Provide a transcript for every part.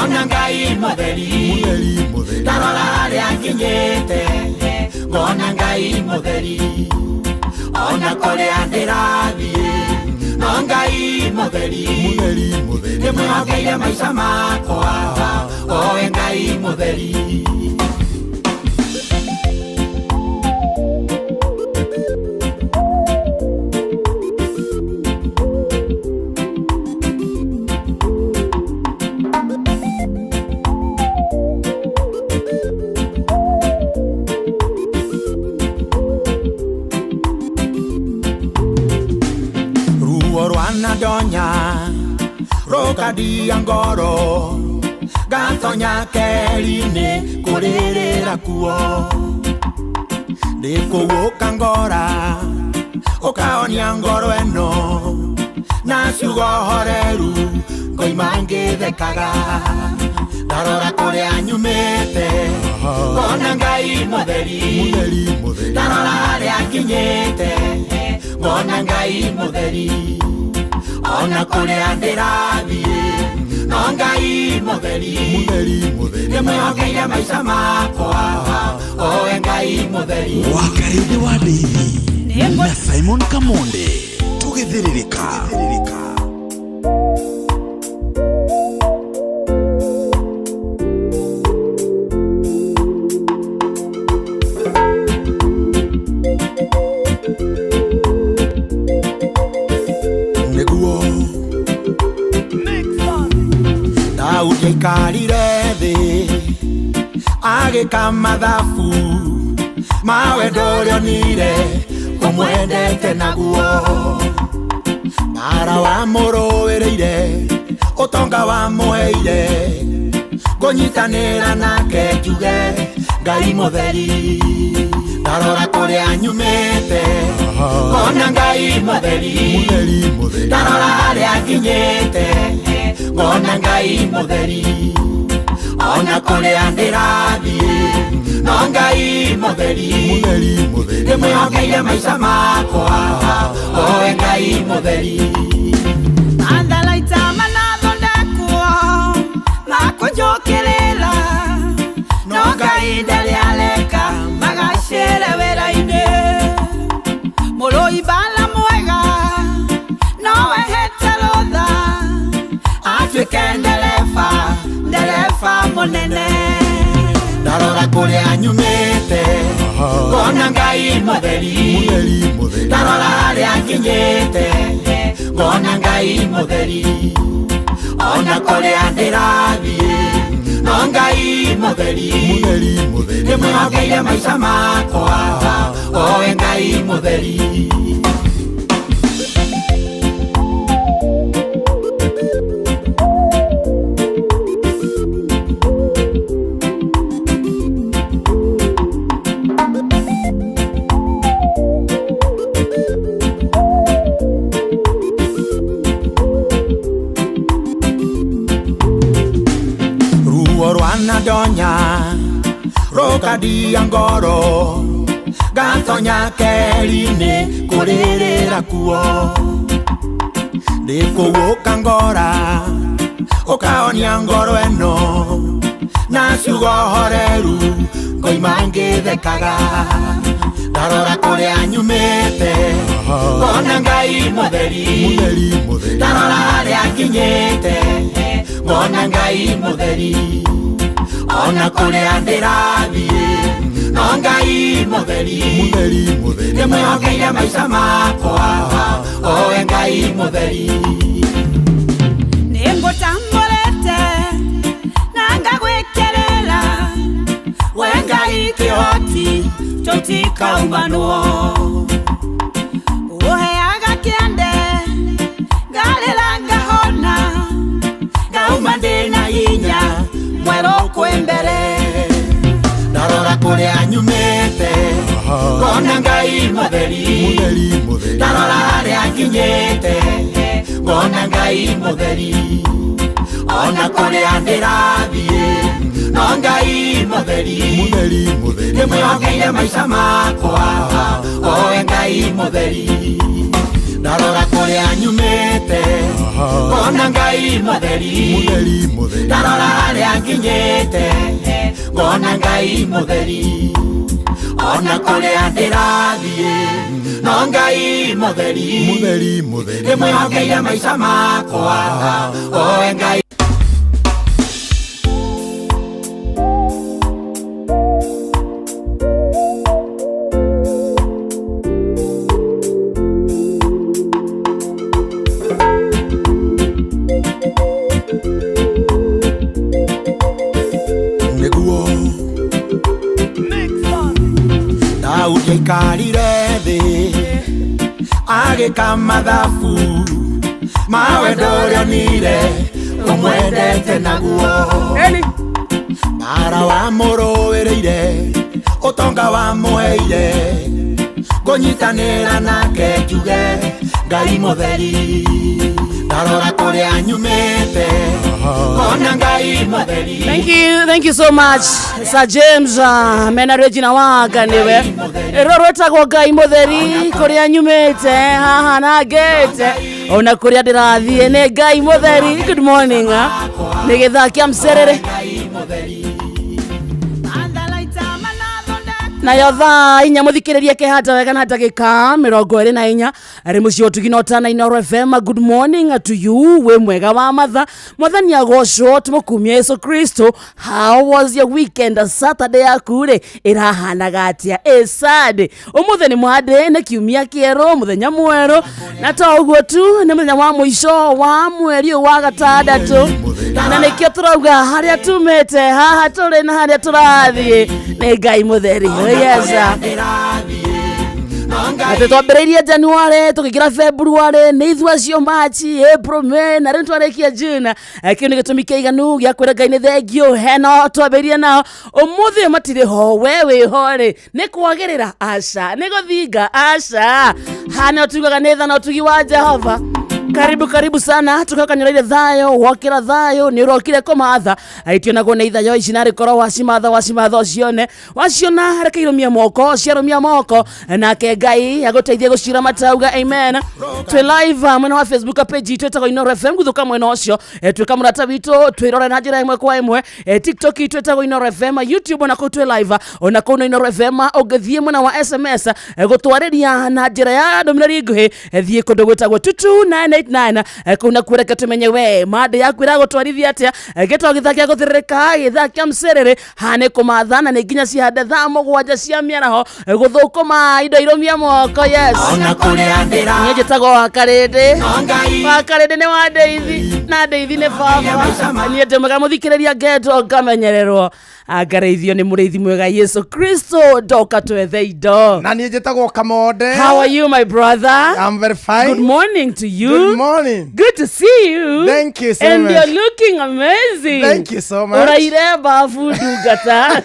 Ngona Ngai mũtheri. Mũtheri mũtheri. Ndarora harĩa nginyĩte, ngona Ngai mũtheri. Ona kũrĩa ndĩrathiĩ, no Ngai mũtheri. Mũtheri mũtheri. Ndĩmwĩhokeire maica makwa, owe Ngai mũtheri. Ruo rwanandonya rũkandia ngoro, ngatonya keri-inĩ kũrĩrĩra kuo. Ndĩkũgũka ngora ũkahonia ngoro ĩno, na ciugo horeru ngoima ngĩthekaga. Ndarora kũrĩa nyumĩte, ngona Ngai mũtheri. Mũtheri mũtheri. Ndarora harĩa nginyĩte, ngona Ngai mũtheri. Ona kũrĩa ndĩrathiĩ, no Ngai mũtheri. Mũtheri mũtheri. Ndĩmwĩhokeire maica makwa, owe Ngai mũtheri. Wakarĩndĩ wa Ndeithi na Simon Kamonde tũgĩthĩrĩrĩka. Nĩguo Daudi aikarire thĩ agĩka mathabu ma wendo ũrĩa onire ũmwendete naguo. Mara wamũrũĩrĩire, ũtonga wamũheire, ngũnyitanĩra nake njuge Ngai mũtheri. Ndarora kũrĩa nyumĩte, ngona Ngai mũtheri. Mũtheri mũtheri. Ndarora harĩa nginyĩte, ngona Ngai mũtheri. Ona kũrĩa ndĩrathiĩ, no Ngai mũtheri. Mũtheri mũtheri. Ndĩmwĩhokeire maica makwa, owe Ngai mũtheri. Matharaita manathondekwo makũnjũkĩrĩra, no Ngai ndarĩ areka magacĩre wĩra-inĩ. Mũrũi mbara mwega no ehete rũtha atuĩke ndereba, ndereba mũnene. Ndarora kũrĩa nyumĩte, ngona Ngai mũtheri. Mũtheri mũtheri. Ndarora harĩa nginyĩte, ngona Ngai mũtheri. Ona kũrĩa ndĩrathiĩ, no Ngai mũtheri. Mũtheri mũtheri. Ndĩmwĩhokeire maica makwa, owe Ngai mũtheri. Ruo rwanandonya rũkandia ngoro, ngatonya keri-inĩ kũrĩrĩra kuo. Ndĩkũgũka ngora ũkahonia ngoro ĩno, na ciugo horeru ngoima ngĩthekaga. Ndarora kũrĩa nyumĩte, ngona Ngai mũtheri. Mũtheri mũtheri. Ndarora harĩa nginyĩte, ngona Ngai mũtheri. Ona kũrĩa ndĩrathiĩ, no Ngai mũtheri. Mũtheri mũtheri. Ndĩmwĩhokeire maica makwa, owe Ngai mũtheri. Nĩngũtambũrĩte na ngagwĩkĩrĩra, we Ngai kĩhoti tũtikaumanwo. Ũheaga kĩande ngarĩra ngahona, ngauma ndĩna hinya mwerũ kwĩ mbere. Ndarora kũrĩa nyumĩte, ngona Ngai mũtheri. Mũtheri mũtheri. Ndarora harĩa nginyĩte, ngona Ngai mũtheri. Ona kũrĩa ndĩrathiĩ, no Ngai mũtheri. Mũtheri mũtheri. Ndĩmwĩhokeire maica makwa, owe Ngai mũtheri. Ndarora kũrĩa nyumĩte, ngona Ngai mũtheri. Mũtheri mũtheri. Ndarora harĩa nginyĩte ngona Ngai mũtheri ona kũrĩa ndĩrathiĩ no Ngai mũtheri Mũtheri mũtheri ndĩmwĩhokeire maica makwa owe Ngai. Nĩguo Daudi aikarire thĩ agĩka mathabu ma wendo ũrĩa onire ũmwendete naguo mbara wamũrũĩrĩire ũtonga wamũheire ngũnyitanĩra nake njuge Ngai mũtheri ndarora kũrĩa nyumĩte ngona Ngai mũtheri. Thank you so much Sir James mena Regina Waga niwe rũrũ rwĩtagwo Ngai mũtheri kũrĩa nyumĩte haha na ngĩte ona kũrĩa ndĩrathiĩ nĩ Ngai mũtheri. Good morning nĩ gĩthaa kĩa mcerere nayo thaa inya muthikiririe kehata wega na ndagika 24 ari muciĩ ũtugi na ũtana Inooro FM. Good morning to you, wĩ mwega wa matha mwathani agocwo tũmũkumia Yesu Kristo. How was your weekend? Saturday yaku rĩ ĩrahanaga atĩa? Ĩ Sunday ũmũthĩ nĩ Monday, nĩ kiumia kĩerũ, mũthenya mwerũ, na to ũguo tu nĩ mũthenya wa mũico wa mweri ũyũ wa gatandatũ, na nĩkĩo tũrauga harĩa tumĩte haha tũrĩ na harĩa tũrathiĩ nĩ Ngai mũtheri. Yes. Atĩ twambĩrĩirie January tũkĩingĩra February nĩ ithuĩ acio March, April, May na rĩu twarĩkia June. Kĩu nĩ gĩtũmi kĩiganu gĩa kwĩra Ngai nĩ thengiũ heno twambĩrĩirie nao ũmũthĩ ũyũ matirĩ ho, we wĩ ho rĩ nĩ kwagĩrĩra aca, nĩ gũthinga aca, hana tugaga nĩ tha na ũtugi wa Jehova. Karibu karibu sana tukakanyũraire thayo wokĩra thayo nĩ ũrokire kũmatha aitionagwo nĩ ithayo ici narĩ korwo wacimatha wacimatha ũcione waciona reke irũmie moko ciarũmia moko nake Ngai agũteithie gũcira matauga amen. Twĩ live mwena wa Facebook page itũ ĩtagwo Inooro FM gũthũka mwena ũcio twĩka mũrata witũ twĩrore na njĩra ĩmwe kwa ĩmwe TikTok itũ ĩtagwo Inooro FM, YouTube ona kũu twĩ live ona kũu no Inooro FM. Ũngĩthiĩ mwena wa SMS gũtwarĩria na njĩra ya ndũmĩrĩri nguhĩ thiĩ kũndũ gwĩtagwo 22989 kũu nakuo reke tũmenye we mande yaku ĩragũtwarithia atĩa. Gĩtagwo gĩthaa kĩa gũthĩrĩrĩka gĩthaa kĩa mcerere haha nĩ kũmatha na nĩ nginya cihande thaa 7 cia mĩaraho gũthũkũma indo irũmia moko. Yes, ona kũrĩa ndĩra niĩ njĩtagwo Wakarĩndĩ. No Ngai Wakarĩndĩ nĩ wa ndeithi na ndeithi nĩ baba. Niĩ ndĩ mwega mũthikĩrĩria ngendwo ngamenyererwo ngarĩithio nĩ mũrĩithi mwega Yesu Kristo ndoka twethe indo. Na niĩ njĩtagwo Kamonde. How are you, my brother? I'm very fine. Good morning to you. Good morning. Good to see you. Thank you so And much. you're looking amazing. Thank you so much. Ũraire babu ndungata.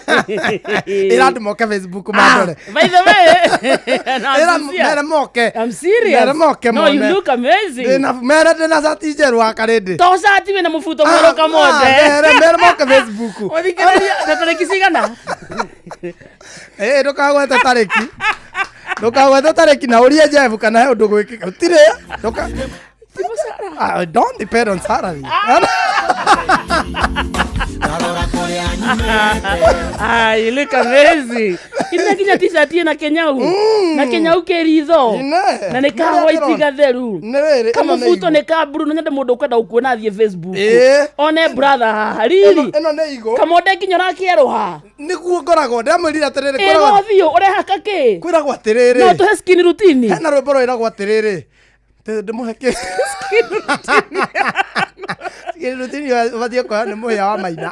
Ĩra andũ moke Facebook mandore. By the way, no, Ĩra I'm sincere. mere moke. I'm serious. Mere moke No, you mone. look amazing. Ndĩna mere ndĩna cati njerũ wa Karĩndĩ. To cati wĩna mũbuto mwerũ Kamonde. Mere mere moke Facebook. Ũthikĩrĩria na tarĩki cigana? Ĩ ndũkagwete tarĩki. Ndũkagwete tarĩki na ũrie Jeff kana he ũndũ gwĩkĩka. Gũtirĩ. Ndũka I don't depend on salary. ndarora kũrĩa nyumĩte Ah, you look amazing. Ina nginya t-shirt ĩna kĩnyau. Na kĩnyau kĩ ritho. Ine. Na nĩ ka Nĩ white ndĩrona. gatheru. Nĩ rĩrĩ, ĩno nĩ Kamũbuto igũ. nĩ ka blue na nyende mũndũ ũkwenda gũkuona athiĩ Facebook. Ĩĩ. One brother haha riri. Ĩno nĩ igũ. Kamonde nginya ũrakĩerũha. Nĩguo ngoragwo ndamwĩrire atĩrĩrĩ kwĩragwo Ĩgothiũ ũrehaka kĩ? kwĩragwo No atĩrĩrĩ tũhe skin routine. Hena rwĩmbo rwĩragwo atĩrĩrĩ ndĩmũhe kĩ skin routine ũbatiĩ kũheo nĩ mũhĩa wa maina.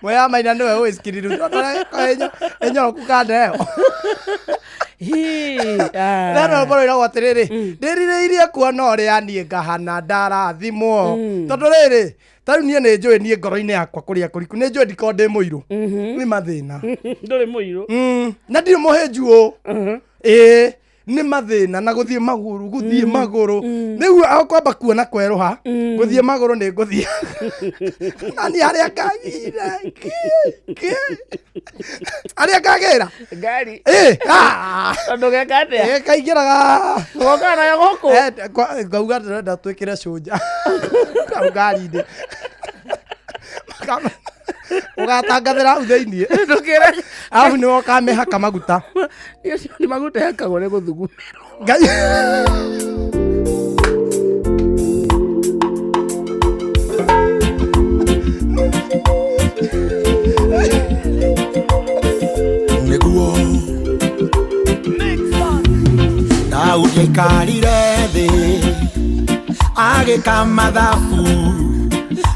Mũhĩa wa maina nĩwe ũĩ skin routine ĩnyoroku kanda ĩyo. Hii, ah. Hena rwĩmbo rwĩragwo atĩrĩrĩ ndĩrirĩirie kuona ũrĩa niĩ ngahana ndarathimwo tondũ rĩrĩ ta rĩu niĩ nĩ njũĩ niĩ ngoro-inĩ yakwa kũrĩa kũriku nĩ njũĩ ndikorwo ndĩ mũirũ nĩ mathĩna. Ndũrĩ mũirũ. Na ndirĩ mũhĩnju ũ ĩĩ nĩ mathĩna na gũthiĩ magũrũ gũthiĩ magũrũ rĩu akwamba kuona kwerũha gũthiĩ magũrũ nĩ ngũthiĩ na niĩ harĩa ngagĩra harĩa ngagĩra Ngari. ĩĩ ah. Tondũ geka atĩa? Ĩĩ, kaingĩraga Ũgokaga nayo gũkũ? Ngauga ndĩrenda twĩkĩre cũnja hau ngari-inĩ. Ũgatangathĩra hau thĩiniĩ. Ndũkĩre. Arabu nĩwe ũkamĩhaka maguta. Ũcio nĩ maguta yakagwo nĩ gũthugumĩrwo. Ngai. Nĩguo Daudi aikarire thĩ agĩka mathabu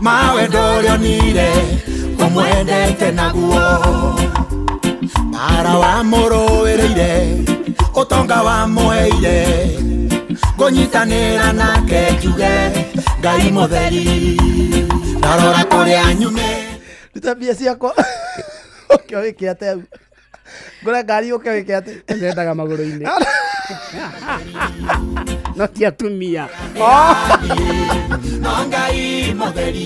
ma wendo ũrĩa onire ũmwendete naguo mara wamũrũĩrĩire ũtonga wamũheire ngũnyitanĩra nake njuge Ngai mũtheri ndarora kũrĩa nyumĩte. Ruta mbia ciakwa. Ũke wĩke atĩa hau? Ngũre ngari ũke wĩke atĩa? Ndendaga magũrũ-inĩ. No ti atumia. No Ngai mũtheri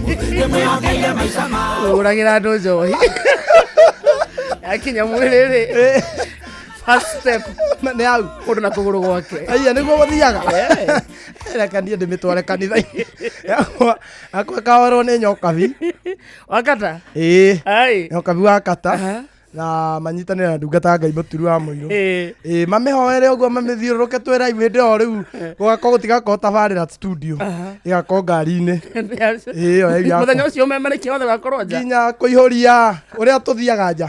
ndĩmwĩhokeire maica ma Ũgũragĩra andũ njohi. Yakinya mwĩrĩ-rĩ. First step. Nĩ hau. Mũndũ na kũgũrũ gwake. Aiya nĩguo gũthiaga. Reke niĩ ndĩmĩtware kanitha-inĩ. Akwa kaorwo nĩ nyokabi. Wakata? Ĩĩ. Ai. Nyokabi wa kata. Na manyitanĩre na ndungata ya Ngai mũturu wa mũirũ. Ĩĩ. Ĩĩ mamĩhoere ũguo mamĩthiũrũrũke twĩ live hĩndĩ ĩyo rĩu gũgakorwo gũtigakorwo tabarĩra studio. Ĩgakorwo ngari-inĩ. Ĩĩ ĩyo ĩyo yakwa. Mũthenya ũcio ũmemerekia wothe ũgakorwo nja. Nginya kũihũria ũrĩa tũthiaga nja.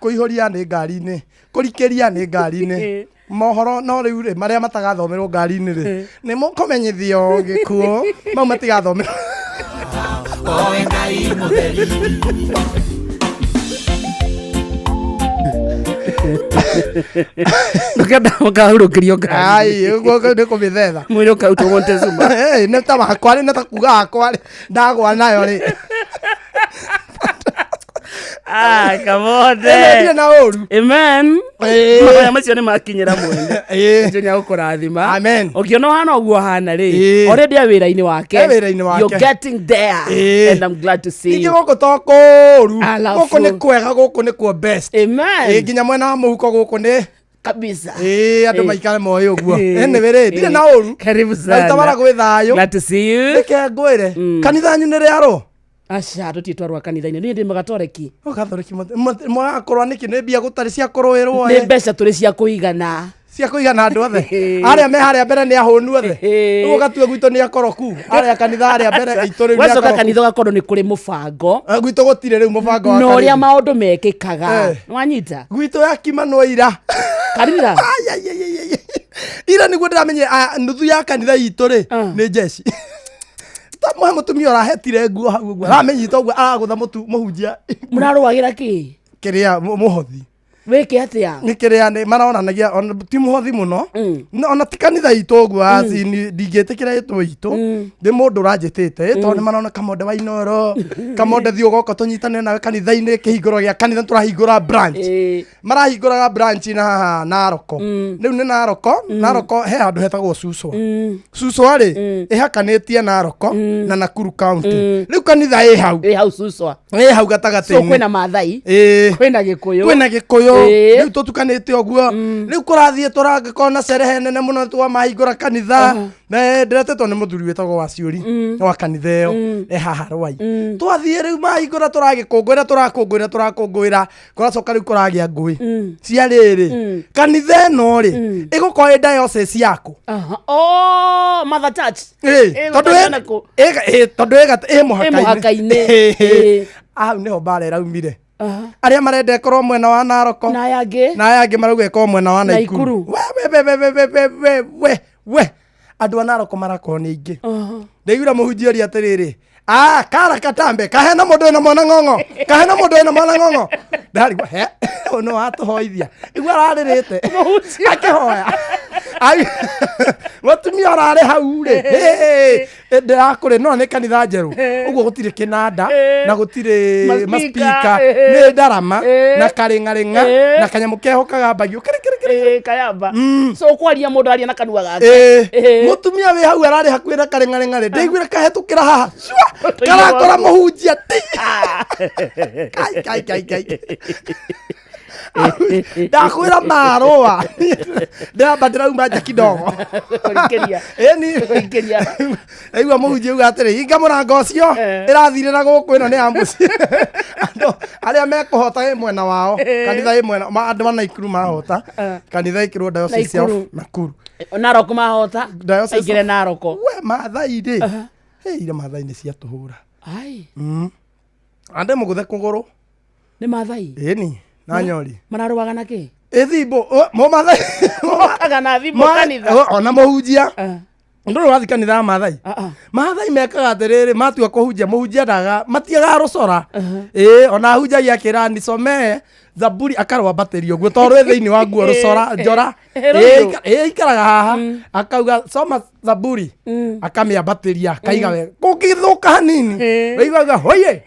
Kũihũria nĩ ngari-inĩ. Kũrikĩria nĩ ngari-inĩ. Mohoro no rĩu rĩ marĩa matagathomerwo ngari-inĩ rĩ nĩ mũkũmenyithio gĩkuũ mau matigathomerwo. Owe Ngai mũtheri. Ndũkenda ũkahurũkĩrio ngari. Ai ũguo nĩ kũmĩthetha. Mwĩrĩ ũkarutwo Montezuma. Ĩ, nĩ ta wakwa rĩ nĩ ta kuga wakwa rĩ ndagwa nayo rĩ. Ah, come on. Ĩno ndirĩ na ũru. Amen. Ĩĩ. Mahoya macio nĩ makinyĩra mwene. Ĩĩ. Njo nĩagũkũrathima. Amen. Ũkĩona ũhana ũguo ũhana rĩ. Ĩĩ. Already e wĩra-inĩ wake. E wĩra-inĩ wake. You're getting there. Ĩĩ. And I'm glad to see Ningĩ you. gũkũ to kũũru. Alafu. Gũkũ nĩ kwega gũkũ nĩ kuo best. Amen. Ĩĩ nginya mwena wa mũhuko gũkũ nĩ Kabisa. ĩĩ andũ Ĩĩ. maikare moĩ ũguo. Ĩĩ. Anyway rĩ ndirĩ na ũru. Karibu Na sana. itawara gwĩ thayũ. Glad to see you. Reke ngwĩre kanitha yanyu nĩ rĩarwo. Aca tũtirĩ twarũa kanitha-inĩ. Niĩ ndĩ mũgatoreki. Gathoreki mũrakorwo nĩkĩ nĩ mbia gũtarĩ cia kũrũĩrwo Nĩ ĩ. mbeca tũrĩ cia kũigana. Cia kũigana andũ othe. Arĩa me harĩa mbere nĩ ahũnu othe. Ĩĩ. Rĩu ũgatue gwitũ nĩ akoroku. Arĩa kanitha arĩa mbere itũ rĩu nĩ Wacoka akoroku. kanitha ũgakorwo nĩ kũrĩ mũbango. Eh, gwitũ gũtirĩ rĩu mũbango wa Na ũrĩa kanitha. maũndũ mekĩkaga. Eh. Nĩwanyita? Gwitũ yakimanwo ira. Kanitha? Ai, ai, ai, ai, ai. Ira nĩguo ndĩramenyire nuthu ya kanitha itũ rĩ nĩ jeshi. Ta mũhe mũtumia ũrahetire nguo hau ũguo aramenyita ũguo aragũtha mũtu mũhunjia Mũrarũagĩra kĩ? kĩrĩa mũhothi. Wĩke atĩa? Nĩ kĩrĩa nĩ maronanagia ona ti mũhothi mũno No, ona ti kanitha itũ ũguo acini ndingĩtĩkĩra ĩtwo itũ nĩ mũndũ ũranjĩtĩte ĩ tondũ nĩ marona kamonde wa Inooro kamonde thiĩ ũgoka tũnyitane nawe kanitha-inĩ kĩhingũro gĩa kanitha tũrahingũra branch Ĩĩ. marahingũraga branch na haha Naroko rĩu nĩ Naroko Naroko he handũ hetagwo Suswa Suswa rĩ ĩhakanĩtie Naroko na Nakuru County rĩu kanitha ĩ hau Ĩ hau Suswa. ĩ hau So gatagatĩ-inĩ kwĩna Maathai. ĩĩ Kwĩna Gĩkũyũ. kwĩna gĩkũyũ Ĩĩ. rĩu tũtukanĩte ũguo rĩu kũrathiĩ tũrangĩkorwo na cerehe nene mũno twamahingũra kanitha na ndĩretĩtwo nĩ mũthuri wĩtagwo Waciũri wa kanitha ĩyo e haha Rwai twathiĩ rĩu mahingũra tũragĩkũngũĩra tũrakũngũĩra tũrakũngũĩra kũracoka rĩu kũragĩa ngũĩ cia rĩrĩ kanitha ĩno rĩ ĩgũkorwo ĩ diocese yaku Aha. Oh, Mother Church. Ĩĩ, Ĩ, tondũ gũtarĩ na kũ. tondũ ĩ mũhaka-inĩ. Ĩĩ. Ĩĩ. Hau nĩho mbara ĩraumire arĩa marenda ĩkorwo mwena wa Naroko Na aya angĩ? na aya angĩ marauga ĩkorwo mwena wa Naikuru Naikuru. we we we we we we we we andũ a Naroko marakorwo nĩ aingĩ ndaiguire mũhunjia ũria atĩrĩrĩ ah kara katambe kahena mũndũ wĩna mwana ng'ong'o kahena mũndũ wĩna mwana ng'ong'o ndarigwo he ũyũ no watũhoithia igua ararĩrĩte akĩhoya Ai, mũtumia ũrarĩ hau rĩ ndĩrakũrĩ no nĩ kanitha njerũ ũguo gũtirĩ kĩnanda na gũtirĩ Maspika, maspika nĩ ndarama na karĩng'arĩng'a na kanyamũ keho kagambagio kĩrĩ kĩrĩ kĩrĩ Ĩĩ, kayamba. So ũkwaria mũndũ aria na kanua gake. Ĩĩ. Ĩĩ. Mũtumia wĩ hau ararĩ hakuhĩ na karĩng'arĩng'a rĩ ndaiguire kahĩtũkĩra haha cua karakora mũhunjia ti kai kai kai kai. Ndakwĩra marũa ndĩramba ndĩrauma nja kidogo. Kũringĩria. Ĩni. Kũringĩria. Aigua mũhunjia auga atĩrĩ, hinga mũrango ũcio, Eh. ĩrathirĩra gũkũ, ĩno nĩ ya mũciĩ. Andũ arĩa mekũhota ĩ mwena wao, kanitha ĩ mwena andũ a Naikuru mahota, Eh. kanitha ĩkĩrwo Diocese of Naikuru. Nakuru. Narok mahota. Diocese Aingĩre of- Naroko. We Maathai rĩ, hey, ira Maathai nĩ ciatũhũra. Ai. Ande mũgũthe kũgũrũ. Nĩ Maathai. Ĩni na nyori. Mararũaga na kĩ? Ĩthimbo mũmathai. Mokaga na thimbo kanitha. Ona mũhunjia. Eh. Ndũrĩ wathiĩ kanitha ya Maathai? Ah, ah. Maathai mekaga atĩrĩrĩ, matua kũhunjia, mũhunjia ndaga matiagaga rũcora. Ĩĩ, ona ahunjagia akĩra nisomee zaburi akarwambatĩria ũguo tondũ rwĩ thĩinĩ wa nguo rũcora njora. Eh, Ĩĩ, rũirũ. ĩĩ, ikaraga haha akauga soma zaburi, akamĩambatĩria akaiga wega, kũngĩthũka hanini Eh. wĩiguaga hoye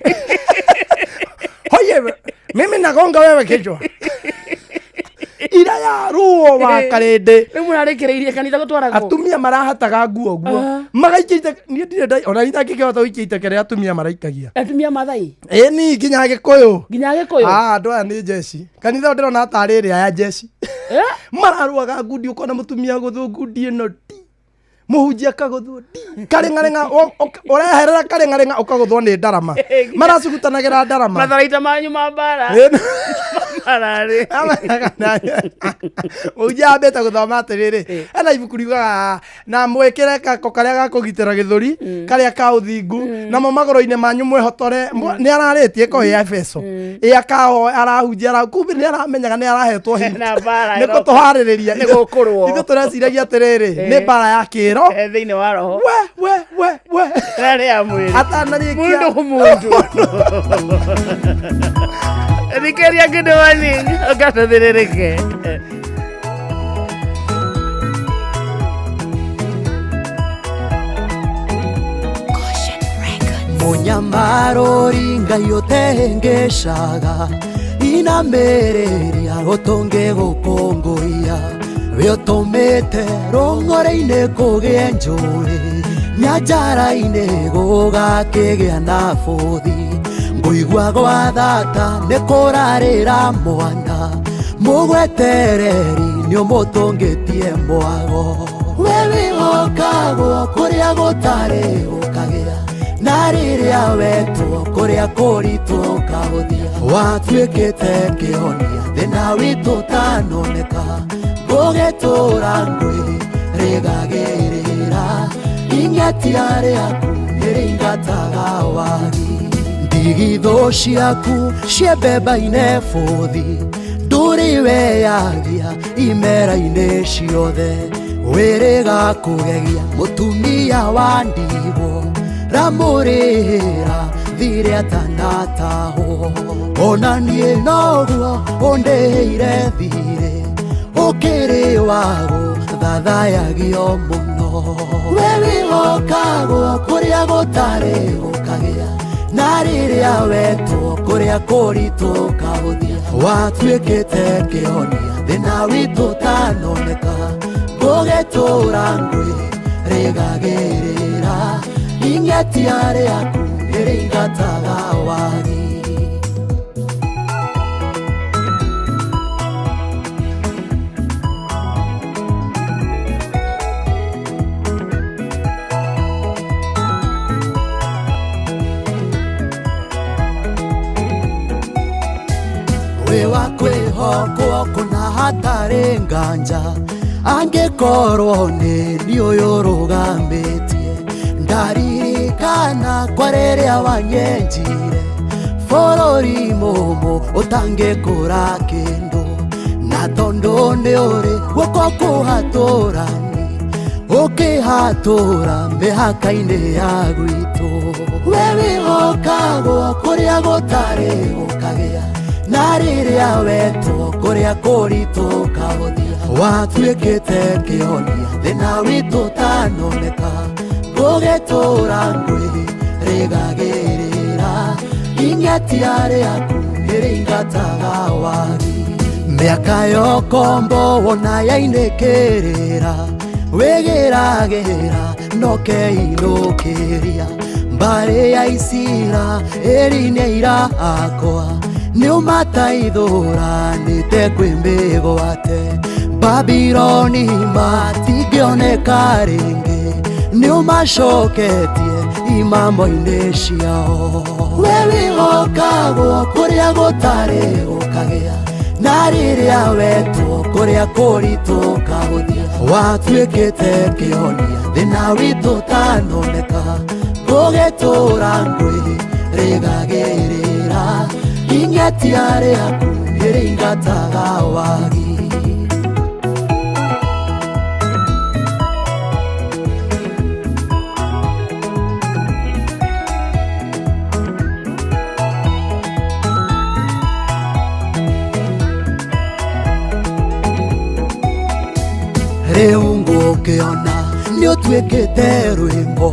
hoye, mimi nagonga wewe kichwa ira ya ruo wa karĩndĩ. Rĩu mũrarĩkĩrĩirie kanitha gũtwaragwo. Atumia marahataga nguo guo Ah. magaikia iteke. Niĩ ndirĩ ona itangĩkĩhota gũikia iteke rĩrĩa atumia maraikagia. Atumia Maathai. Ĩni nginya Gĩkũyũ. Nginya Gĩkũyũ. Ah, andũ aya nĩ njeci. Kanitha ũyũ ndĩrona tarĩ ĩrĩa ya njeci. Eh? Mararũaga ngundi, ũkona mũtumia gũthwo ngundi ĩno ti mũhunjia akagũthwo ti karĩng'arĩng'a, ũreherera karĩng'arĩng'a ũkagũthwo nĩ ndarama, maracugutanagĩra ndarama. Matharaita manyu ma mbara. Ĩni. Mararĩ. Mũhunjia ambĩte gũthoma atĩrĩrĩ, hena ibuku riugaga na mwĩkĩre gako karĩa ga kũgitĩra gĩthũri karĩa ka ũthingu, namo magũrũ-inĩ manyu mwĩhotore. Nĩ ararĩtie ko ĩ Efeso ĩ akaho arahunjia kumbe nĩ aramenyaga nĩ arahetwo hint. Na mbara Nĩ ĩroka. kũtũharĩrĩria. Nĩ gũkũrũo. Ithuĩ tũreciragia atĩrĩrĩ, nĩ mbara ya kĩro. Eh, thĩinĩ wa roho. We we we we. Ĩrarĩ ya mwĩrĩ. Atanarĩkia. Mundu ku mundu. Thikĩrĩria. Good morning. Ũgatũthĩrĩrĩke. Mũnyamarũri Ngai ũtehengeshaga inamĩrĩria gũtũngĩgũkũngũiya we ũtũmĩte rũng'ore-inĩ kũgĩe njũĩ, nyanjara-inĩ gũgakĩgĩa na bũthi. Ngũigua gwa thata nĩ kũrarĩra mwana mũgwetereri nĩ ũmũtũngĩtie mwago. We wĩhokagwo kũrĩa gũtarĩ gũkagĩa, na rĩrĩa wetwo kũrĩa kũritũ ũkahũthia. Watuĩkĩte kĩhonia thĩna witũ ũtanoneka, ngũgĩtũra ngwĩ rĩgagĩrĩra ing'etia rĩaku nĩrĩingataga wagi. Ndigithũ ciaku ciembemba-inĩ bũthi, ndũrĩ weyagia imera-inĩ ciothe. Wĩrĩga kũgegia mũtumia wa ndigwo, ramũrĩhĩra thirĩ atanatahwo. Ona niĩ noguo ũndĩhĩire thirĩ, ũkĩrĩ wago thathayagio mũno. We wĩhokagwo kũrĩa gũtarĩ gũkagĩa, na rĩrĩa wetwo kũrĩa kũritũ ũkahũthia. Watuĩkĩte kĩhonia thĩna witũ ũtanoneka, ngũgĩtũra ngwĩ rĩgagĩrĩra ing'etia rĩaku nĩrĩingataga wagi. Wĩ wa kwĩhokwo kũna hatarĩ nganja, angĩkorwo nĩ niĩ ũyũ ũrũgamĩtie. Ndaririkana kwa rĩrĩa wanyenjire bũrũri mũmũ ũtangĩkũra kĩndũ, na tondũ nĩ ũrĩ guoko kũhatũrani ũkĩhatũra mĩhaka-inĩ ya gwitũ. We wĩhokagwo kũrĩa gũtarĩ gũkagĩa, na rĩrĩa wetwo kũrĩa kũritũ ũkahũthia. Watuĩkĩte kĩhonia thĩna witũ ũtanoneka, ngũgĩtũra ngwĩ rĩgagĩrĩra ing'etia rĩaku nĩrĩingataga wagi. Mĩaka yokombo wona yainĩkĩrĩra, wĩgĩragĩra nokeinũkĩria mbarĩ ya Isiraeli nĩ ira akwa. Nĩ ũmataithũranĩte kwĩ mĩgwate Babiloni matingĩoneka rĩngĩ nĩ ũmacoketie imamo-inĩ ciao we wĩhokagwo kũrĩa gũtarĩ gũkagĩa na rĩrĩa wetwo kũrĩa kũritũ ũkahũthia watuĩkĩte kĩhonia thĩna witũ ũtanoneka gũgĩtũra ngwĩ rĩgagĩrĩra ing'etia rĩaku nĩrĩingataga wagi. Rĩu ngũkĩona nĩ ũtuĩkĩte rwĩmbo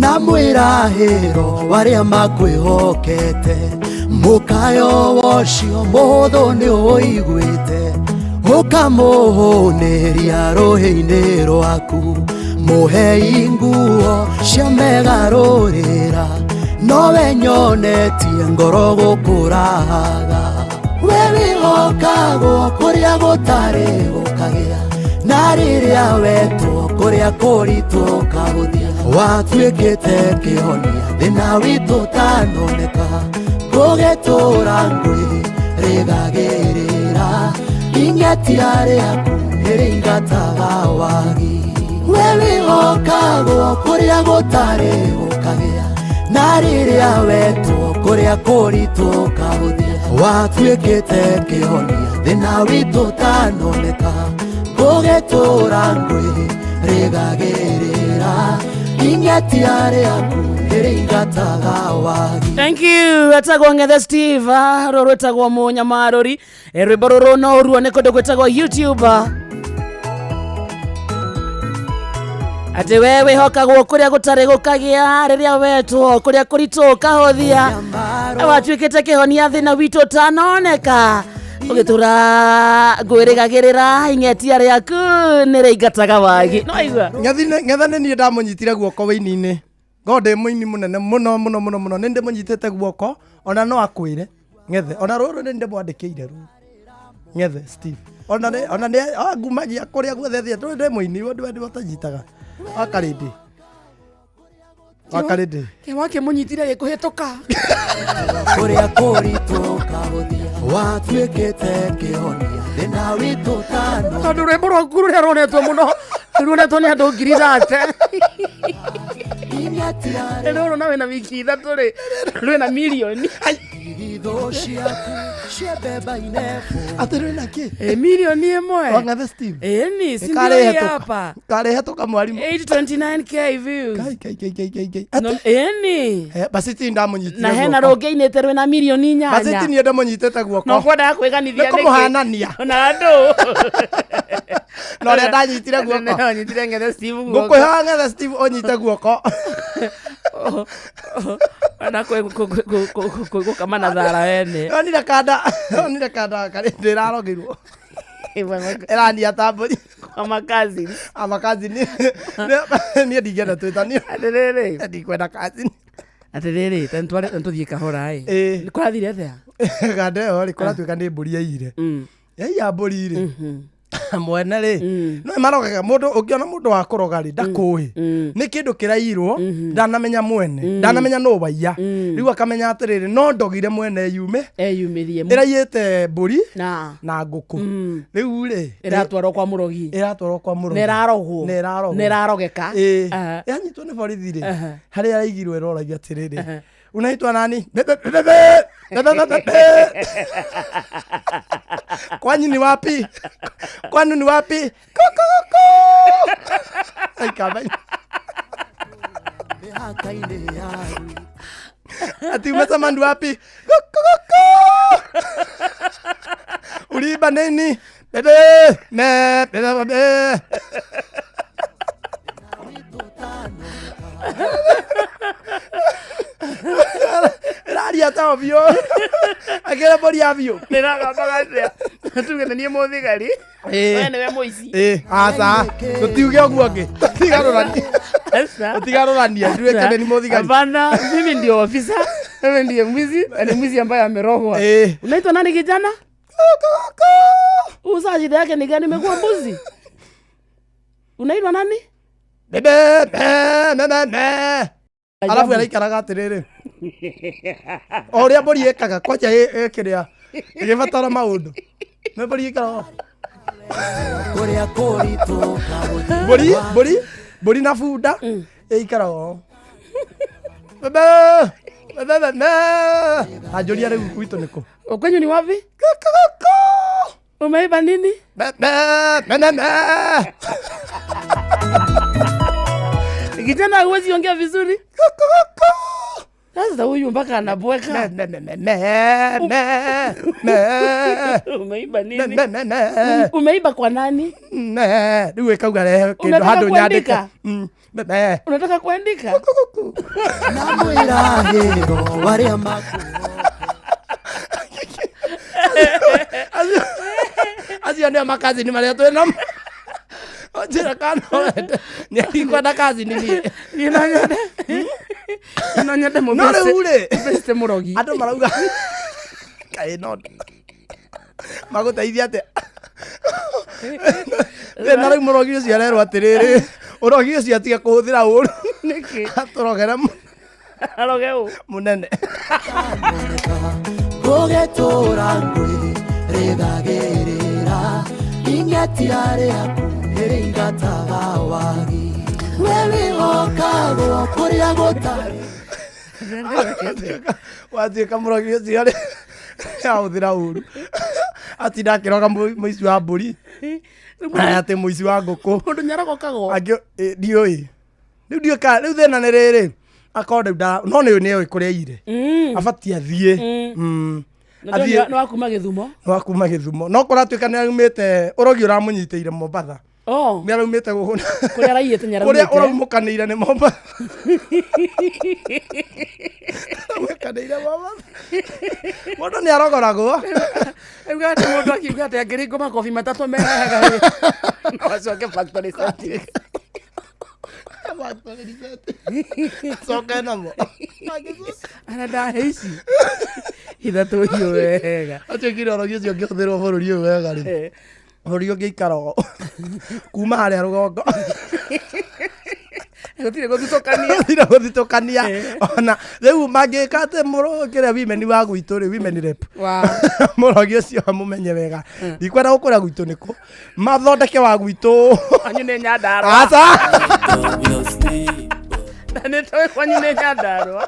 na mwĩrahĩro warĩa makwĩhokete mũkayo wocio mũhũthũ nĩ ũiguĩte ũkamũhũnĩria rũhĩ-inĩ rwaku mũhei nguo cia megarũrĩra nowe nyonetie ngoro gũkũrahaga we wĩhokagwo kũrĩa gũtarĩ gũkagĩa na rĩrĩa wetwo kũrĩa kũritũ ũkahũthia watuĩkĩte kĩhonia thĩna witũ ũtanoneka gũgĩtũra ngwĩ rĩgagĩrĩra ing'etia rĩaku nĩrĩingataga wagi we wĩhokagwo kũrĩa gũtarĩ gũkagĩa na rĩrĩa wetwo kũrĩa kũritũ ũkahũthia watuĩkĩte kĩhonia thĩna witũ ũtanoneka gũgĩtũra ngwĩ rĩgagĩrĩra ing'etia rĩaku nĩrĩingataga wagi. Thank you. Etagwo Ng'ethe Steve, rũrũ rwĩtagwo Mũnyamarũri. Rwĩmbo rũrũ no ũruone kũndũ gwĩtagwo YouTube. Atĩ we wĩhokagwo kũrĩa gũtarĩ gũkagĩa rĩrĩa wetwo kũrĩa kũritũ ũkahũthia watuĩkĩte kĩhonia thĩna witũ ũtanoneka ũgĩtũra ngwĩrĩgagĩrĩra ing'etia rĩaku nĩrĩingataga wagi no aigua. Ng'ethe nĩ niĩ ndamũnyitire guoko wĩini-inĩ ngo ndĩ mũini mũnene mũno mũno mũno mũno nĩ ndĩmũnyitĩte guoko ona no akwĩre Ng'ethe ona rũrũ nĩ ndĩmwandĩkĩire rũrũ Ng'ethe Steve ona nĩ ona nĩ angumagia kũrĩa guothe thiĩ tondũ ndĩ mũini we ndĩ ũtanyitaga wakarĩndĩ wakarĩndĩ Wakĩmũnyitire gĩkũhĩtũka kũrĩa kũritũ ũkahũthia watuĩkĩte kĩhonia thĩna witũ ũtanoneka tondũ rwĩmbo rwaku rũrĩa ruonetwo mũno ruonetwo nĩ andũ ngiri thate ing'etia rũrũ na wĩna wiki ithatũ rĩ rwĩna mirioni ithũ ciaku ciembemba-inĩ atĩ rwĩna kĩ Milioni ĩmwe wa Ng'ethe Steve ĩni si ndio hii hapa karĩhetũka mwarimũ 829K views. Kai, kai, kai, kai, kai, kai. No, ĩni Baciti ndamũnyitire na hena guoko. rũngĩ inĩte rwĩna mirioni inyanya Baciti niĩ ndamũnyitĩte guoko no kwendaga kwĩganithia Nĩ kũmũhanania. na andũ na ũrĩa ndanyitire guoko nyitire Ng'ethe Steve guoko ngũkwĩhoya Ng'ethe Steve ũnyite guoko na gũkama na thara wene onire kanda onire kanda karĩ ndĩrarogirwo ĩrania ta mbũri ama cousins ama kazini niĩ ndingĩenda twĩtanio atĩrĩrĩ ndikwenda kazini atĩrĩrĩ tũthiĩ kahora ĩ Ĩ. kũrathire atĩa kanda ĩyo rĩ kũratuĩka nĩ mbũri yaiyire yaiya mbũri rĩ mwene rĩ no marogaga mũndũ ũngĩona mũndũ wa kũroga rĩ ndakũĩ nĩ kĩndũ kĩraiyirwo ndanamenya mwene ndanamenya nũ waiya rĩu akamenya atĩrĩrĩ no ndogire mwene yume eyumĩrie ĩraiyĩte mbũri na na ngũkũ rĩu rĩ ĩratwarwo kwa mũrogi ĩratwarwo kwa mũrogi na ĩrarogwo na ĩrarogwo na ĩrarogeka Ĩ. Aha. yanyitwo nĩ borithi rĩ Aha. harĩa araigirwo ĩroragio atĩrĩrĩ Aha. unaitwa nani Be- be- be- be- be- be- be- be. Kwanyu ni wapi kwanu ni wapi Kuku, kuku. Aikamba. mĩhaka-inĩ yaku ati umesema ni wapi Kuku, kuku. uliiba nini bebe me bebe bebe ĩraria ta biũ akĩra mbũri ya biũ Ndĩragambaga atĩa tuge nĩ niĩ mũthigari Ĩ. we nĩwe mũici ĩ aca tũtiuge ũguo ngĩ tũtigarũranie Aca. tũtigarũranie nduĩke nĩ mũthigari Hapana, mimi ndio ofisa. Wewe ndiye mwizi na ni mwizi ambaye amerogwa. Eh. Unaitwa nani kijana? Uza shida yake ni gani? Imekuwa mbuzi. Unaitwa nani? Bebe, me, me, me, me. Arabu araikaraga atĩrĩrĩ, o ũrĩa mbũri ĩkaga kwanja ĩkĩrĩa ĩgĩbatara maũndũ, nĩ mbũri ĩikaraga Kũrĩa kũritũ mbũri mbũri mbũri na bunda ĩikaraga ũũ. Bebe, bebe, bebe. Anjũria rĩu gwitũ nĩkũ? Kwenyu ni wapi? Umeiba nini? Bebe, me, me, me. Kijana huwezi ongea vizuri. Sasa huyu mpaka anabweka. Me, me, me, me, me, me. Umeiba Me, nini? me, me, me. Umeiba kwa nani? Me. Rĩu ĩkauga rehe kĩndũ Unataka handũ nyandĩke. kuandika? Bebe. Unataka kuandika? Na mwĩrahĩro warĩa maku. Acio nĩo makazini marĩa twĩ namo. Njĩra kana no wende. Nĩ kazini niĩ. Niĩ no nyende. No nyende No rĩu rĩ, mũbeste mũrogi. andũ marauga kaĩ no magũteithia atĩa? Thĩna rĩu mũrogi ũcio arerwo atĩrĩrĩ, ũrogi ũcio atige kũhũthĩra ũru. Nĩkĩ? Atũrogere Aroge ũ? mũnene. Gũgĩtũra ngwĩrĩgagĩrĩra ing'etia rĩaku nĩrĩingataga wagi. We wĩhokagwo kũrĩa gũtarĩ. Watuĩka mũrogi ũcio rĩ, ahũthĩra ũru. Atinda akĩroga mũici wa mbũri, atĩ mũici wa ngũkũ. Mũndũ nyarogokagwo. Angĩ ndiũĩ. Rĩu ndiũĩ kana rĩu thĩna nĩ rĩrĩ, akorwo rĩu no nĩ nĩoĩ kũrĩa aire. Abatiĩ athiĩ. Athiĩ Nĩ wa kuma Gĩthumo. nĩ wa kuma Gĩthumo. No kũratuĩka nĩ araumĩte ũrogi ũramũnyitĩire Mombatha. Oh. Nĩ araumĩte gũkũ. Kũrĩa araiyĩte nĩ Kũrĩa araumĩte. ũraumũkanĩire nĩ Mombatha. Araumũkanĩire Mombatha. Mũndũ nĩ arogoragwo. Rĩu atĩ mũndũ akiuga atĩ angĩringwo makobi matatũ mehaga no acoke factory setting. Acoke namo. Arĩa ndahe ici ithatũ hiũ wega. Atuĩkire ũrogi ũcio ũngĩhũthĩrwo bũrũri ũyũ wega rĩ. Bũrũri ũngĩikara ũũ. Kuma harĩa rũgongo. Gũtirĩ gũthutũkania. Gũtirĩ gũthitũkania. Ona rĩu mangĩka atĩ kĩrĩa women wa gwitũ rĩ, women rep. Wa. Mũrogi ũcio amũmenye wega. Ndikwenda gũkũra gwitũ nĩkũ. Mathondeke wa gwitũ. Kwanyu nĩ Nyandarũa. Aca. Na nĩ tũĩ kwanyu nĩ Nyandarũa.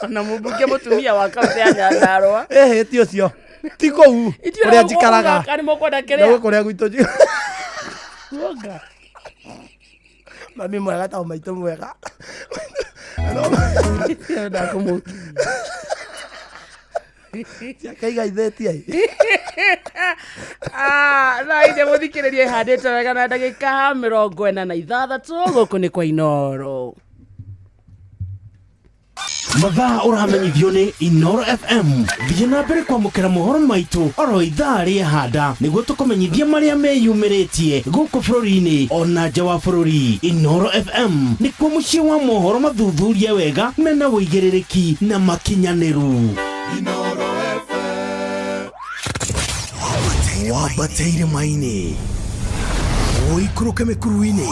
Ona mũmbunge mũtumia wa kaũntĩ ya Nyandarũa. Ĩhĩ ti ũcio. Ti kũu. Ithuĩ Kũrĩa njikaraga. Nĩ mũkwenda Nĩ kĩrĩa? kũrĩa gwitũ Kuonga. Mami mwega ta maitũ mwega. Ndakũmũkinyia. Ciakaigaithĩtie. Ah, thaa iria mũthikĩrĩria ĩhandĩte wega na ndagĩka 46 gũkũ nĩ kwa Inoro. Mathaa ũramenyithio nĩ Inoro FM. Thiĩ na mbere kwamũkĩra mohoro maitũ oro ithaa rĩahanda nĩguo tũkũmenyithie marĩa meyumĩrĩtie gũkũ bũrũri-inĩ ona nja wa bũrũri. Inoro FM nĩkuo mũciĩ wa mohoro mathuthurie wega mena ũigĩrĩrĩki na makinyanĩru. Wambate irĩma-inĩ, ũikũrũke mĩkuru-inĩ,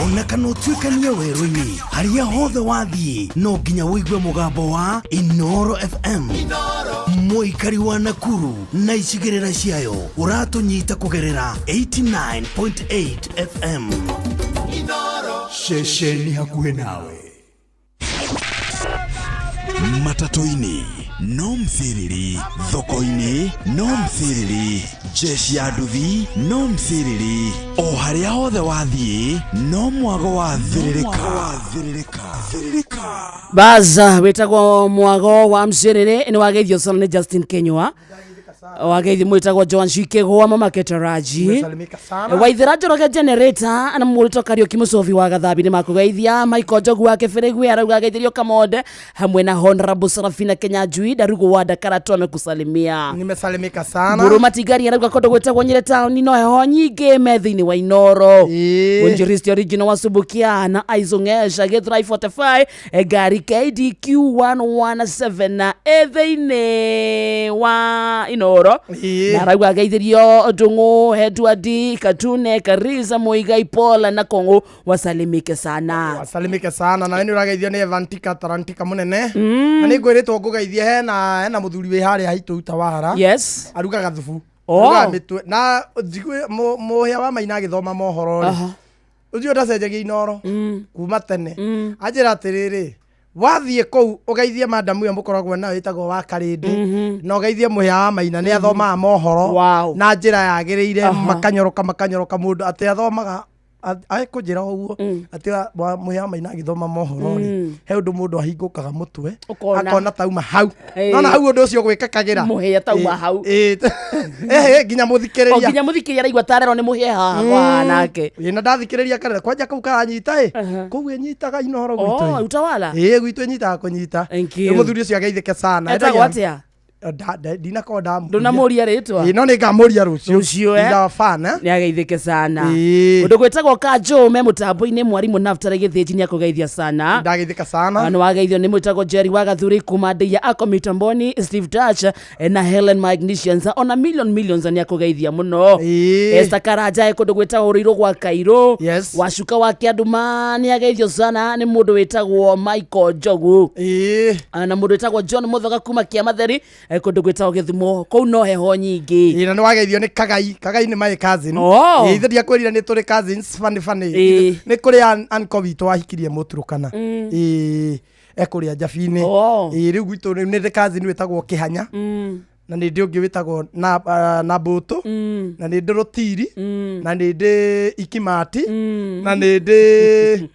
ona kana ũtuĩkanie werũ-inĩ, harĩa hothe wathiĩ no nginya ũigue mũgambo wa Inoro FM. Mũikari wa Nakuru na icigĩrĩra ciayo ũratũnyita kũgerera 89.8 FM. Ceceni hakuhĩ nawe. Matatũ-inĩ no msiriri, thoko-inĩ no msiriri, jeshi ya nduthi no msiriri, o harĩa hothe wathiĩ no mwago wa thĩrĩrĩka. Baza wĩtagwo mwago wa mcĩrĩrĩ nĩ wageithio sana nĩ Justin Kenyua. sana. Wageithi mwĩtagwo Joan Shikegwa mama Ketaraji. Nimesalimika sana. Waithera Njoroge generator na mũrĩtwo Kariũki Mũcobi wa Gathambi nĩ makũgeithia. Michael Njogu wa Kĩbĩrĩgwe arauga ageithĩrio Kamonde hamwe na Honorable Sarafina Kenyanjui Ndarugu wa Ndakaratũ amekusalimia. Nimesalimika sana. Mbũrũ Matigari arauga kũndũ gwĩtagwo Nyĩrĩ taũni no heho nyingĩ me thĩinĩ wa Inoro. Mwinjilisti original wa Subukia na Aizongesha Githurai 45 ngari KDQ 117 na ĩ thĩinĩ wa Inoro. Na arauga ageithĩrio Ndung'u, Edward Katune, Karisa Muigai, Paul na Kong'u wasalimike sana. Wasalimike sana. Nawe nä å rageithio nä Evantika Tarantika må nene, na nä ngwä rä two ngå geithie hena må thuri wä harä a haitå Utawara. Arugaga thubu. Arugaga mĩtwe na njigue mũhĩa wa maina agĩthoma mohoro rĩ, ũcio ndacenjagia Inoro kuma tene. Anjĩra atĩrĩrĩ, wathiĩ kũu ũgeithie madamu ĩyo mũkoragwo nayo ĩtagwo wa Karĩndĩ, na ũgeithie mũhĩa wa maina nĩ athomaga mohoro na njĩra yagĩrĩire. Makanyoroka makanyoroka mũndũ atĩ athomaga akũnjĩra ũguo atĩ mũhĩa wa maina agĩthoma mohoro rĩ, he ũndũ mũndũ ahingũkaga mũtwe. Ũkona. Akona tauma hau. Nona hau ũndũ ũcio gwĩkakagĩra. Mũhĩa tauma hau. Nginya O mũthikĩrĩria. nginya mũthikĩrĩria araigua tarerwo nĩ mũhĩa haha kwa nake. Ĩ, na ndathikĩrĩria karera kwanja kau karanyita ĩ kũu ĩnyitaga Inoro gwitũ ĩ. Utawala. Ĩ, gwitũ ĩnyitaga kũnyita. Thank you. Rĩu mũthuri ũcio ageithĩke sana. Etagwo atĩa? Ndinakorwo ndamũria. Ndũnamũria rĩtwa? Ĩ, no nĩ ngamũria rũciũ. Rũciũ, eh? He's our fan, eh? Nĩ ageithĩke sana. Ũndũ gwĩtagwo Kanjũ me mũtambo-inĩ mwarimũ Naftali Gĩthĩnji nĩ akũgeithia sana. Ndageithĩka sana. Nĩ wageithio nĩ mwĩtagwo Jerry wa Gathuri kuma Ndeia ako mitamboni Steve Dutch na Helen Magnesians ona million millions nĩ akũgeithia mũno. Esther Karanja e kũndũ gwĩtagwo Rũirũ gwa Kairũ. Wacuka wa Kĩanduma nĩ ageithio sana nĩ mũndũ wĩtagwo Michael Njogu. Na mũndũ wĩtagwo John Mũthoga kuma Kĩamatheri kũndũ gwĩtagwo Gĩthumo kũu no heho nyingĩ. Ĩ, na nĩ wageithio nĩ Kagai. Kagai nĩ my cousin. Ĩ, ithe ndiakwĩrire nĩ tũrĩ cousins funny funny. Nĩ kũrĩ uncle witũ wahikirie Mũturũkana. Ĩ, ekũrĩa Njabinĩ. Ĩ, rĩu gwitũ rĩu nĩ ndĩ cousin wĩtagwo Kĩhanya, na nĩ ndĩ ũngĩ wĩtagwo na Mbũtũ, na nĩ ndĩ Rũtiri, na nĩ ndĩ Ikimati, na nĩ ndĩ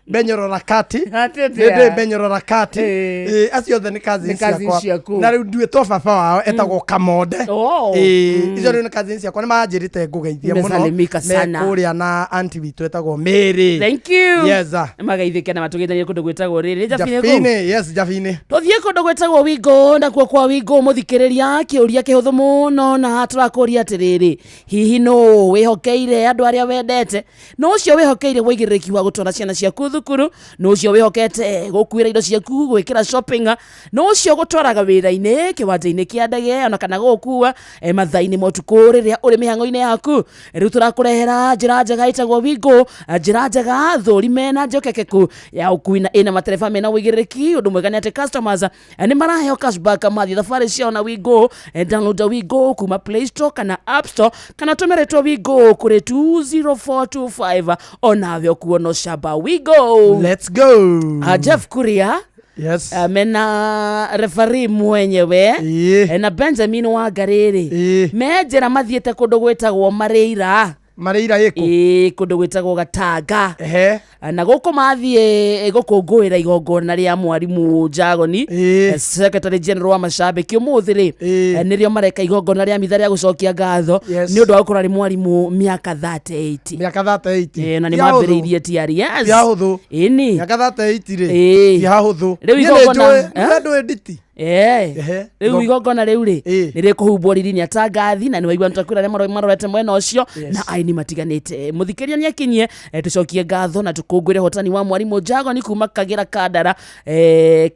Benyororakati. Atĩ Nĩ atĩa? ndĩ Benyororakati. Ĩ. Ĩ, acio othe nĩ cousins Nĩ cousins ciakwa. ciaku. Na rĩu nduĩtwo baba wao etagwo Kamonde. Ĩ, icio rĩu nĩ cousins ciakwa nĩ manjĩrĩte ngũgeithie mũno. Nimesalimika sana. Me kũrĩa na auntie witũ etagwo Mary. Thank you. Yes, ah. Magaithĩke na matũgeithanie kũndũ gwĩtagwo rĩrĩ Njabinĩ kũu. Njabinĩ, yes, Njabinĩ. Tũthiĩ kũndũ gwĩtagwo Wingũ, nakuo kwa Wingũ mũthikĩrĩria kĩũria kĩhũthũ mũno na tũrakũria atĩrĩrĩ, hihi nũ wĩhokeire andũ arĩa wendete? Nũ ũcio wĩhokeire wĩigĩrĩrĩki wa gũtwara ciana ciaku thukuru? Nũ ũcio wĩhokete gũkuĩra indo ciaku gwĩkĩra shopping? Nũ ũcio gũtwaraga wĩra-inĩ kĩwanja-inĩ kĩa ndege ona kana gũgũkua mathaa-inĩ ma ũtukũ rĩrĩa ũrĩ mĩhang'o-inĩ yaku? Rĩu tũrakũrehera njĩra njega ĩtagwo Wingũ, njĩra njega thũri mena njokekeku ya ũkui na ĩna matereba mena ũigĩrĩrĩki. Ũndũ mwega nĩ atĩ customers nĩ maraheo cashback mathiĩ thabarĩ ciao na Wingũ. Download Wingũ kuma Play Store kana App Store kana tũmĩrĩtwo Wingũ kũrĩ 20425 onawe ũkuo no camba Wingũ. Let's go. Jeff Kuria mena refari mwenyewe na Benjamin Wangarĩrĩ me njĩra mathiĩte kũndũ gwĩtagwo Marĩira. Marĩira ĩkũ? Ĩ, kũndũ gwĩtagwo Gatanga. Na gũkũ mathiĩ gũkũngũĩra igongona rĩa mwarimũ Jagoni, secretary general wa macambĩki ũmũthĩ rĩ, nĩrĩo mareka igongona rĩa mitha rĩa gũcokia ngatho nĩ ũndũ wa gũkorwo arĩ mwarimũ mĩaka 38. Mĩaka 38. Na nĩ Ti hahũthũ. mambĩrĩirie TRS. Ti hahũthũ. Ĩni. Mĩaka 38 rĩ, ti hahũthũ. Rĩu Niĩ nĩ igongona- njũĩ, Eh? nĩ ndũĩ nditi. Rĩu igongona rĩu rĩ nĩ rĩkũhumbwo riri nĩ atangathi na nĩ waigua nĩtwakwĩra arĩa marorete mwena ũcio na aini matiganĩte. Mũthikĩria nĩ akinyie tũcokie ngatho na tũkũngũĩre hotani wa mwarimũ Jagoni kuma Kagĩra Kandara,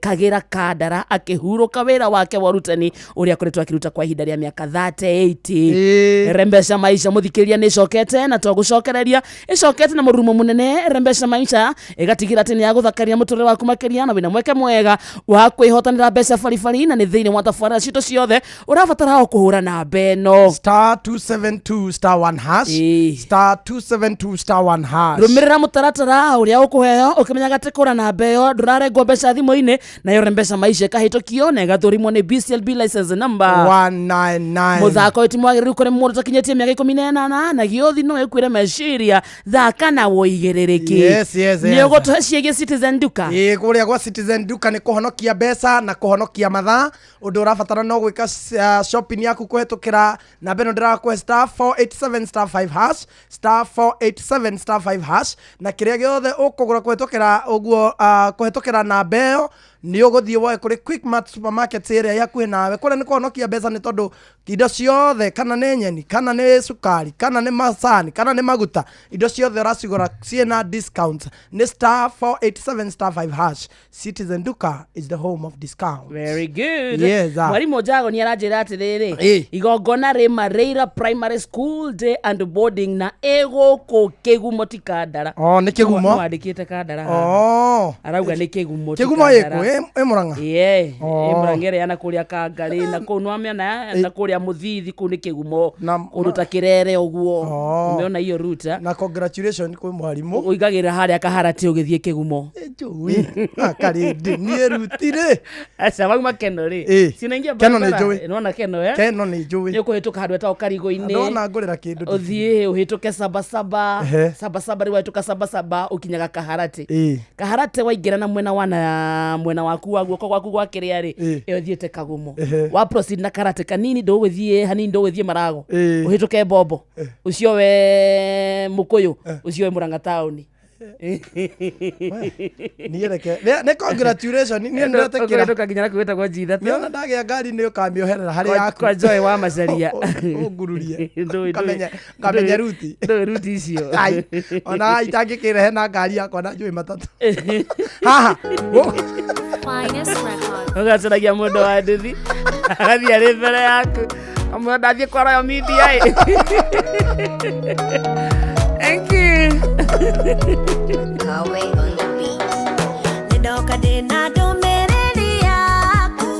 Kagĩra Kandara akĩhurũka wĩra wake wa ũrutani ũrĩa akoretwo akĩruta kwa ihinda rĩa mĩaka 38. Rembesha Maisha mũthikĩria nĩ ĩcokete na twagũcokereria ĩcokete na mũrurumo mũnene. Rembesha Maisha ĩgatigĩra atĩ nĩ yagũthakaria mũtũrĩre waku makĩria na wĩna mweke mwega wa kwĩhotanĩra mbeca baribari na nĩ thĩinĩ wa tabarĩra citũ ciothe ũrabatara o kũhũra namba ĩno. Star 272 star 1 hash. Star 272 star 1 hash. Rũmĩrĩra mũtaratara ũrĩa ũkũheo ũkĩmenyaga atĩ kũra namba ĩyo ndũrarengwo mbeca thimũ-inĩ, nayo Rembesha Maisha ĩkahĩtũkio na ĩgathũrimwo nĩ BCLB license number 199. Mũthako ũyũ ti mwagĩrĩru kũrĩ mũndũ ũtakinyĩtie mĩaka 18 na gĩũthi no ĩkuĩre meciria. Thaka na wũigĩrĩrĩki. Yes, yes, Nĩ yes. ũgũtũhe ciĩgiĩ Citizen Duka. Ĩ, kũrĩa gwa Citizen Duka nĩ kũhonokia mbeca na kũhonokia Kũhonokia mathaa, ũndũ ũrabatara no gwĩka shopping yaku kũhetũkĩra namba ĩno ndĩrakũhe, *487*5#, *487*5#, na kĩrĩa gĩothe ũkũgũra kũhetũkĩra ũguo, kũhetũkĩra namba ĩyo, nĩ ũgũthiĩ woe kũrĩ Quickmart supermarket ĩrĩa ĩ hakuhĩ nawe. Kũrĩa nĩ kũhonokia mbeca, nĩ tondũ indo ciothe, kana nĩ nyeni, kana nĩ cukari, kana nĩ macani, kana nĩ maguta, indo ciothe ũracigũra ciĩna discount. Nĩ *487*5#. Citizen Duka is the home of discount. Very good. Yes, ah. Mwarimu Njago nĩ aranjĩra atĩrĩrĩ, igongona rĩ Mareira Primary School Day and Boarding, na ĩgũkũ Kĩgumo, ti Kandara. Oh, nĩ Kĩgumo? Nĩwandĩkĩte Kandara haha. Oh. Arauga nĩ Kĩgumo, ti Kĩgumo. Kandara. Ĩkũ ĩ Mũrang'a? Ĩĩ. Oh. Ĩ Mũrang'a ĩrĩa na kũrĩa Kangarĩ, na kũu nĩwamĩona, na kũrĩa Mũthithi, kũu nĩ Kĩgumo. Kũndũ ta Kĩrere ũguo. Oh. Ũmĩona iyo ruta. Na congratulation kwĩ mwarimũ. Ũingagĩrĩra harĩa Kaharati ũgĩthiĩ Kĩgumo. Njũĩ akarĩndĩ niĩ rutire. Aca mauma Keno rĩ, cinaingia Keno nĩ barabara. njũĩ. Nĩwona Keno, eh? Keno nĩ njũĩ. Nĩ ũkũhĩtũka handũ etagwo Karigũ-inĩ. Ndona ngũrĩra kĩndũ. Ũthiĩ ũhĩtũke Sabasaba. Sabasaba rĩ, wahĩtũka Sabasaba ũkinyaga Kaharati. Kaharati waingĩra na mwena wa na mwena waku wa guoko gwaku gwa kĩrĩa rĩ, ĩyo ĩthiĩte Kagumo. Wa proceed na Karate kanini, ndũgũthiĩ hanini, ndũgũthiĩ Marago, ũhĩtũke Bombo, ũcio we Mũkũyũ, ũcio we Mũrang'a taũni. Niĩ reke nĩ congratulation, niĩ nĩndetĩkĩra. Ũkũhĩtũka nginya nakuo gwĩtagwo Njithatũ. Nĩona ndagĩa ngari nĩ ũkamĩoherera harĩ yaku. Kwa Joy wa Macaria. Ũngururie. Ngamenye ruti. Ndũĩ ruti icio. Ai, ona itangĩkĩrehe na ngari yakwa na njũĩ matatũ haha. Finest Records. Ũgacaragia mũndũ wa nduthi agathiĩ arĩ mbere yaku, amwĩra ndathiĩ kwa Royal Media ĩ. Thank you. Kawe on the beat. Nĩndoka ndĩna ndũmĩrĩri yaku,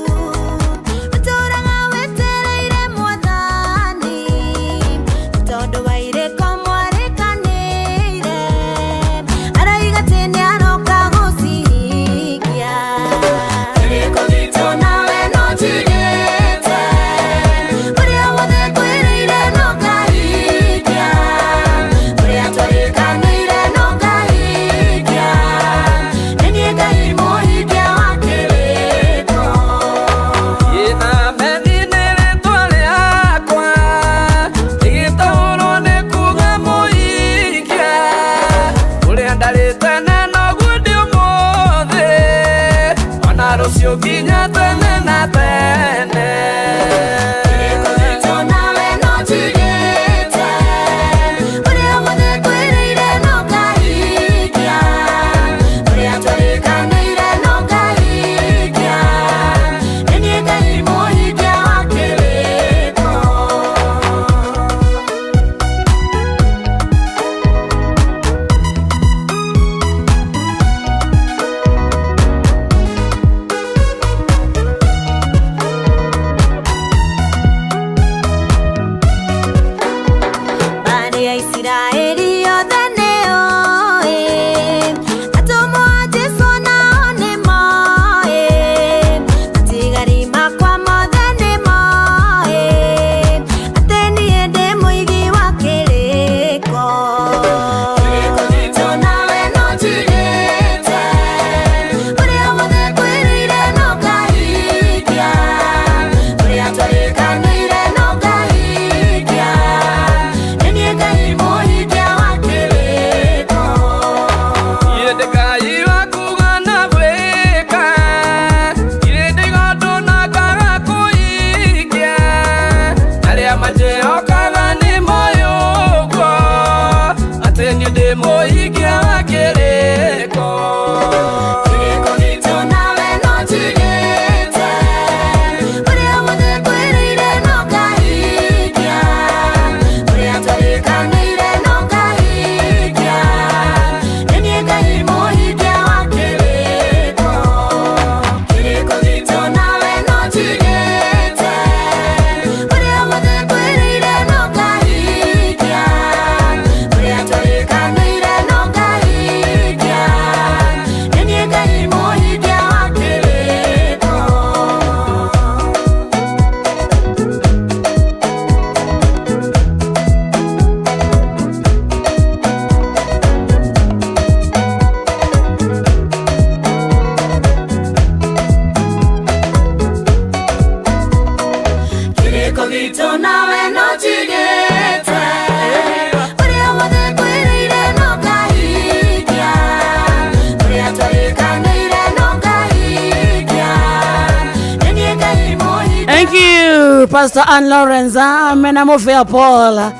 ũtũũraga wetereire mwathani, tondũ wa irĩko mwarĩkanĩire, araiga atĩ nĩaroka gũcihingia. Kĩrĩko gitũ nawe no njigĩte, ũrĩa wothe ngwĩrĩire no ngahingia, ũrĩa twarĩkanĩire no ngahingia, nĩ niĩ Ngai mũhingia. witũ nawe no njigĩte. Ũrĩa wothe ngwĩrĩire no ngahingia, ũrĩa twarĩkanĩire no ngahingia. Nĩ niĩ Ngai mũhingia. Thank you, Pastor Ann Lawrence. Amen. Amofea Paul.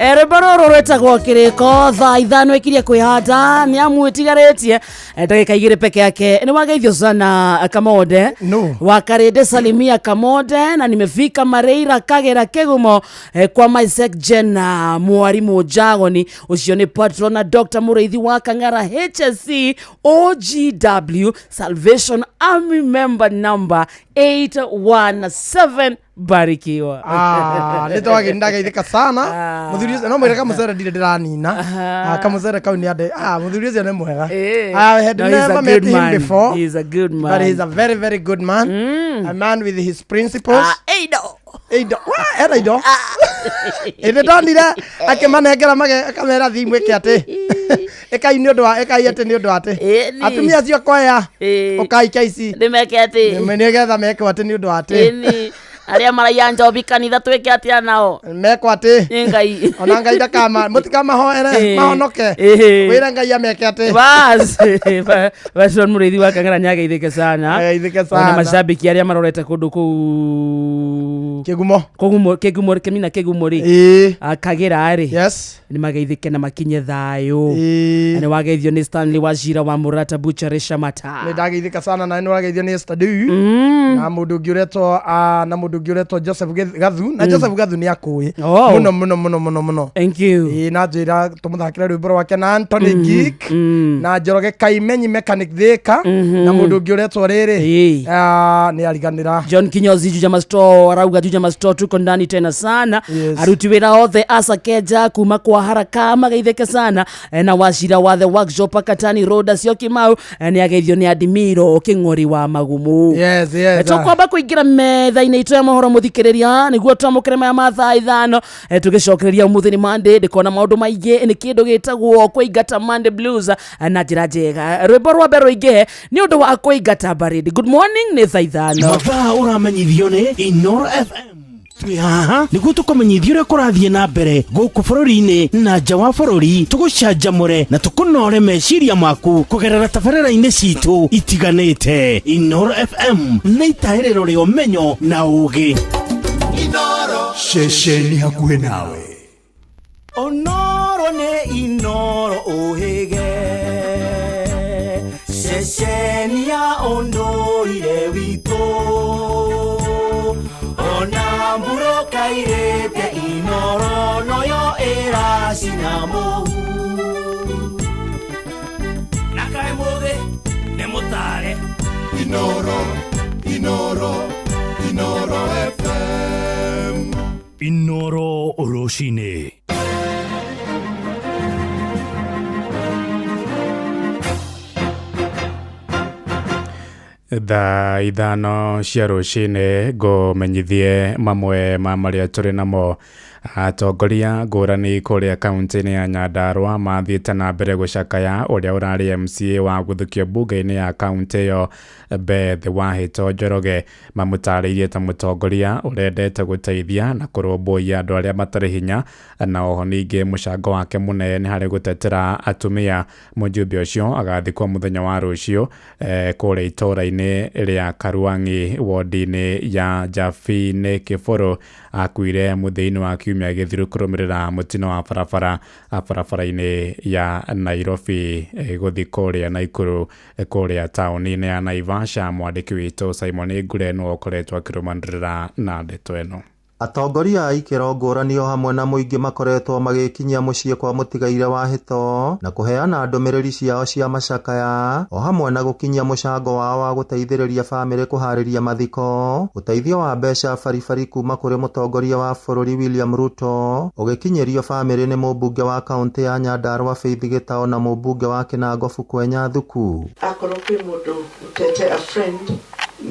Rwĩmbo rũrũ rwĩtagwo kĩrĩko thaa 5 ĩkirie kwĩhanda nĩ amu ĩtigarĩtie ndagĩka 2 peke yake. Nĩ wageithio sana Kamonde. No. Wakarĩndĩ salimia Kamonde na nimefika Mareira Kagera Kĩgumo kwa Isaac Jena mwarimu Jagoni ũcio nĩ patron na Dr. Mũrĩithi wa Kang'ara HSC OGW Salvation Army member number 817. Barikiwa. Nä twagä ndageithä sana må thuri å cio no mwä re kamå ndirä ndä ranina kamå kau nä andä må thuri å cio nä mwega. I had No, he's a never good met him man. before. He's a good man. But he's a very, very good man. A man with his principles. Eido. Indo. Wa, era indo. Ĩndĩ ndonire akĩmanengera akamera thiĩ mwĩke atĩ. Ĩkai nĩ ũndũ wa ĩkai atĩ nĩ ũndũ wa atĩ. Ĩni. Atumia acio kwaya. Ĩ. Ũkai kaici. Nĩmeke atĩ. Nĩgetha mekwo atĩ nĩ ũndũ wa atĩ. Ĩni. Arĩa maraiya njobi kanitha twĩke atĩa nao? Mekwo atĩ. Nĩ Ngai. Ona Ngai ndakama mũtikamahoere Ĩ. mahonoke. Ĩ. Wĩre Ngai ameke atĩ. Bas. Patron Mũrĩithi wa Kang'ara nĩageithĩke sana. Ageithĩke sana. Ona mashabiki arĩa marorete kũndũ kũu Kĩgumo. Kũgumo Kĩgumo Kĩmina Kĩgumo rĩ. Ĩ. Kagera rĩ. Yes. Nĩmageithĩke na makinye thayũ. Ĩ. Na nĩwageithio nĩ Stanley Wachira wa Mũrata Butchery Shamata. Nĩ ndageithĩka sana na nĩ ũrageithio nĩ Esther Duu. Na mũndũ ũngĩ ũretwo na mũndũ ũngĩ ũretwo Joseph Gathu na Joseph Gathu nĩ akũĩ Oh. mũno mũno mũno mũno mũno. Thank you. Ĩ na njĩra tũmũthakĩre rwĩmbo rwake na Anthony Geek na Njoroge Kaimenyi Mechanic Thika na mũndũ ũngĩ ũretwo rĩrĩ Ĩ. nĩ ariganĩra. John Kinyozi Juja Masto arauga Juja Masto tuko ndani tena sana. Yes. Aruti wĩra othe asakeja kuma kwa haraka mageithĩke sana. Na Wachira wa the workshop Akatani Road acio Kimau nĩ ageithio nĩ Adimiro Kĩng'ori wa Magumu. Yes, yes. Tũkwamba kũingĩra metha-inĩ itũ ya mohoro mũthikĩrĩria nĩguo twamũkĩre maya ma thaa 5 tũgĩcokereria ũmũthĩ nĩ Monday ndĩkona maũndũ maingĩ nĩ kĩndũ gĩtagwo kũingata Monday Blues na njĩra njega. Rwĩmbo rwa mbere rũingĩhe nĩ ũndũ wa kũingata baridi. Good morning nĩ thaa 5. Mathaa ũramenyithio nĩ Inoro FM. Twĩ haha nĩguo tũkũmenyithia ũrĩa kũrathiĩ na mbere gũkũ bũrũri-inĩ na nja wa bũrũri, tũgũcanjamũre na tũkũnore meciria maku kũgerera tabarĩra-inĩ citũ itiganĩte. Inoro FM nĩ itahĩrĩro rĩa ũmenyo na ũũgĩ. Ceceni hakuhĩ nawe. Onoro nĩ Inoro ũhĩge ceceni ya ũndũire witũ ona mburoka irĩte Inoro noyo ĩracina mũhu na kaĩ mũthĩ nĩ mũtare. Inoro, Inoro, Inoro FM. Inoro rũcinĩ. Thaa 5 cia rũcinĩ ngũmenyithie mamwe ma marĩa tũrĩ namo. Atongoria ngũrani kũrĩa kaunti-inĩ ya Nyandarua mathiĩte na mbere gũcakaya ũrĩa ũrarĩ MCA wa gũthukio mbunge-inĩ ya kaunti ĩyo Beth Wahĩto Njoroge. Mamũtarĩirie ta mũtongoria ũrendete gũteithia na kũrũmbũiya andũ arĩa matarĩ hinya, na oho ningĩ mũcango wake mũnene nĩ harĩ gũtetera atumia. Mũjumbe ũcio agathikwo mũthenya wa rũciũ kũrĩa itũũra-inĩ rĩa Karuang'i wodi-inĩ ya Jabini Kĩbũrũ. Akuire mũthia-inĩ wa kiumia gĩthiru kũrũmĩrĩra mũtino wa barabara barabara-inĩ ya Nairobi gũthiĩ kũrĩa Naikuru kũrĩa taũni-inĩ ya Naivasha. Mwandĩki witũ Simon Ngure nĩwe ũkoretwo akĩrũmanĩrĩra na ndeto ĩno. Atongoria a ikĩro ngũrani o hamwe na mũingĩ makoretwo magĩkinyia mũciĩ kwa mũtigaire wa Hĩto na kũheana ndũmĩrĩri ciao cia macakaya o hamwe na gũkinyia mũcango wao wa gũteithĩrĩria bamĩrĩ kũharĩria mathiko. Ũteithio wa mbeca baribari kuma kũrĩ mũtongoria wa bũrũri William Ruto ũgĩkinyĩrio bamĩrĩ nĩ mũmbunge wa kaũntĩ ya Nyandarua Faith Gĩtao na mũmbunge wa Kĩnango Kwenya Thuku. Akorwo kwĩ mũndũ ũtete a friend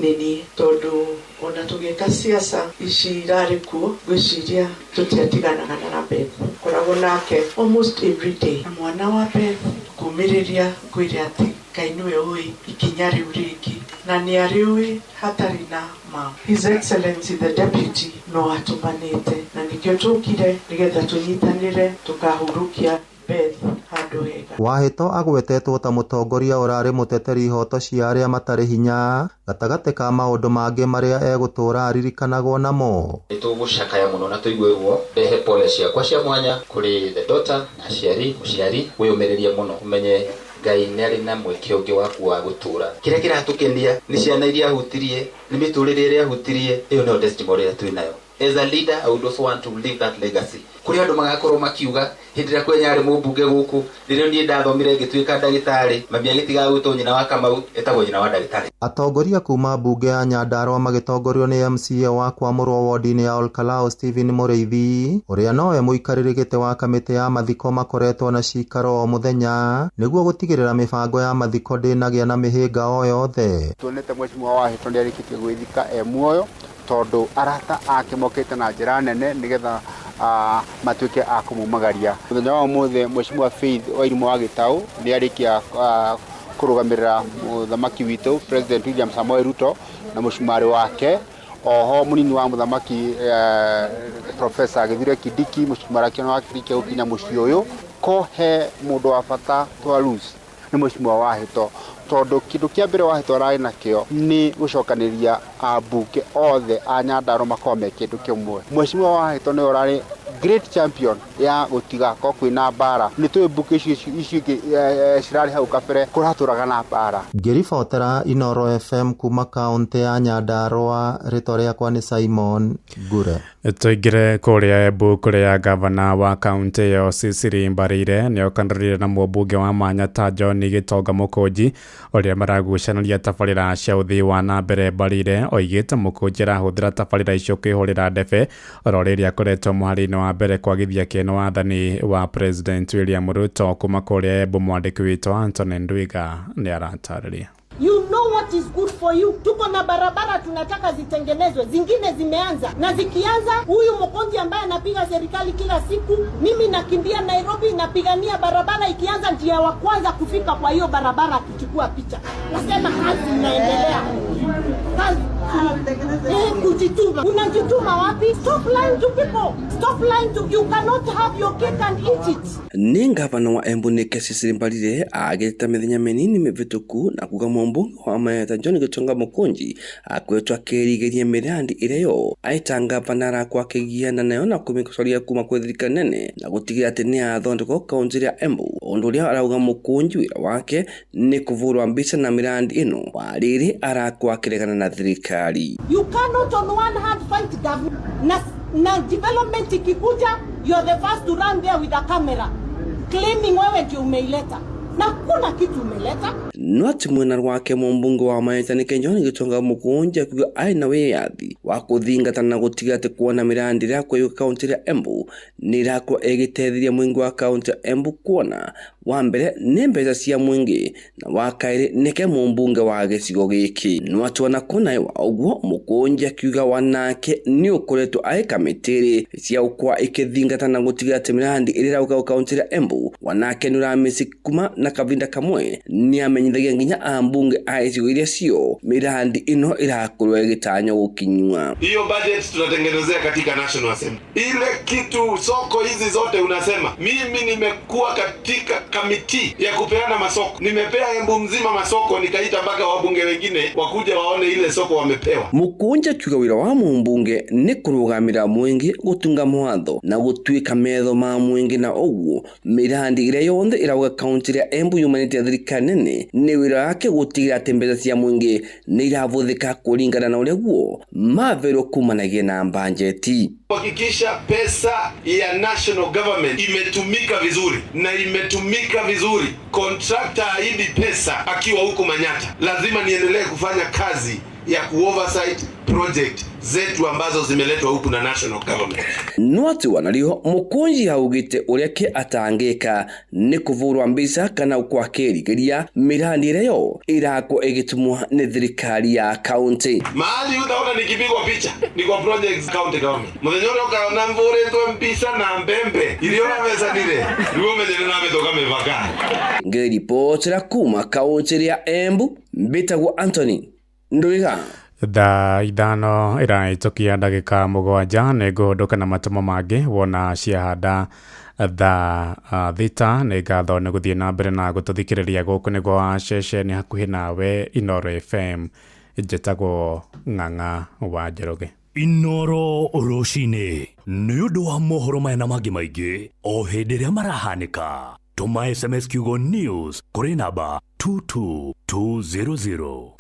nini tondu ona tũgĩka siasa ici irarĩ kuo ngwĩciria tũtiatiganaga na Beth, koragwo nake almost every day. Na mwana wa Beth kũmĩrĩria ngwĩre atĩ Ngai nĩwe ũĩ ikinya rĩu rĩngĩ na Na nĩ arĩũĩ hatarĩ na ma. His Excellency the Deputy no atũmanĩte na nĩkĩo tũkire nĩgetha tũnyitanĩre tũkahurũkia Beth handũ hega. Wahĩto agwetetwo ta mũtongoria ũrarĩ mũteteri ihoto cia arĩa matarĩ hinya gatagatĩ ka maũndũ mangĩ marĩa egũtũra aririkanagwo namo. Nĩ tũgũcakaya mũno na tũigue ruo, ndehe pole ciakwa cia mwanya kũrĩ the daughter na aciari, mũciari wĩyũmĩrĩrie mũno, ũmenye Ngai nĩ arĩ na mweke ũngĩ waku wa gũtũra. Kĩrĩa kĩratũkenia nĩ ciana iria ahutirie, nĩ mĩtũrĩre ĩrĩa ahutirie, ĩyo nĩyo testimony ĩrĩa twĩ nayo. As a leader, I would also want to leave that legacy. Kũrĩ andũ magakorwo makiuga hĩndĩ ĩrĩa Kwenya arĩ mũmbunge gũkũ, rĩrĩa niĩ ndathomire ngĩtuĩka ndagĩtarĩ, mami agĩtigaga gwĩtwo nyina wa Kamau, etagwo nyina wa ndagĩtarĩ. Atongoria kuma mbunge ya Nyandarua magĩtongorio nĩ MCA wa kwamũrwo wodi-inĩ ya Olkalau Stephen Mũrĩithi ũrĩa nowe mũikarĩri gĩtĩ wa kamĩtĩ ya mathiko makoretwo na cikaro o mũthenya nĩguo gũtigĩrĩra mĩbango ya mathiko ndĩnagĩa na mĩhĩnga o yothe. Tuonete mheshimiwa Wahĩto nĩarĩkĩtie gwĩthika e muoyo tondũ arata ake mokĩte na njĩra nene nĩgetha matuĩke a kũmumagaria. Mũthenya wa ũmũthĩ mheshimiwa Faith Wairimũ wa Gĩtaũ nĩarĩkia kũrũgamĩrĩra mũthamaki witũ President William Samoei Ruto na mũcumarĩ wake, oho mũnini wa mũthamaki Professor Kithure Kindiki, mũcumarĩ wake nĩwarĩkia gũkinya mũciĩ ũyũ. Ko he mũndũ wa bata twa lose nĩ mheshimiwa Wahĩto, tondũ kĩndũ kĩa mbere Wahĩto ararĩ nakĩo nĩ gũcokanĩrĩria ambunge othe a Nyandarua makorwo me kĩndũ kĩmwe. Mheshimiwa Wahĩto nĩwe ũrarĩ great champion ya gũtigakorwo kwĩna mbara. Nĩ tũĩ mbunge icio ingĩ cirarĩ hau kabere kũratũraga na mbara. Ngĩribotera Inooro FM kuma kaũntĩ ya Nyandarua, rĩtwa rĩakwa nĩ Simon Ngure. Tũingĩre kũrĩa Embu kũrĩa gavana wa kaũntĩ ĩyo Cecily Mbarire nĩokanĩrĩire na mũmbunge wa Manyata John Gĩtonga Mũkũnji ũrĩa maragucanĩria tabarĩra cia ũthii wa na mbere. Mbarire oigĩte Mũkũnji arahũthĩra tabarĩra icio kwĩhũrĩra ndebe oro rĩrĩa akoretwo mũhari-inĩ wa mbere kwagithia kĩene wathani wa President William Ruto. Kuma kũrĩa Embu mwandĩki witũ Anthony Ndwiga nĩ aratarĩria. You know what is good for you. Tuko na barabara tunataka zitengenezwe, zingine zimeanza, na zikianza, huyu Mokonzi ambaye anapiga serikali kila siku, mimi nakimbia Nairobi napigania barabara ikianza, njia wa kwanza kufika kwa hiyo barabara akichukua picha, nasema kazi inaendelea. Kazi kujituma. Unajituma wapi? Stop lying to people. Stop lying to you cannot have your cake and eat it. Nĩ ngavana wa Embu nĩ Cecily Mbarire agĩte mĩthenya mĩnini mĩvĩtũku na kuga mũmbunge wa Manyata John Gĩtonga Mũkũnji akoretwo akĩrigĩria mĩrandi ĩrĩa yo aita ngavana arakwo akĩgiana nayo na kũmĩcoria kuma kwĩ thirikari nene na gũtigĩrĩra atĩ nĩyathondekwo kaũntĩ ya Embu, ũndũ ũrĩa arauga Mũkũnji wĩra wake nĩ kũvũrwa mbica na mĩrandi ĩno wa rĩrĩ arakwo akĩregana na thirikari. You cannot on one hand fight government na development ikikuja, you are the first to run there with a camera claiming wewe ndio umeileta na kuna kitu umeleta. No ati mwena rwake mũmbunge wa Manyata nĩ John Gĩtonga Mũkũnji akiuga arĩ na wĩyathi wa kũthingata na gũtiga atĩ kuona mĩrandi ĩrĩa kwĩ kaũntĩ ya Embu nĩ ĩrakorwo ĩgĩteithĩrĩria mũingĩ wa kaũntĩ ya Embu kuona wa mbere nĩ mbeca cia mũingĩ na wa kerĩ nĩke mũmbunge wa gĩcigo gĩkĩ. No ati ona kũna wa ũguo Mũkũnji akiuga wanake nĩ ũkoretwo arĩ kamĩtĩ cia gũkorwo ĩkĩthingata na gũtiga atĩ mĩrandi ĩrĩa ĩrauga kaũntĩ ya Embu wanake nĩ ũramĩcikuma na kavinda kamwe nĩamenyithagia nginya ambunge a icigo iria cio mirandi ĩno ĩrakorwo ĩgĩtanywo gũkinywa. Hiyo budget tunatengenezea katika National Assembly. Ile kitu soko hizi zote unasema, mimi nimekuwa katika kamiti ya kupeana masoko, nimepea Embu mzima masoko, nikaita mpaka wabunge wengine wakuja waone ile soko wamepewa. Mũkũnji akiuga wĩra wa mũmbunge nĩ kũrũgamĩra mũingĩ, gũtunga mwatho na gũtuĩka metho ma mũingĩ, na ũguo mĩrandi ĩrĩa yonthe ĩrauga kaũntĩ ya Embu yumanĩte na thirikari nene nĩ wĩra wake gũtigĩrĩra atĩ mbeca cia mũingĩ nĩ iravuthĩka kũringana na ũrĩa guo maverwo kumanagia na mbanjeti. Kuhakikisha pesa ya national government imetumika vizuri na imetumika vizuri. Contractor haibi pesa akiwa huko Manyata. Lazima niendelee kufanya kazi ya ku-oversight project zetu ambazo zimeletwa huku na national government. No ati wanariho Mũkũnji augĩte ũrĩa ke atangĩka nĩ kũvũrwa mbica kana kwakĩrigĩria mĩrandi ĩrĩa yo ĩrakwo ĩgĩtumwo nĩ thirikari ya kaũntĩ. Mahali utaona nikipigwa picha ni kwa projects county government. Mũthenya ũrĩa ũkaona mvũrĩtwe mbica na mbembe iriona mbeca nire nĩguo ũmenye nĩ namĩtũka mĩbaka. Ngĩribotera kuma kaũntĩ ya Embu, mbĩtagwo Anthony Ndwiga. Thaa 5 ĩrahĩtũkia ndagĩka 7 nĩ ngũhũndũka na matũmo mangĩ wona ciahanda thaa 6. Nĩ ngatho nĩ gũthiĩ na mbere na gũtũthikĩrĩria gũkũ nĩguo wa ceceni hakuhĩ nawe Inooro FM. Njĩtagwo Ng'ang'a wa Njoroge. Inooro rũcinĩ nĩ ũndũ wa mohoro maya na mangĩ maingĩ o hĩndĩ ĩrĩa marahanĩka. Tũma SMS kiugo news kũrĩ namba 22200.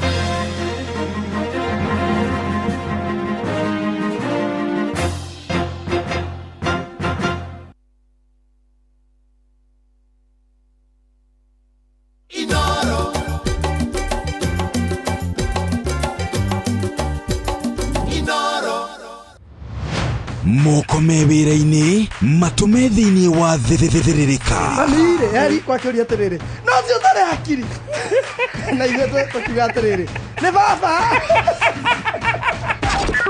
Inoro. Inoro. Moko me wĩra-inĩ matũme thĩinĩ wa thĩthĩrĩrĩka. Mami-rĩ, eri kwakĩũria atĩrĩrĩ, no ũcio ũtarĩ hakiri na ithuĩ tũkiuga atĩrĩrĩ, nĩ baba.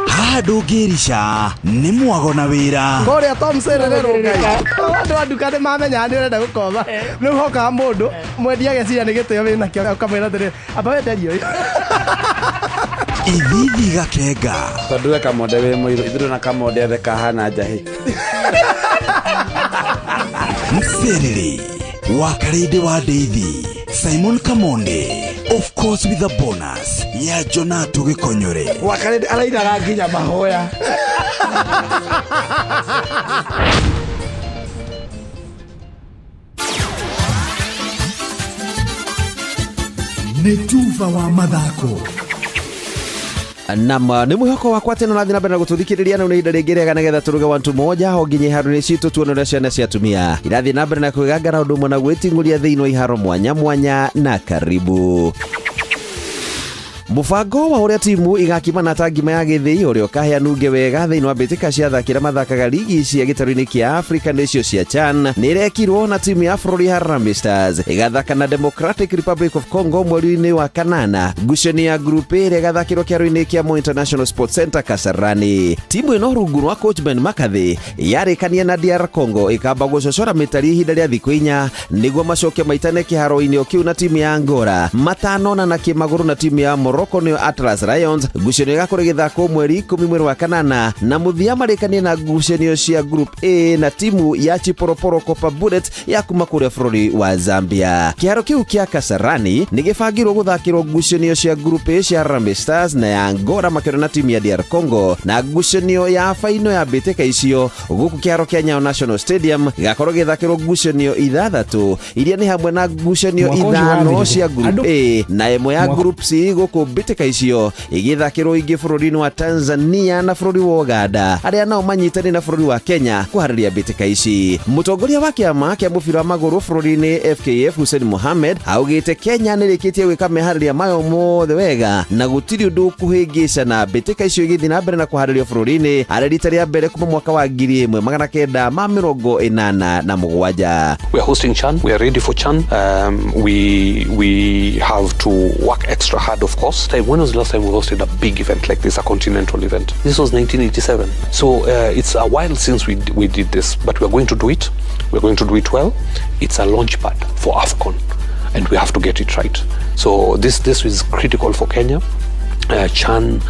Haha ndũngĩrica nĩ mwago na wĩra. Kũrĩa Tom Serere Rũngai, andũ a nduka nĩ mamenyaga nĩ ũrenda gũkoma. Rĩu hokaga mũndũ mwendia ageciria nĩ gĩtĩo wĩnakĩo, ũkamwĩra atĩrĩrĩ, amba wenderie ũyũ. Ithithi gakenga. Tondũ we kamonde wĩ mũirũ, ithuĩ na kamonde othe kahana njahĩ. Mserere wa Karĩndĩ wa Ndeithi, Simon Kamonde, of course with a bonus ya Jonato Gĩkonyore. Wa Karĩndĩ arainaga nginya mahoya. Nĩ tuba wa mathako. Nam nĩ mwĩhoko wakwa atĩ nĩũrathiĩ na mbere na gũtũthikĩrĩria na nĩ ihinda rĩngĩ rĩega nĩgetha tũruge wantu moja o nginya iharo-inĩ citũ tuone ũrĩa ciana cia atumia irathiĩ na mbere na kwĩgangara ũndũ ũmwe na gwĩting'ũria thĩinĩ wa iharo mwanya mwanya. Na karibu mũbango wa ũrĩa timu igakimana ta ngima ya gĩthĩi ũrĩa ũkahea nunge wega thĩinĩ wa mbĩtĩka cia athaki arĩa mathakaga ligi cia gĩtarũ-inĩ kĩa Africa nĩcio cia CHAN nĩ ĩrekirwo na timu ya bũrũri Harambee Stars ĩgathaka na Democratic Republic of Congo mweri-inĩ wa kanana ngucanio ya Group A ĩrĩa ĩgathakĩrwo kĩharo-inĩ kĩa Moi International Sports Center Kasarani. Timu ĩno rungu rwa coach Ben McCarthy yarĩkania na DR Congo ĩkamba gũcocora mĩtari ihinda rĩa thikũ 4 nĩguo macoke maitane kĩharo-inĩ o kĩu na timu ya Angola matanona na kĩmagũrũ na timu ya Morocco nĩyo Atlas Lions. Ngucanio ĩgakorwo ĩgĩthakwo mweri 10 mweri wa kanana na mũthia marĩkanie na ngucanio cia Group A na timu ya Chipolopolo Copper Bullets ya kuma kũrĩa bũrũri wa Zambia. Kĩharo kĩu kĩa Kasarani nĩ gĩbangĩirwo gũthakĩrwo ngucanio cia Group A cia Harambee Stars na ya Angola makĩona na timu ya DR Congo na ngucanio ya baino ya mbĩtĩka icio gũkũ kĩharo kĩa Nyayo National Stadium gĩgakorwo gĩthakĩrwo ngucanio 6 iria nĩ hamwe na ngucanio Mwaka ũcio 5 wathirire. cia Group Andũ A na ĩmwe ya Mwaka Group C gũkũ mbĩtĩka icio igĩthakĩrwo ingĩ bũrũri-inĩ wa Tanzania na bũrũri wa Uganda arĩa nao manyitanĩire na bũrũri wa Kenya kũharĩria mbĩtĩka ici. Mũtongoria wa kĩama kĩa mũbira wa magũrũ bũrũri-inĩ FKF Hussein Mohamed augĩte Kenya nĩrĩkĩtie gwĩka meharĩria mayo mothe wega na gũtirĩ ũndũ ũkũhĩngĩcana na mbĩtĩka icio igĩthiĩ na mbere na kũharĩrio bũrũri-inĩ arĩ rita rĩa mbere kuma mwaka wa 1987. We are hosting CHAN. We are ready for CHAN. We have to work extra hard, of course. When was the last time we hosted a big event like this, a continental event? This was 1987. So it's a while since we did this, but we are going to do it. We are going to do it well. It's a launch pad for AFCON, and we have to get it right. So this is critical for Kenya. CHAN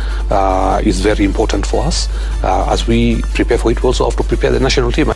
is very important for us. As we prepare for it, we also have to prepare the national team.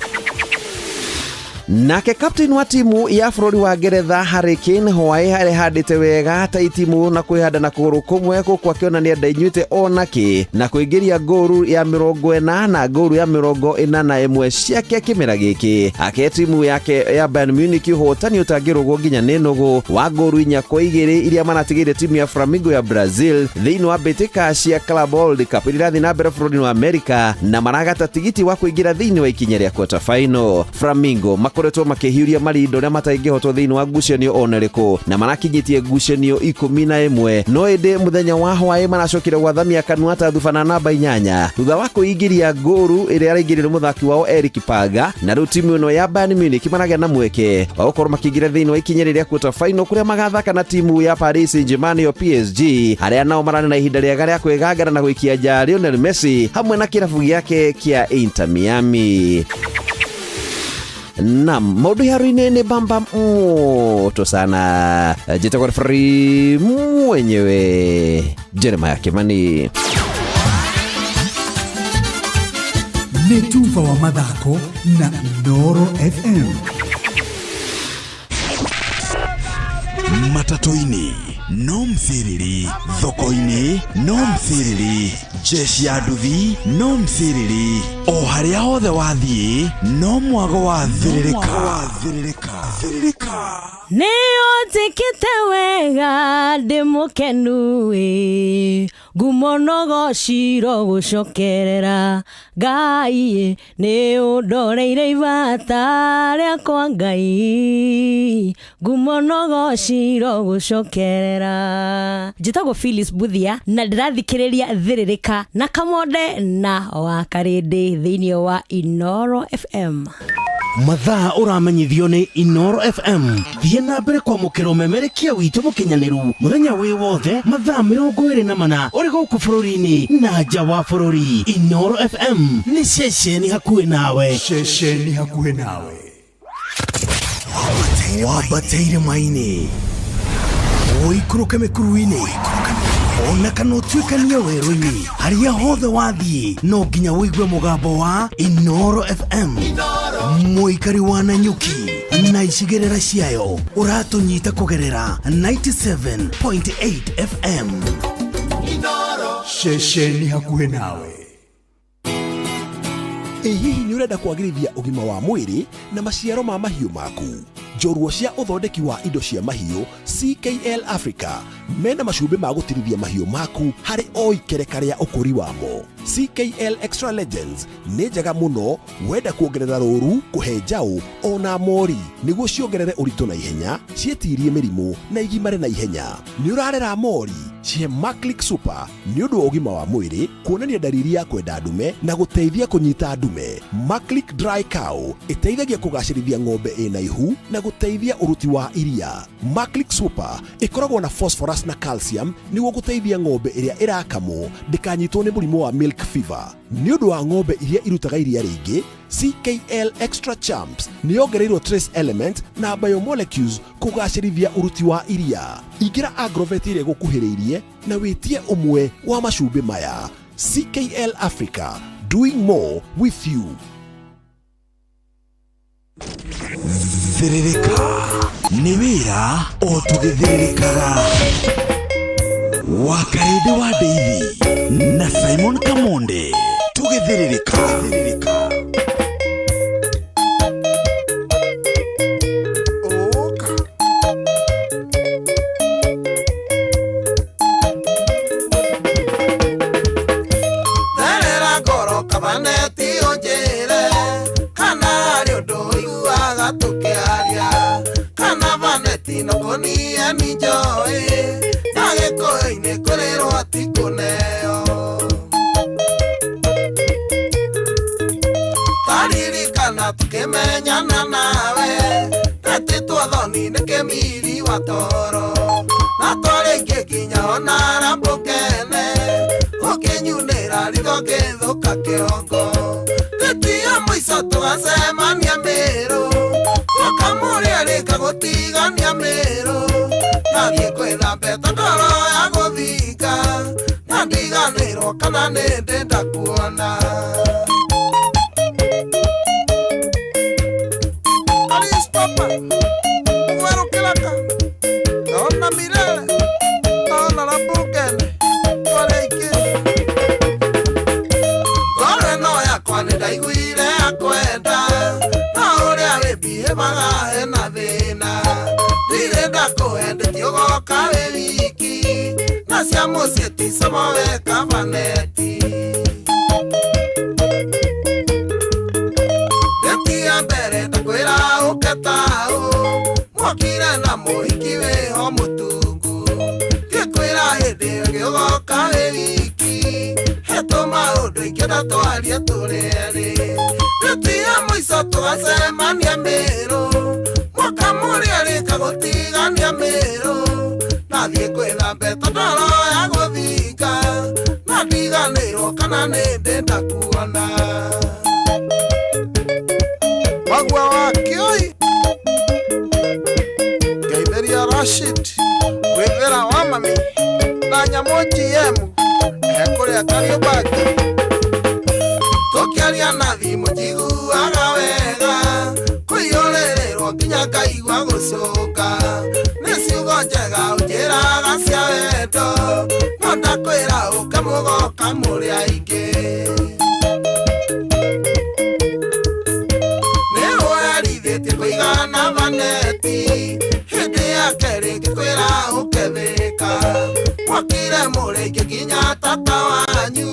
Nake captain wa timu ya bũrũri wa Ngeretha Harry Kane hwaĩ arehandĩte wega ta itimu na kwĩhanda na kũgũrũ kũmwe gũkũ akĩonania ndainyuĩte onakĩ na kũingĩria ngũru ya 40 na ngũru ya 41 ciake kĩmera gĩkĩ. Ake timu yake ya Bayern Munich ũhotani ũtangĩrũgwo nginya nĩ nũgũ wa ngũru 4-2 iria maratigĩire timu ya Flamengo ya Brazil thĩinĩ wa mbĩtĩka cia Club World Cup iria irathiĩ na mbere bũrũri-inĩ wa Amerika na maragata tigiti wa kũingĩra thĩinĩ wa ikinya rĩa quarter final. Flamengo makoretwo makĩhiũria marindo ũrĩa matangĩhotwo thĩinĩ wa ngucanio ona ĩrĩkũ na marakinyĩtie ngucanio 11 no ĩndĩ mũthenya wa hwaĩ maracokire gwathamia kanua ta thuba na namba 8 thutha wa kũingĩria ngũru ĩrĩa araingĩrire mũthaki wao Eric Paga na rĩu timu ĩno ya Bayern Munich maragĩa na mweke wa gũkorwo makĩingĩra thĩinĩ wa ikinya rĩrĩa quarter final kũrĩa magathaka na timu ya Paris Saint-Germain yo PSG arĩa nao mararĩ na ihinda rĩega rĩa kwĩgangara na gũikia nja Lionel Messi hamwe na kĩrabu gĩake kĩa Inter Miami. Nam maũndũ iharo-inĩ nĩ bamba moto sana. Njĩtagwo referee mwenyewe Jeremiah Kimani. Nĩ tuba wa mathako na Inooro FM. Matatũ-inĩ no mthiriri, thoko-inĩ no mthiriri, jeshi ya nduthi no mthiriri, o harĩa hothe wathiĩ no mwago wa thĩrĩrĩka. Nĩ ũnjĩkĩte wega ndĩ mũkenu ĩ ngumo nogo ciro gũcokerera Ngai nĩ ũndoreire ibata rĩakwa Ngai ngumo nogo ciro gũcokerera. Njĩtagwo Phyllis Buthia na ndĩrathikĩrĩria Thĩrĩrĩka na Kamonde na wa Karĩndĩ thĩinĩ wa Inooro FM. Mathaa ũramenyithio nĩ Inooro FM. Thiĩ na mbere kwamũkĩra ũmemerekia witũ mũkinyanĩru mũthenya wĩ wothe mathaa 24 ũrĩ gũkũ bũrũri-inĩ na nja wa bũrũri. Inooro FM nĩ ceceni hakuhĩ nawe. Ceceni hakuhĩ nawe. Wambate irĩma-inĩ, ũikũrũke mĩkuru-inĩ, ona kana ũtuĩkanie werũ-inĩ, harĩa hothe wathiĩ no nginya ũigue mũgambo wa Inooro FM. Mũikari wa Nanyuki na icigĩrĩra ciayo ũratũnyita kũgerera 97.8 FM. Ceceni hakuhĩ nawe. Ĩ hihi nĩ ũrenda kwagĩrithia ũgima wa mwĩrĩ na maciaro ma mahiũ maku? Njorua cia ũthondeki wa indo cia mahiũ CKL Africa mena macumbĩ ma gũtirithia mahiũ maku harĩ o ikereka rĩa ũkũri wamo. CKL Extra Legends nĩ njega mũno wenda kuongerera rũru, kũhe njaũ ona mori nĩguo ciongerere ũritũ na ihenya, ciĩtirie mĩrimũ na igimare na ihenya. Nĩ ũrarera mori, cihe Maclick Super nĩ ũndũ wa ũgima wa mwĩrĩ, kuonania dalili ya kwenda ndume na gũteithia kũnyita ndume. Maclick Dry Cow ĩteithagia kũgacĩrithia ng'ombe ĩna ihu na gũteithia ũruti wa iria. Maclick Super ĩkoragwo na phosphorus na calcium nĩguo gũteithia ng'ombe ĩrĩa ĩrakamwo ndĩkanyitwo nĩ mũrimũ wa milk fever. Nĩ ũndũ wa ng'ombe iria irutaga iria rĩingĩ, CKL Extra Champs nĩ yongereirwo trace element na biomolecules kũgacĩrithia ũruti wa iria. Ingĩra Agrovet ĩrĩa ĩgũkuhĩrĩirie na wĩtie ũmwe wa macumbĩ maya. CKL Africa, doing more with you. Thĩrĩrĩka nĩ wĩra o tũgĩthĩrĩrĩkaga. Wa Karĩndĩ wa Ndeithi na Simon Kamonde tũgĩthĩrĩrĩka. Therera ngoro kabaneti ũnjĩre kana harĩ ũndũ ũiguaga tũkĩaria kana baneti nokũnie nĩ njoĩ na gĩkũyũ-inĩ kũrĩrwo ti kũneo. Taririkana tũkĩmenyana nawe retĩtwo thoni nĩ kĩmiri wa toro na twarĩingĩ nginya ona rambũkene ũkĩnyunĩra ritho ngĩthũka kĩongo tĩtia mũico tũgacemania Mĩrũ ũkamũrĩa rĩka gũtigania Mĩrũ nathiĩ kwĩtha mbeta ndoro ya gũthinga na ndiganĩrwo kana nĩ ndĩ ndakuona. Alice Papa, Ugwerũ Kĩraka, naona Milele, naona Rambũkene, twarĩ aingĩ. Ngoro ĩno yakwa nĩ ndaiguire akwenda na ũrĩa wĩmbihĩbaga hena thĩna ndirĩ ndakũendetie ũgoka wĩ wiki na cia mũciĩ ti cama weka baneti. Ndĩtia mbere ndakwĩra ũke taũ mwokire na mũhiki wĩho mũtungu ngĩkwĩra hĩndĩ ĩngĩ ũgoka wĩ wiki hetũ maũndũ ingĩenda twarie tũrĩ erĩ ndĩtia mũico tũgacemania Mĩrũ mwaka mũrĩa rĩka gũtigania Mĩrũ nathiĩ kwĩtha mbeta ndoro ya gũthinga na ndiganĩrwo kana nĩ ndĩ ndakuona. Wagua wa Rashid gwĩthĩra wa mami na nyamũ GM ekũrĩa Kariũmbangi tũkĩaria na thimũ njiguaga wega kũiyũrĩrĩrwo nginya ngaigua gũcũka nĩ ciugo njega ũnjĩraga cia wendo no ndakwĩra ũke mũgoka mũrĩ aingĩ nĩ ũherithĩtie kũigana vaneti hĩndĩ ya kerĩ ngĩkwĩra ũkethĩka mwokire mũrĩ aingĩ nginya tata wanyu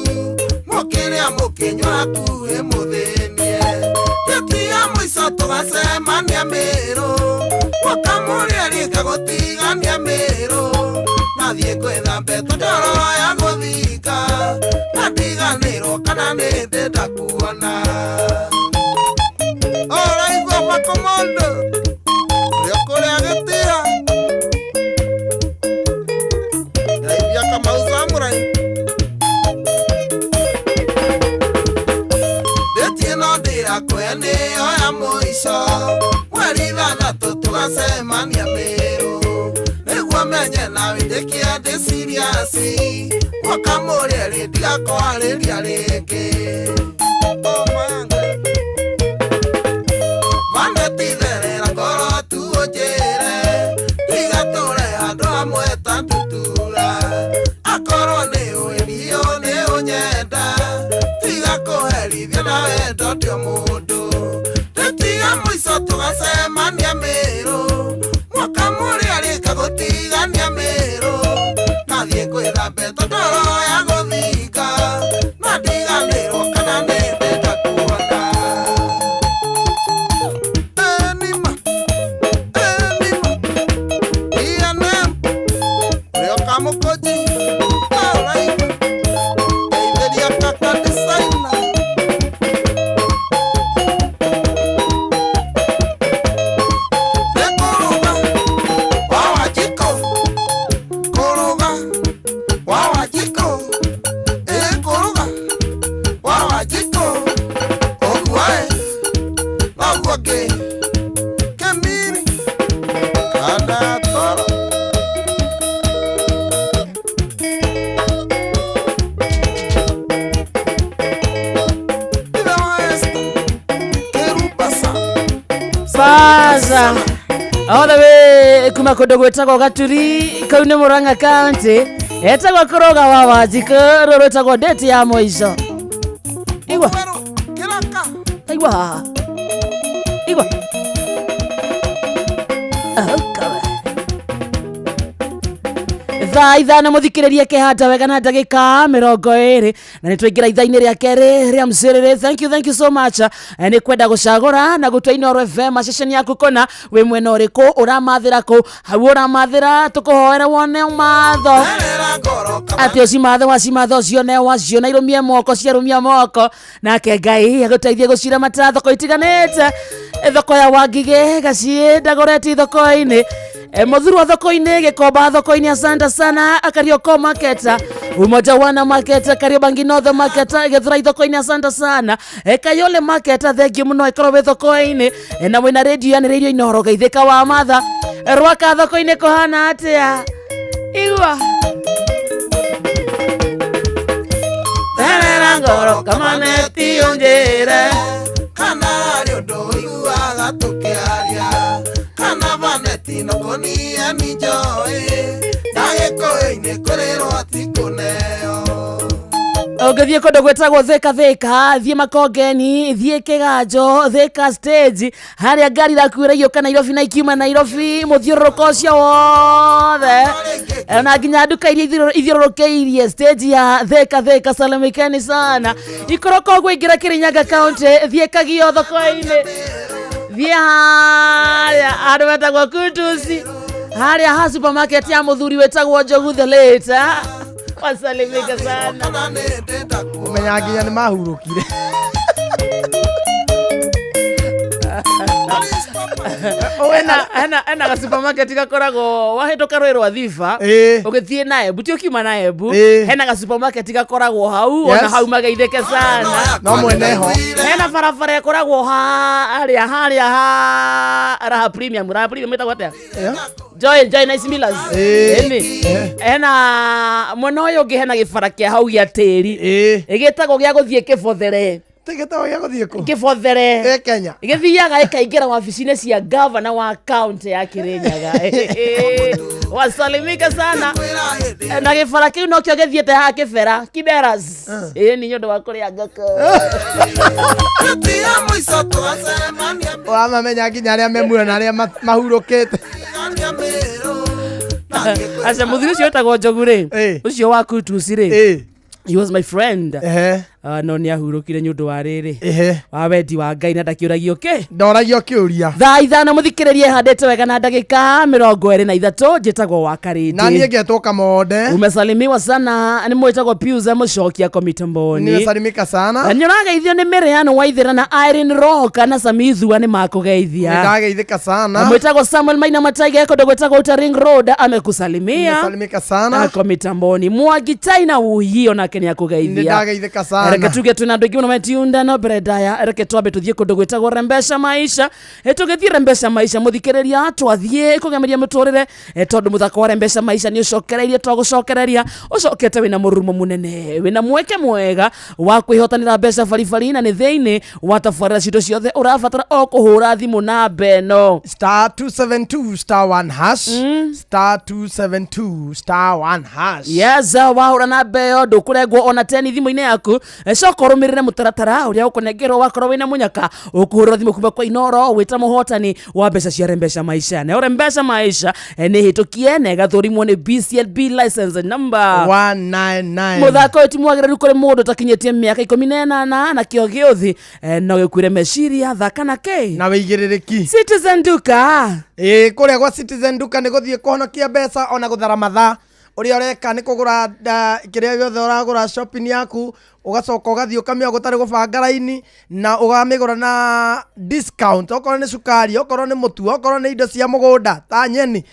mũkĩrĩa mũkĩnyua hakuhĩ mũthĩnie ndĩti ya mũico tũgacemania Mĩrũ mwoka mũrĩ erĩ ngagũtigania Mĩrũ nathiĩ gwetha mbeto ndoro ya gũthika na ndiganĩrwo kana nĩ ndĩ ndakuona ũraigua makomondo ũrĩa kũrĩa gĩtĩa Ndaithia Kamau Samurai ndĩtie no ndĩrakũhe nĩyo ya mũico mweri ithathatũ tũgacemania Mĩrũ nĩguo menye nawe ndĩkie ndĩ serious mwaka mũrĩ erĩ ndigakwarĩria rĩngĩ Vanetitherera ngoro tu ũnjĩre ndigatũre handũ hamwe ta ndutura akorwo nĩ ũĩ biũ nĩ ũnyenda tiga kũherithia na wendo ndio mũndũ ndĩtiga mũico tũgacemania Mĩrũ mwaka mũrĩ erĩ ngagũtigania Mĩrũ nathiĩ gwetha mbeto ndoro ya gũthika na ndiganĩrwo kana nĩ ndĩ ndakuona Enima, enima, ENM, ũrĩa ũkamũkũnji, ũraigua, ndeithĩria kaka designer. Nĩ kũrũga, wa Wanjikũ, kũrũga, wa Wanjikũ, ĩ kũrũga, wa Wanjikũ, ũguo ĩ, noguo ngĩ. Kemiri kanda ya toro Ithe wa Esther Kerubasa Baza all the way kuma kũndũ gwĩtagwo Gaturi kau nĩ Murang'a County etagwo kũrũga wa Wanjikũ rũrũ rwĩtagwo date ya mũico igua igua haha igua Oh, thaa ithano mũthikĩrĩrie kĩhanda wega na ndagĩka 20 na nĩ twaingĩra ithaa-inĩ rĩa kerĩ rĩa mcĩrĩrĩ. Thank you, thank you so much. Nĩ kwenda gũcagũra na gũtua Inooro FM ceceni yaku kũna wĩ mwena ũrĩkũ ũramathĩra kũ hau ũramathĩra tũkũhoere wone matho atĩ ũcimathe wacimatha ũcione waciona irũmie moko ciarũmia moko nake Ngai agũteithie gũciramata thoko itiganĩte thoko ya Wangigĩ Gaciĩ Ndagũreti thoko-inĩ Muthurwa thoko-inĩ Gĩkomba thoko-inĩ asante sana Karioko market Umoja Wana market Kariobangi North market Gĩthurai thoko-inĩ asante sana Kayole market thengiũ mũno ĩkorwo wĩ thoko-inĩ na mwĩna radio yanĩrĩirio Inooro geithĩka wa matha Rwaka thoko-inĩ kũhana atĩa igua therera ngoro kamaneti ũnjĩre kana harĩ ũndũ ũiguaga tũkĩaria kana vaneti no kũnia ni njoĩ na gĩkũyũ-inĩ kũrĩrwo ti kũneo ũngĩthiĩ kũndũ gwĩtagwo Thika Thika thiĩ Makongeni thiĩ Kĩganjo Thika stage harĩa ngari irakuĩra igĩũka Nairobi na ikiuma Nairobi mũthiũrũrũko ũcio wothe na nginya nduka iria ithiũrũrũkĩirie stage ya Thika Thika salimikeni sana ikoroka ũguo ingĩra Kirinyaga County thiĩ Kagio thoko-inĩ thiĩ harĩa andũ metagwo Kutusi harĩa ha supermarket ya mũthuri wĩtagwo Njogu the late wasalimika sana Ũmenya nginya nĩ mahurũkire. Hena hena hena ga supermarket gakoragwo wahĩtũka rũĩ rwa Thiba ũgĩthiĩ na Embu ti ũkiuma na Embu hena ga supermarket gakoragwo hau ona Yes. hau mageithĩke sana. No mwene ho. Hena barabara ĩkoragwo harĩa harĩa ha Raha Premium. Raha Premium ĩtagwo atĩa? Joy Joy Nice Millers. Ĩni. Hena mwena ũyũ ũngĩ hena gĩbara kĩa hau gĩa tĩri. Ĩgĩtagwo gĩa gũthiĩ kĩbothere. Gĩtagwo gĩa gũthiĩ kũ? Kĩbothere. Ĩ Kenya. Gĩthiaga ĩkaingĩra wabici-inĩ cia gavana wa kaunti ya Kirinyaga. Wasalimika sana. Na gĩbara kĩu nokĩo gĩthiĩte haha Kĩbera, Kiberas. Ĩni nĩ ũndũ wa kũrĩa ngũkũ. Ũramamenya nginya arĩa me muoyo na arĩa mahurũkĩte. Aca mũthuri ũcio wĩtagwo Njogu rĩ, ũcio wa Kutus rĩ, he was my friend. No nĩ ahurũkire nĩ ũndũ wa rĩrĩ wa wendi wa Ngai na ndakĩũragio kĩ. Ndoragio kĩũria. Thaa 5 mũthikĩrĩrie handĩte wega na ndagĩka 23 njĩtagwo wa Karĩndĩ. Na niĩ ngetwo Kamonde. Umesalimiwa sana nĩ mwĩtagwo Pius Mũcokia Komitamboni. Nimesalimika sana. Na nĩ ũrageithio nĩ Miriam Waithera na Irene Roka na Samithua nĩ makũgeithia. Nĩndageithĩka sana. Na mwĩtagwo Samuel Maina Mataige kũndũ gwĩtagwo Outer Ring Road amekusalimia. Nimesalimika sana. Ako mitamboni. Mwangi China Wuyi onake nĩ akũgeithia. Nĩndageithĩka sana. Reke tuge twĩna andũ aingĩ mũno metiunda no mbere ndaya reke twambe tũthiĩ kũndũ gwĩtagwo rembesha maisha. Tũgĩthiĩ rembesha maisha mũthikĩrĩria twathiĩ kũgemeria mũtũrĩre tondũ mũthako wa rembesha maisha nĩ ũcokereirie twagũcokereria ũcokete wĩna mũrurumo mũnene wĩna mweke mwega wa kwĩhotanĩra mbeca baribari na nĩ thĩinĩ wa tabarĩra citũ ciothe ũrabatara o kũhũra thimũ namba ĩno Star 272 star 1 hash. Star 272 star 1 hash. Yes, wahũra namba ĩyo ndũkũrengwo ona teni thimũ-inĩ yaku. Coka ũrũmĩrĩre mũtaratara ũrĩa ũkũnengerwo wakorwo wĩna mũnyaka ũkũhũrĩrwo thimũ kuma kwa Inoro wĩta mũhotani wa mbeca cia Rembesha Maisha. Nayo Rembesha Maisha nĩ hĩtũkie na ĩgathũrimwo nĩ BCLB license number 199. Mũthako ũyũ ti mwagĩrĩru kũrĩ mũndũ ũtakinyĩtie mĩaka 18 na kĩo gĩũthi no gĩkuire meciria thaka na kĩ na wĩigĩrĩrĩki. Citizen Duka. Ĩĩ kũrĩa gwa Citizen Duka nĩ gũthiĩ kũhonokia mbeca ona gũthara mathaa. Ũrĩa ũreka nĩ kũgũra kĩrĩa gĩothe ũragũra shopping yaku ũgacoka ũgathiĩ ũkamĩoya gũtarĩ gũbanga raini na ũgamĩgũra na discount okorwo nĩ cukari okorwo nĩ mũtu okorwo nĩ indo cia mũgũnda ta nyeni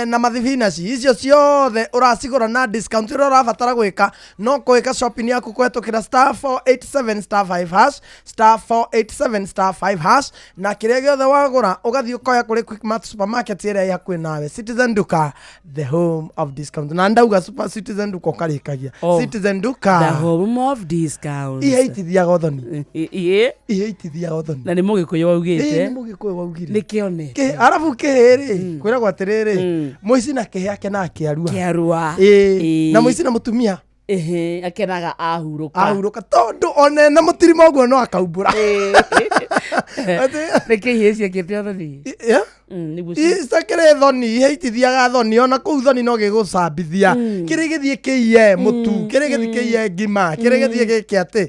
na mathibinaci icio ciothe ũracigũra na discount. Ũrĩa ũrabatara gwĩka no gwĩka shopping yaku kũhetũkĩra star 487 star 5 hash star 487 star 5 hash na kĩrĩa gĩothe wagũra ũgathiĩ ũkoya kũrĩ Quickmart supermarket ĩrĩa ĩ hakuhĩ nawe. Citizen Duka, the home of discount. Na ndauga super Citizen Duka ũkarĩkagia. Oh. Citizen Duka, the home of discounts. Ihe itithiaga ũthoni. Ihe Ihe itithiaga ũthoni. Na nĩ mũgĩkũyũ waugĩte. Ĩĩ, nĩ mũgĩkũyũ waugire. Nĩ kĩone. Arabu kĩhĩ rĩ kwĩragwo atĩrĩrĩ mũici na kĩhĩ akenaga kĩarua. Kĩarua. Ĩĩ, na mũici na mũtumia Ĩhĩ, akenaga ahurũka. Ahurũka tondũ ona ena mũtirima ũguo no akaumbũra. Nĩ kĩhĩ ciakĩte ũthoni. Icakĩrĩ thoni ihe itithiaga thoni ona kũu thoni no gĩgũcambithia kĩrĩ gĩthiĩ kĩiye mũtu kĩrĩ gĩthiĩ kĩiye ngima kĩrĩ gĩthiĩ gĩke atĩ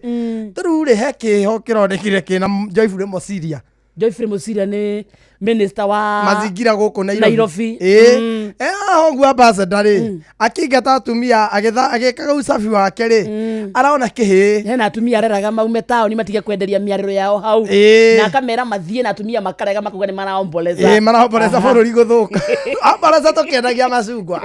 ta rĩu rĩ he kĩho kĩronekire kĩna Joyfrey Mosiria. Joyfrey Mosiria nĩ minister wa mazingira gũkũ Nairobi. Nairobi. Ĩĩ haha ũguo ambassador rĩ akĩingata atumia agĩkaga usafi wake rĩ arona kĩhĩ. Hena atumia areraga maume taũni matige kwenderia mĩarĩro yao hau na akamera mathiĩ na atumia makarega makauga nĩ maraomboleza. Ĩĩ maraomboleza bũrũri gũthũka. Omboleza tũkĩendagia macungwa.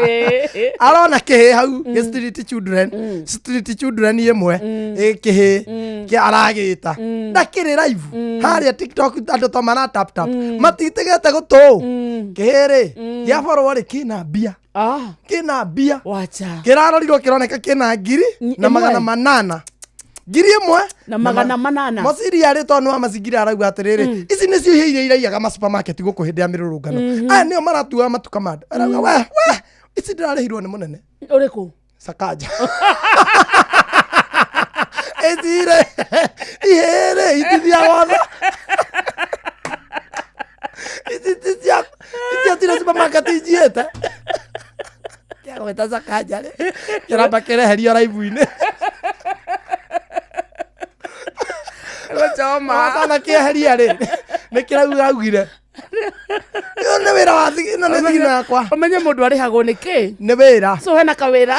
Arona kĩhĩ hau gĩ street children street children ĩmwe ĩ kĩhĩ kĩa aragĩta na kĩrĩ live harĩa TikTok andũ to mara tap tap matitigete gũtũ kĩhĩ rĩ gĩaborwo rĩ kĩna mbia kĩna mbia wacha kĩrarorirwo kĩroneka kĩna ngiri na ĩmwe? 800 1,000 Na 800. Mosiria rĩ tondũ nĩ wa mazingira arauga atĩrĩrĩ ici nĩcio ihe iria iraiyaga ma supermarket gũkũ hĩndĩ ya mĩrũrũngano aya nĩo maratuaga matuka ma andũ arauga we we ici ndĩrarĩhirwo nĩ mũnene ũrĩkũ Sakaja. Ĩthire ihĩrĩ itithiaga othe itiatire supermarket injiĩte kĩagwĩta Sakaja rĩ kĩramba kĩreherio raibu-inĩ. Gũchoma. Watana kĩeheria rĩ nĩ kĩrauga augire ĩyo nĩ wĩra wa ĩno nĩ thigino yakwa. Ũmenye mũndũ arĩhagwo nĩ kĩ? Nĩ wĩra. So hena kawĩra.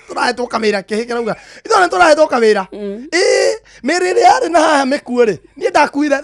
Tũrahetwo kawĩra kĩhĩ kĩrauga ithuĩ nĩ tũrahetwo kawĩra. Ĩĩ mĩrĩ ĩrĩa yarĩ na haha mĩkuo rĩ niĩ ndakuire 3.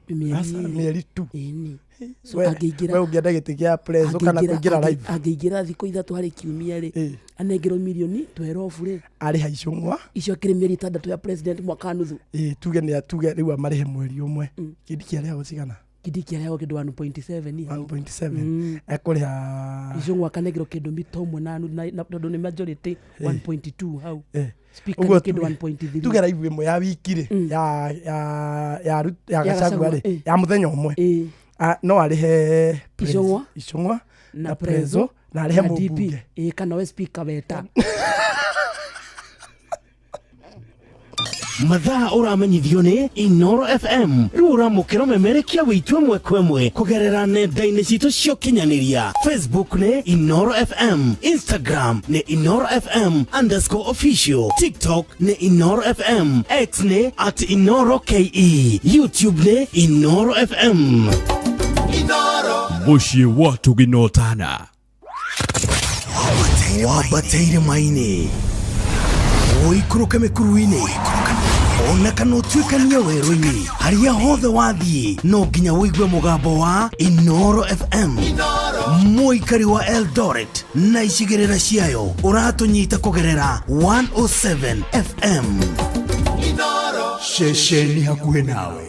Aca, mĩeri tu. Ĩni. So We- angĩingĩra we ũngĩenda gĩtĩ kĩa preso kana kũingĩra live angĩingĩra thikũ ithatũ harĩ kiumia rĩ anengerwo mirioni twerobu rĩ arĩha icũng'wa icio akĩrĩ mĩeri ĩtandatũ ya president mwaka nuthu ĩ tuge nĩ tuge rĩu amarĩhe mweri ũmwe kĩndĩ kĩarĩhagwo cigana Kindiki arĩhagwo kĩndũ 1.7 hau. 1.7 ekũrĩha icũng'wa akanengerwo kĩndũ mita ũmwe na nuthu na tondũ nĩ majority 1.2 hau Eh. Speaker Ũguo nĩ kĩndũ tuge- 1.3 tuge raibu ĩmwe ya wiki rĩ ya ya ya Ru- ya Ya Gachagua Gachagua, rĩ eh. ya mũthenya ũmwe Ah, no arĩhe Icũng'wa. icũng'wa na na preso na arĩhe na DP. mũmbunge Ĩ, kana we speaker weta Mathaa ũramenyithio nĩ Inoro FM rĩu ũramũkĩra ũmemerekia wĩitũ ĩmwe kwa ĩmwe kũgerera nenda-inĩ citũ cia ũkinyanĩria. Facebook nĩ Inoro FM, Instagram nĩ Inoro FM underscore official, TikTok nĩ Inoro FM, X nĩ at Inoro KE, YouTube nĩ Inoro FM. Mũciĩ wa Tuginotana. Wambateire maini ũikũrũke mĩkuru-inĩ ona kana ũtuĩkanie werũ-inĩ harĩa hothe wathiĩ no nginya ũigue mũgambo wa Inoro FM mũikari wa Eldoret na icigĩrĩra ciayo ũratũnyita kũgerera 107 FM. Ceceni hakuhĩ nawe.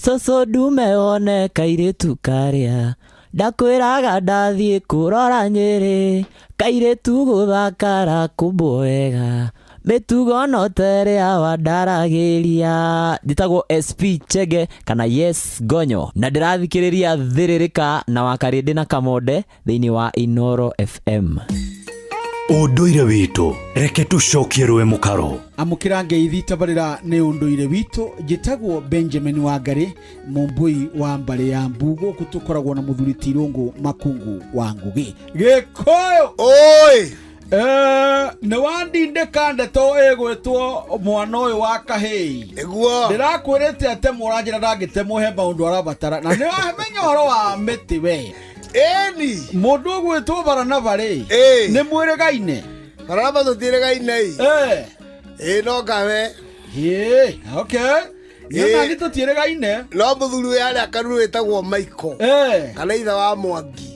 Cũcũ ndume wone kairĩtu karĩa ndakwĩraga ndathiĩ kũrora Nyĩrĩ kairĩtu gũthakara kũmbwo wega mĩtugo no terĩa wandaragĩria. Njĩtagwo SP Chege kana Yes Gonyo na ndĩrathikĩrĩria Thĩrĩrĩka na Wakarĩndĩ na Kamonde thĩinĩ wa Inoro FM. Ũndũire witũ reke tũcokie rũĩ mũkaro. Amũkĩra ngeithi tabarĩra nĩ ũndũire witũ. Njĩtagwo Benjamin Wangari, mũmbũi wa mbarĩ ya mbu. Gũkũ tũkoragwo na mũthuri Tirũngũ Makungu wa Ngũgĩ Gĩkũyũ. Oi. Nĩ wandindĩka ndeto ĩgwĩtwo mwana ũyũ wa kahĩi. Nĩguo. Ndĩrakwĩrĩte atemwo ũranjĩra ndangĩtemwo he maũndũ arabatara na nĩ wamenya ũhoro wa mĩtĩ we. Ĩni. Mũndũ ũgwĩtwo Baranaba rĩ, nĩ mwĩrĩgaine? Baranaba tũtiĩrĩgaine. Ĩ no ngawe. Ĩ, okay. Niĩ nani tũtiĩrĩgaine. No mũthuri wĩ harĩa Karuru wĩtagwo Michael. Kana ithe wa Mwangi.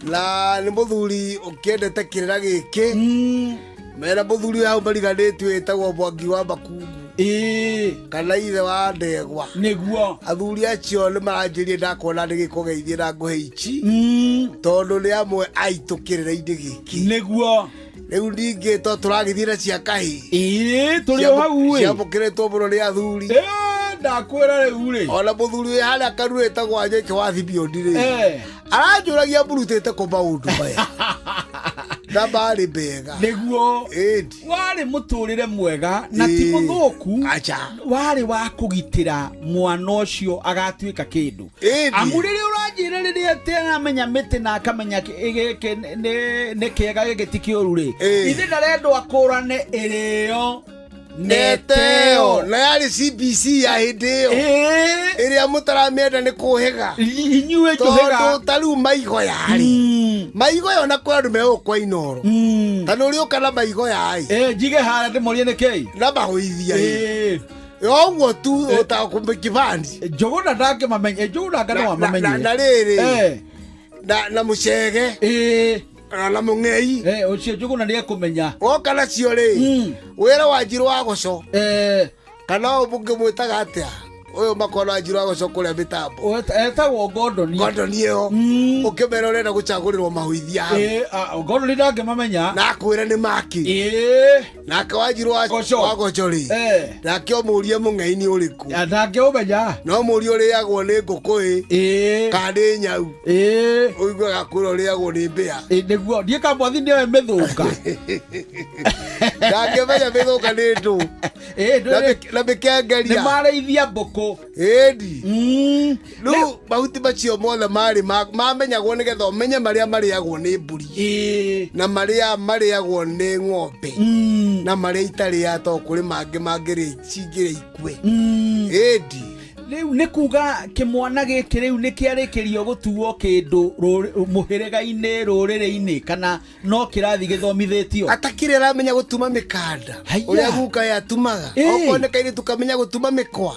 Na nĩ mũthuri ũkĩendete kĩrĩra gĩkĩ. Mena mũthuri wĩ hau mariganĩtio wĩtagwo Mwangi wa Makungu. Kana ithe wa Ndegwa. Nĩguo. Athuri acio nĩ maranjĩrie ndakuona nĩ gĩkũgeithie na ngũhe ici. Tondũ nĩ amwe aitũ kĩrĩra-inĩ gĩkĩ. Nĩguo. Rĩu ningĩ to tũragĩthiĩ na cia kahĩĩ. Ĩĩ tũrĩ o hau ĩ. Ciamũkĩrĩtwo mũno nĩ athuri. Ndakwĩra rĩu rĩ. Ona mũthuri wĩ harĩa Karuru wĩtagwo Wanyoike wa Thibioni rĩ. Aranjũragia mũrutĩte kũ maũndũ maya. Na marĩ mega. Nĩguo. Warĩ mũtũrĩre mwega na ti mũthũku. Warĩ wa kũgitĩra mwana ũcio agatuĩka kĩndũ. Amu rĩrĩa ũranjĩra rĩrĩa atĩ aramenya mĩtĩ na akamenya gĩkĩ nĩ kĩega gĩkĩ ti kĩũru rĩ. Ithe ndarendwo akũrane ĩrĩo neteo na yarĩ CBC ya hĩndĩ ĩyo ĩrĩa mũtaramĩenda nĩ kũhĩga inyuĩ njũhĩga. Tondũ ta rĩu maigoya rĩ, maigoya ona kwĩ andũ megũkwa Inoro ta nĩ ũrĩũka na maigoya ĩ njige harĩa ndĩmorie nĩ kĩĩ na mahũithia ĩ ũguo tu ũtakũmĩkibandi Njũgũna ndangĩmamenya, Njũgũna anga no amamenye. Na rĩrĩ na mũcege na mũng'ei ũcio Njũgũna nĩ ekũmenya. Woka nacio rĩ, wĩra wa Njirũ wa Goco kana ũyũ mũngĩmwĩtaga atĩa ũyũ makona wa Njirũ wa Goco kũrĩa mĩtambo etagwo Ngondoni. Ngondoni ĩyo ũkĩmera ũrenda gũcagũrĩrwo mahũithia hau. Ngondoni ndangĩmamenya na akwĩre nĩ maki nake wa Njirũ wa Goco rĩ, nake ũmũrie mũng'ei nĩ ũrĩkũ ndangĩũmenya no mũrie ũrĩagwo nĩ ngũkũ ĩ kana nĩ nyau ũiguaga kwĩra ũrĩagwo nĩ mbĩa. Nĩguo ndiĩ kamwathi nĩoĩ mĩthũka. Ndangĩmenya mĩthũka nĩ ndũ na mĩkengeria. Nĩ marĩithia mbũkũ. Ĩndi rĩu mahuti macio mothe marĩ mamenyagwo nĩgetha ũmenye marĩa marĩagwo nĩ mbũri na marĩa marĩagwo nĩ ng'ombe na marĩa itarĩa to kũrĩ mangĩ mangĩrĩ cingĩrĩ ikue. Ĩndi. Rĩu nĩ kuga kĩmwana gĩkĩ rĩu nĩ kĩarĩkĩrio gũtuo kĩndũ mũhĩrĩga-inĩ, rũrĩrĩ-inĩ, kana no kĩrathi gĩthomithĩtio? Atakĩrĩ aramenya gũtuma mĩkanda ũrĩa guka yatumaga. Okorwo nĩ kairĩtu kamenya gũtuma mĩkwa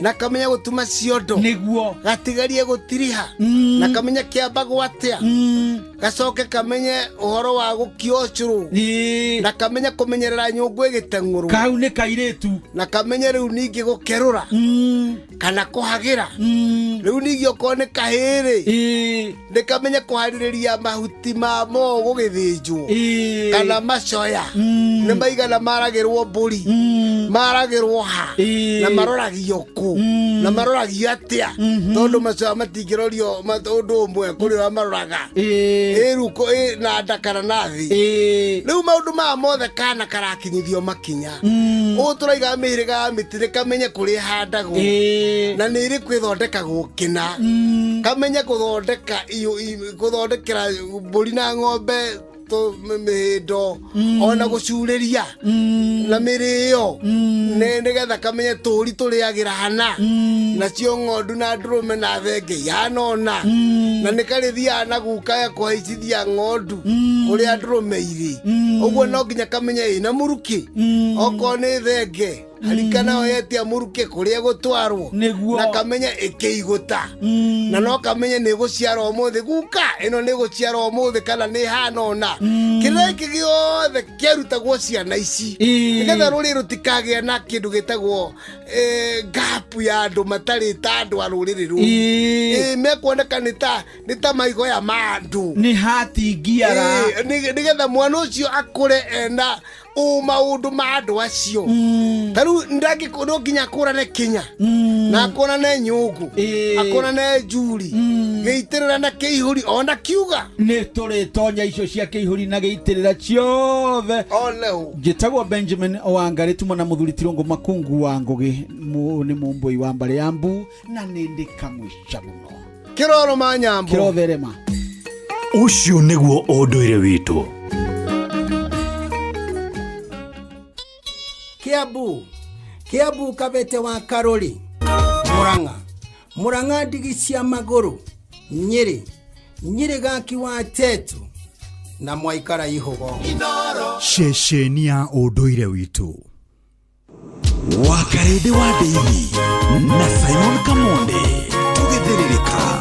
na kamenya gũtuma ciondo, nĩguo gatigarie gũtiriha na kamenya kĩambagwo atĩa, gacoke kamenye ũhoro wa gũkio ũcũrũ na kamenya kũmenyerera nyũngũ ĩgĩteng'ũrwo. Kau nĩ kairĩtu. Na kamenye rĩu ningĩ gũkerũra kana kũhagĩra. Rĩu ningĩ okorwo nĩ kahĩĩ-rĩ, nĩ kamenye kũharĩrĩria mahuti ma moo gũgĩthĩnjwo kana macoya nĩ maigana maragĩrwo mbũri, maragĩrwo ha na maroragio kũ na maroragio atĩa, tondũ macoya matingĩrorio ũndũ ũmwe kũrĩ ũrĩa maroraga ĩruko na nda kana na thĩ. Rĩu maũndũ maya mothe kana karakinyithio makinya. Ũũ tũraiga mĩhĩrĩga ya mĩtĩ nĩ kamenye kũrĩa ĩhandagwo na nĩ ĩrĩkũ ĩthondekagwo kĩna, kamenye gũthondeka gũthondekera mbũri na ng'ombe mĩhĩndo ona gũcurĩria na mĩrĩo nĩgetha kamenye tũri tũrĩagĩra hana, nacio ng'ondu na ndũrũme na thenge ihana ũna, na nĩ karĩthiaga na guka ya kũhaicithia ng'ondu kũrĩa ndũrũme irĩ. Ũguo no nginya kamenye ĩna mũrukĩ, okorwo nĩ thenge harikana oyetia mũrukĩ kũrĩa gũtwarwo na kamenye ĩkĩigũta, na no kamenye nĩ gũciara ũmũthĩ, guka ĩno nĩ gũciara ũmũthĩ kana nĩ hana ũna. Kĩrĩa gĩkĩ gĩothe kĩarutagwo ciana ici nĩgetha rũrĩrĩ rũtikagĩa na kĩndũ gĩtagwo gap ya andũ matarĩ ta andũ a rũrĩrĩ rũu. Mekuoneka nĩ ta maigoya ma andũ, nĩ hatingiara, nĩgetha mwana ũcio akũre ena maũndũ ma andũ acio. Ta rĩu no nginya akũrane kinya na akũrane nyũngũ, akũrane njuri, gĩitĩrĩra na kĩihũri ona kiuga. Nĩ tũrĩtonya icio cia kĩihũri na gĩitĩrĩra ciothe. Njĩtagwo Benjamin Wangari, tuma na mũthuri Tirũngũ Makungu wa Ngũgĩ, nĩ mũmbũi wa mbarĩ ya Mbu na nĩ ndĩ kamũica mũno. Kĩroro ma Nyambo. Kĩrotherema. Ũcio nĩguo ũndũire witũ. Kiambu, Kiambu kabete wa Karoli, Murang'a, Murang'a ndigi cia magũrũ, Nyĩrĩ, Nyĩrĩ gaki wa Tetu na mwaikara ihugo. Ceceni ya ũndũire witũ. Wakarĩndĩ wa Ndĩini na Simon Kamonde tũgĩthĩrĩrĩka.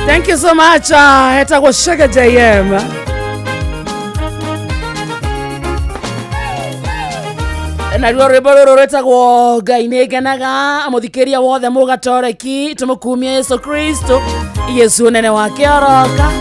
Thank you so much. Etagwo Sugar JM. Naruo rwĩmbo rũrũ rwĩtagwo Ngai nĩ ngenaga. Mũthikĩria wothe mũgatoreki, tũmũkumie Yesu Kristo, Yesu nene wake oroka.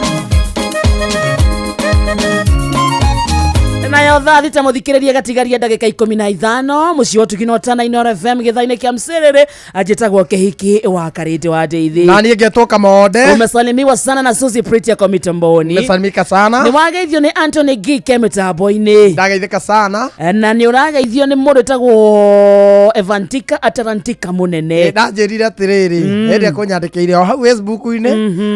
Nayo thaa 6 mũthikĩrĩria gatigaria ndagĩka 15 mũciĩ wa ũtugi na ũtana Inooro FM gĩthaa-inĩ kĩa msĩrĩrĩ. Anjĩtagwo Kĩhiki wa Karĩndĩ wa Ndeithi. Na niĩ ngetwo Kamonde. Umesalimiwa sana na Suzy Pretty ako mitamboni. Umesalimika sana. Nĩ wageithio nĩ Anthony Gike mĩtambo-inĩ. Ndageithĩka sana. Na nĩ ũrageithio nĩ mũndũ wĩtagwo Evantika Atarantika mũnene. Ndanjĩrire atĩrĩrĩ, hĩndĩ ĩrĩa kũnyandĩkĩire o hau Facebook-inĩ,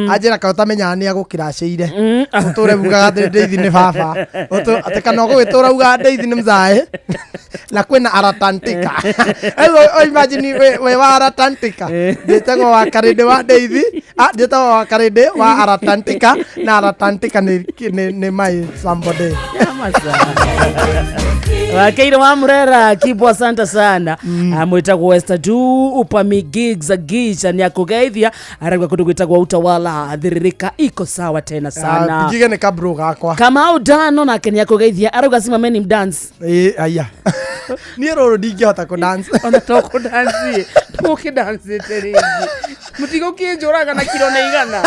anjĩra kaĩ ũtamenyaga nĩ agũkiracĩire. Ũtũre ugaga atĩ Ndeithi nĩ baba. Atĩ kana ũgũgĩtũra ugaga Ndeithi nĩ mzae. Na kwĩna Aratantika. Rĩu imagine we wa Aratantika. Njĩtagwo wa Karĩndĩ wa Ndeithi. Njĩtagwo wa Karĩndĩ wa Aratantika, na Aratantika nĩ my somebody. Wakeire wa Murera kibwa, asante sana. Mwitagwo Esther Du upami gigs gicha ni akugeithia arauga kundu gwitagwo Utawala thiririka iko sawa tena sana. Pigige nĩ kabro gakwa. Kamau Dano nake ni akugeithia arauga simameni mdance. Aya. Niĩ rũrũ ndingĩhota kũ dance. Ona to kũ dance. Tũkĩ dance rĩngĩ. Mũtigũkĩnjũraga na kiro nĩ igana.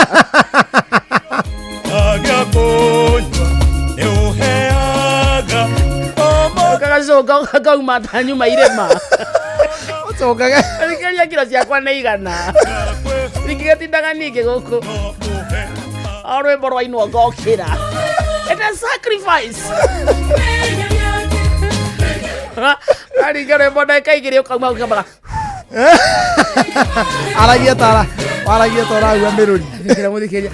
Agĩa kũnyua nĩ ũheaga. Kagacoka kauma ta nyuma irĩma. Ũcokaga. Thikĩrĩria kiro ciakwa nĩ igana. Ningĩgatindaga ningĩ gũkũ. O rwĩmbo rwainwo ngokĩra. It is sacrifice. Aringa rwĩmbo ndagĩka igĩrĩ ũkauma ũkĩambaga. Aragia tara, aragia tara ũraigua mĩrũri. Thikĩrĩria mũthikĩrĩria.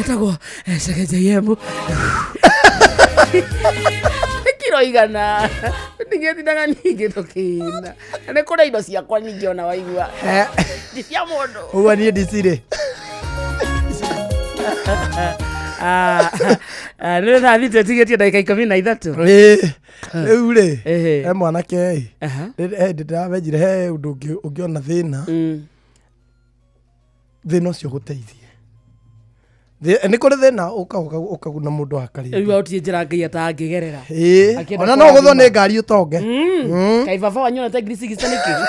Etagwo Chege JM. Kiro igana. Ningĩtindaga ningĩ tũkĩina. Nĩ kũrĩa indo ciakwa ningĩ ona waigua. Ti cia mũndũ. Ũguo niĩ ndicirĩ. Nĩ thaa 6 ĩtigĩtie ndagĩka 13. Rĩu rĩ, he mwanake ĩ. Hĩndĩ ndĩramenyire he ũndũ ũngĩona thĩna. Thĩna ũcio ũgũteithie. Nĩ kũrĩ thĩna ũkaguna mũndũ wa karĩndĩ. Rĩu ũtirĩ njĩra Ngai atangĩgerera. Akĩenda Ona no ũgũthwo nĩ ngari ũtonge. Kaĩ baba wanyu onete ngiri cigĩte nĩkĩ?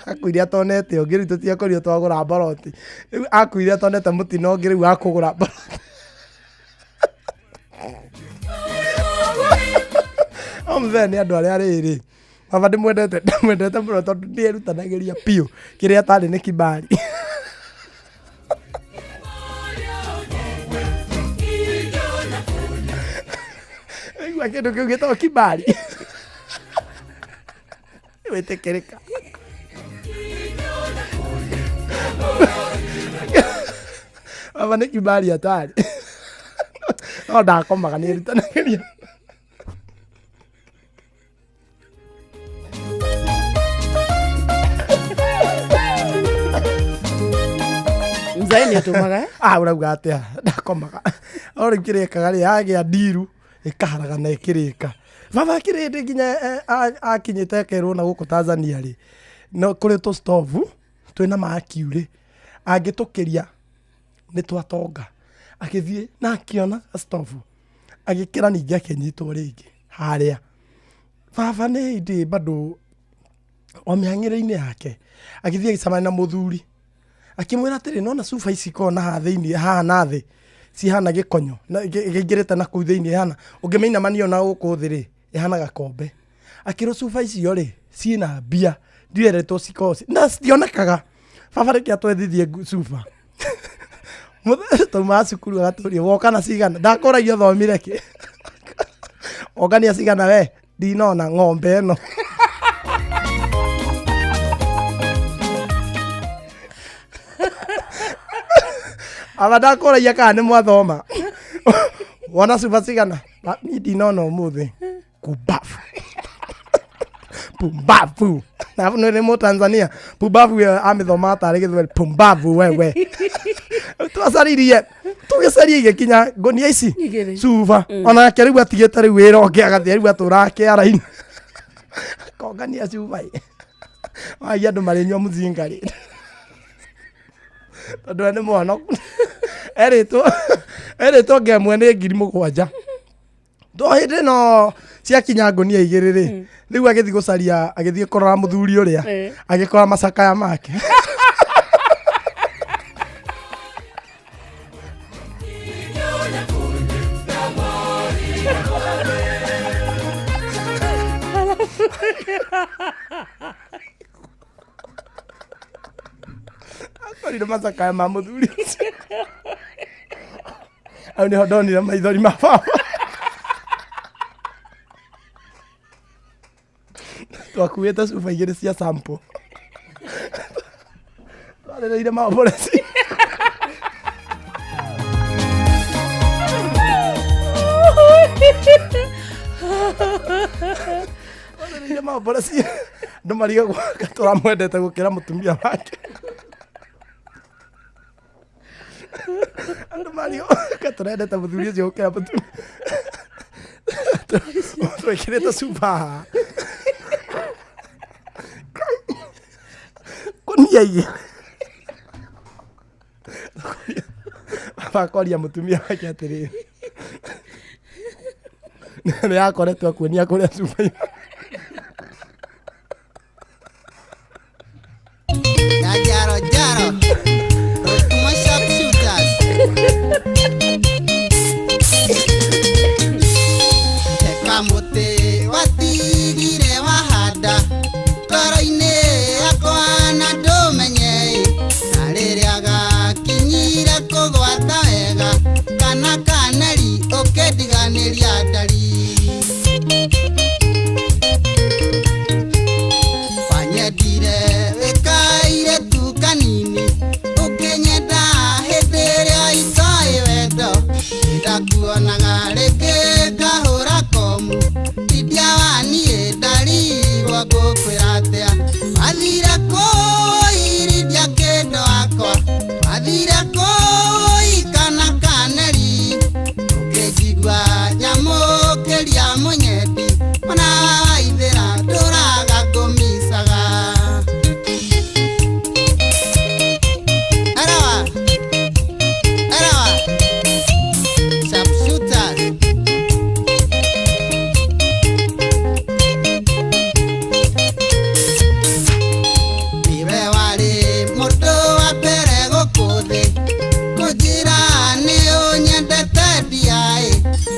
Akuire atonete ũngĩ, rĩu tũtiakorirwo twagũra mboroti. Rĩu akuire atonete mũtino ũngĩ, rĩu akũgũra mboroti. O mũthenya nĩ andũ arĩa rĩrĩ. Baba ndĩmwendete mũno tondũ nĩerutanagĩria biũ. Kĩrĩa atarĩ nĩ kibali. Igua kĩndũ kĩu gĩtagwo kibali. Wĩtĩkĩrĩka. Baba nĩ kibali atarĩ. No ndakomaga nĩerutanagĩria. Mzae nĩ atũmaga, eh? Ũrauga atĩa? Ndakomaga. O rĩu kĩrĩa ĩkaga rĩ, yagĩa ndiru, ĩkaharagana ĩkĩrĩka. Baba akĩrĩ hĩndĩ nginya, akinyĩte akerwo na gũkũ Tanzania rĩ, no kũrĩ tũ stove twĩna mercury, angĩtũkĩria nĩ twatonga. Agĩthiĩ na akĩona stove, agĩkĩra ningĩ akĩnyitwo rĩngĩ harĩa. Baba nĩ hĩndĩ bado o mĩhang'ĩre-inĩ yake, agĩthiĩ agĩcemania na mũthuri. Akĩmwĩra atĩrĩ, nona cuba ici ikoragwo na haha thĩinĩ, haha na thĩ, cihana gĩkonyo, na ĩngĩrĩte na kũu thĩinĩ ĩhana, ũngĩmĩinamania ona gũkũ thĩ rĩ, ĩhana gakombe. Akĩrwo cuba icio rĩ, ciĩna mbia, ndieretwo cikoragwo na citionekaga. Baba reke atwethithie cuba. Taumaga cukuru agatũria, woka na cigana, ndakũragia ũthomire kĩ? Ongania cigana we, ndinona ng'ombe ĩno. Aba ndakũragia kana nĩ mwathoma. Wona cuba cigana? Niĩ ndinona ũmũthĩ. Kumbafu. Pumbavu. Na nĩ mũ Tanzania. Pumbavu ĩyo amĩthomaga tarĩ Gĩthweri. Pumbavu wewe. Twacaririe. Tũgĩcaria igĩkinya ngũnia ici. Igĩrĩ. Cuba. Onake rĩu atigĩte rĩu wĩra ũngĩ agathiĩ rĩu atũraga kĩara-inĩ. Kongania cuba ĩ. Wagia andũ marĩnyua mũcinga rĩ. Tondũ we nĩ mũhonoku. Erĩtwo ngemwe nĩ 7,000. To hĩndĩ ĩno ciakinya ngũnia igĩrĩ rĩ, rĩu agĩthiĩ gũcaria, agĩthiĩ kũrora mũthuri ũrĩa, agĩkora macakaya make. Akorire macakaya ma mũthuri ũcio. Hau nĩho ndonire maithori ma baba. Twakuĩte cuba igĩrĩ cia sample. Twarĩrĩire maomboreci. Twarĩrĩire maomboreci. Andũ marigagwo anga tũramwendete gũkĩra mũtumia wake. Andũ marigagwo anga tũrendete mũthuri ũcio gũkĩra mũtumia. Twĩkĩrĩte cuba haha. Ngũnia igĩrĩ. Baba akoria mũtumia wake atĩrĩrĩ, nĩ akoretwo akuonia kũrĩa cuba ima. Ya jaro jaro. Rotuma sharpshooters. Teka mũtĩ watigire wahanda ngoro-inĩ yakwa na ndũmenye na rĩrĩa gakinyire kũgwata wega kana kaneri ũkĩndiganĩria ndari. Wanyendire wĩkaire tu kanini ũkĩnyenda hĩndĩ ĩrĩa itoĩ wendo ndakuonaga rĩngĩ ngahũra komu india wa niĩ ndarigwo ngũkwĩra atĩa wathire kũirithia kĩndũ wakwa wathire kũi kana kaneri ũkĩnjigua nyamũkĩria mũnyendi ona waithĩra ndũraga ngũmicaga. Arawa, arawa, sharpshooters. Niwe warĩ mũndũ wa mbere gũkũ thĩ kũnjĩra nĩ ũnyendete ndiaĩ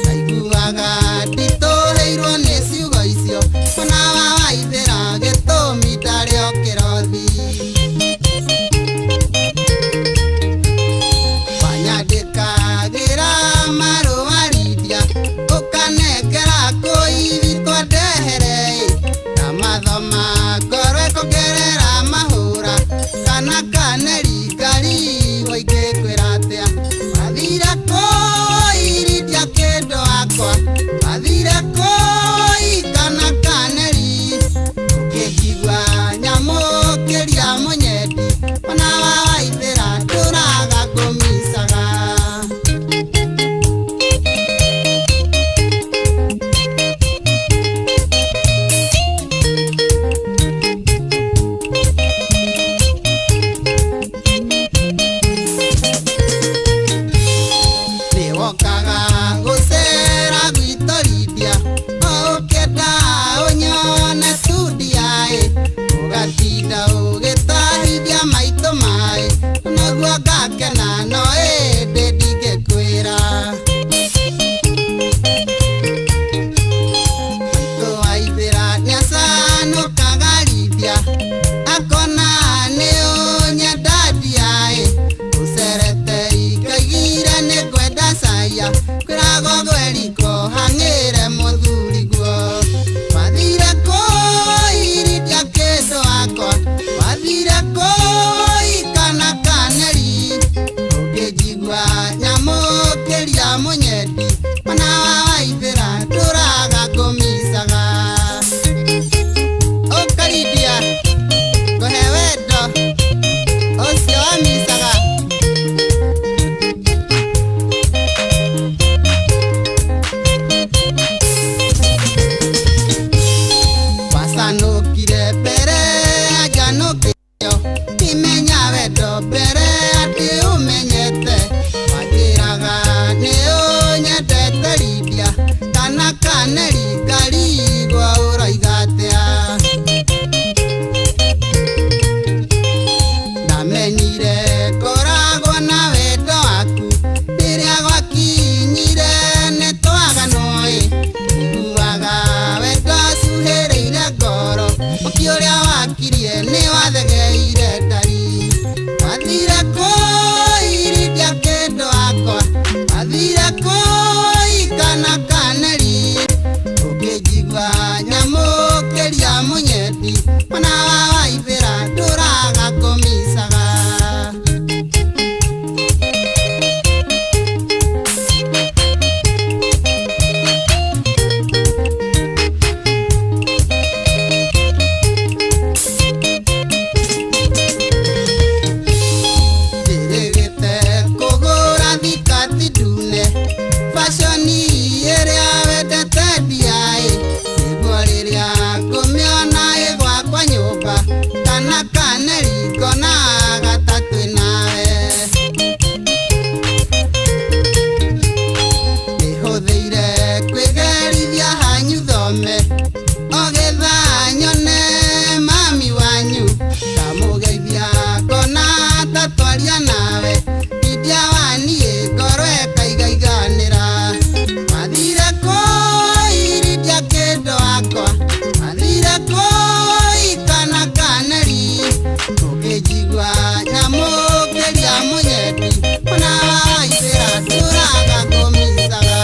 ndaiguaga nditũhĩirwo nĩ ciugo icio ona wa waithĩra gĩtũmi ndarĩ o kĩrothi. Wanyandĩkagĩra marũa Lydia ũkanengera kũithi twandehere ndamathoma ngoro ĩkongerera mahũra kana kaneri ngarigwo ingĩkwĩra atĩa wathire kũirithia kĩndũ wakwa wathire kũi kana kaneri ũkĩnjigua nyamũkĩria mũnyendi ona wa waithĩra ndũraga ngũmicaga. Nĩwokaga gũcera gwitũ Lydia o ũkĩenda ũnyone tu ndiaĩ ũgatinda ũgĩtahithia maitũ maĩ noguo ngakena no ĩndĩ ndingĩkwĩra. Maitũ waithĩra nĩacanũkaga Lydia akona nĩ ũnyenda ndiaĩ ũcerete ikaigire nĩ ngwenda caia kwĩragwo gweriko hang'ĩre mũthuri guo wathire kũirithia kĩndũ wakwa wathire kũi kana kaneri ũkĩnjigua Kana kaneri ngonaga ta twĩ nawe. Nĩhũthĩire kwĩgerithia hanyu thome o getha nyone mami wanyu ndamũgeithia ngona ta twaria nawe india waniĩ ngoro ĩkaigaiganĩra. Wathire kũirithia kĩndũ wakwa, wathire kũi kana kaneri, ũkĩnjigua nyamũkĩria mũnyendi mwana wa ithĩra ndũraga kũmicaga.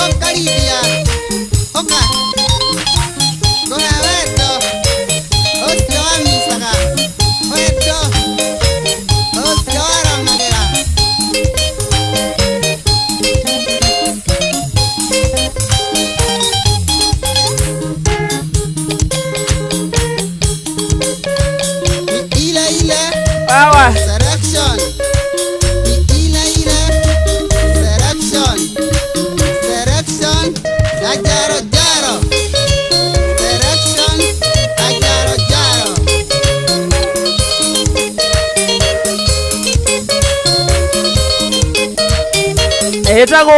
Ũkarithia ũka ngũhe wendo ũcio wamicaga, wendo ũcio warong'agĩra. Ile ile Wawa. Selection. Ile ile selection. Selection. Ajaro jaro. Selection. Ajaro jaro. Ĩtagwo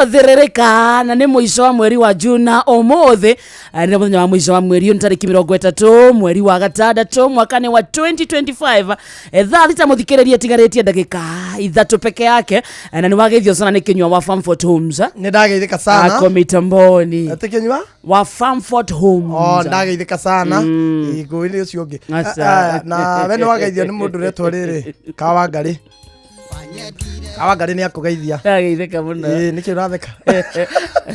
thĩrĩrĩka na nĩ mũico wa mweri wa Juna ũmũthĩ, nĩ mũthenya wa mũico wa mweri ũyũ, nĩ tarĩki 30 mweri wa gatandatũ mwaka-inĩ wa 2025. Thaa 6 mũthikĩrĩria ĩtigarĩtie ndagĩka 3 peke yake, na nĩ wageithio sana nĩ Kĩnyua wa Famfort Homes. Nĩ ndageithĩka sana. Ako mitamboni Atĩ Kĩnyua wa Famfort Homes. Oh, ndageithĩka sana. Ngũĩ nĩ ũcio ũngĩ. Aca. Na we nĩ wageithio nĩ mũndũ ũretwo rĩrĩ Kawangari. Kawangari nĩ akũgeithia. Ndageithĩka mũno. Ĩĩ, nĩkĩ ũratheka?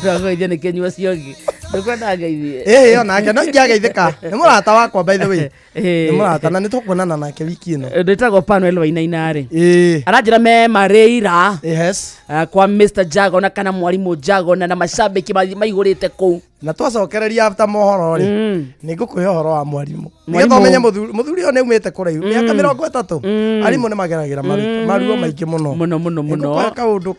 Ndageithio nĩ Kĩnyua ũcio ũngĩ. Ndũkwenda ngeithie? Ĩĩ, onake no ingĩageithĩka. Nĩ mũrata wakwa by the way. Ĩĩ. Nĩ mũrata na nĩ tũkuonana nake wiki ĩno. Ndĩtagwo Panuel Wainaina rĩ. Ĩĩ. Aranjĩra me Mareira. Yes. Kwa Mr Jagona kana mwarimũ Jagona na macambĩki maihũrĩte kũu. Na twacokereria after mohoro rĩ, nĩ ngũkũhe ũhoro wa mwarimũ. Mwarimũ. Nĩgetha ũmenye mũthuri ũyũ nĩ aumĩte kũraihu. Mĩaka 30. Arimũ nĩ mageragĩra maruo maingĩ mũno. Mũno mũno mũno. Nĩngũkũhe kaũndũ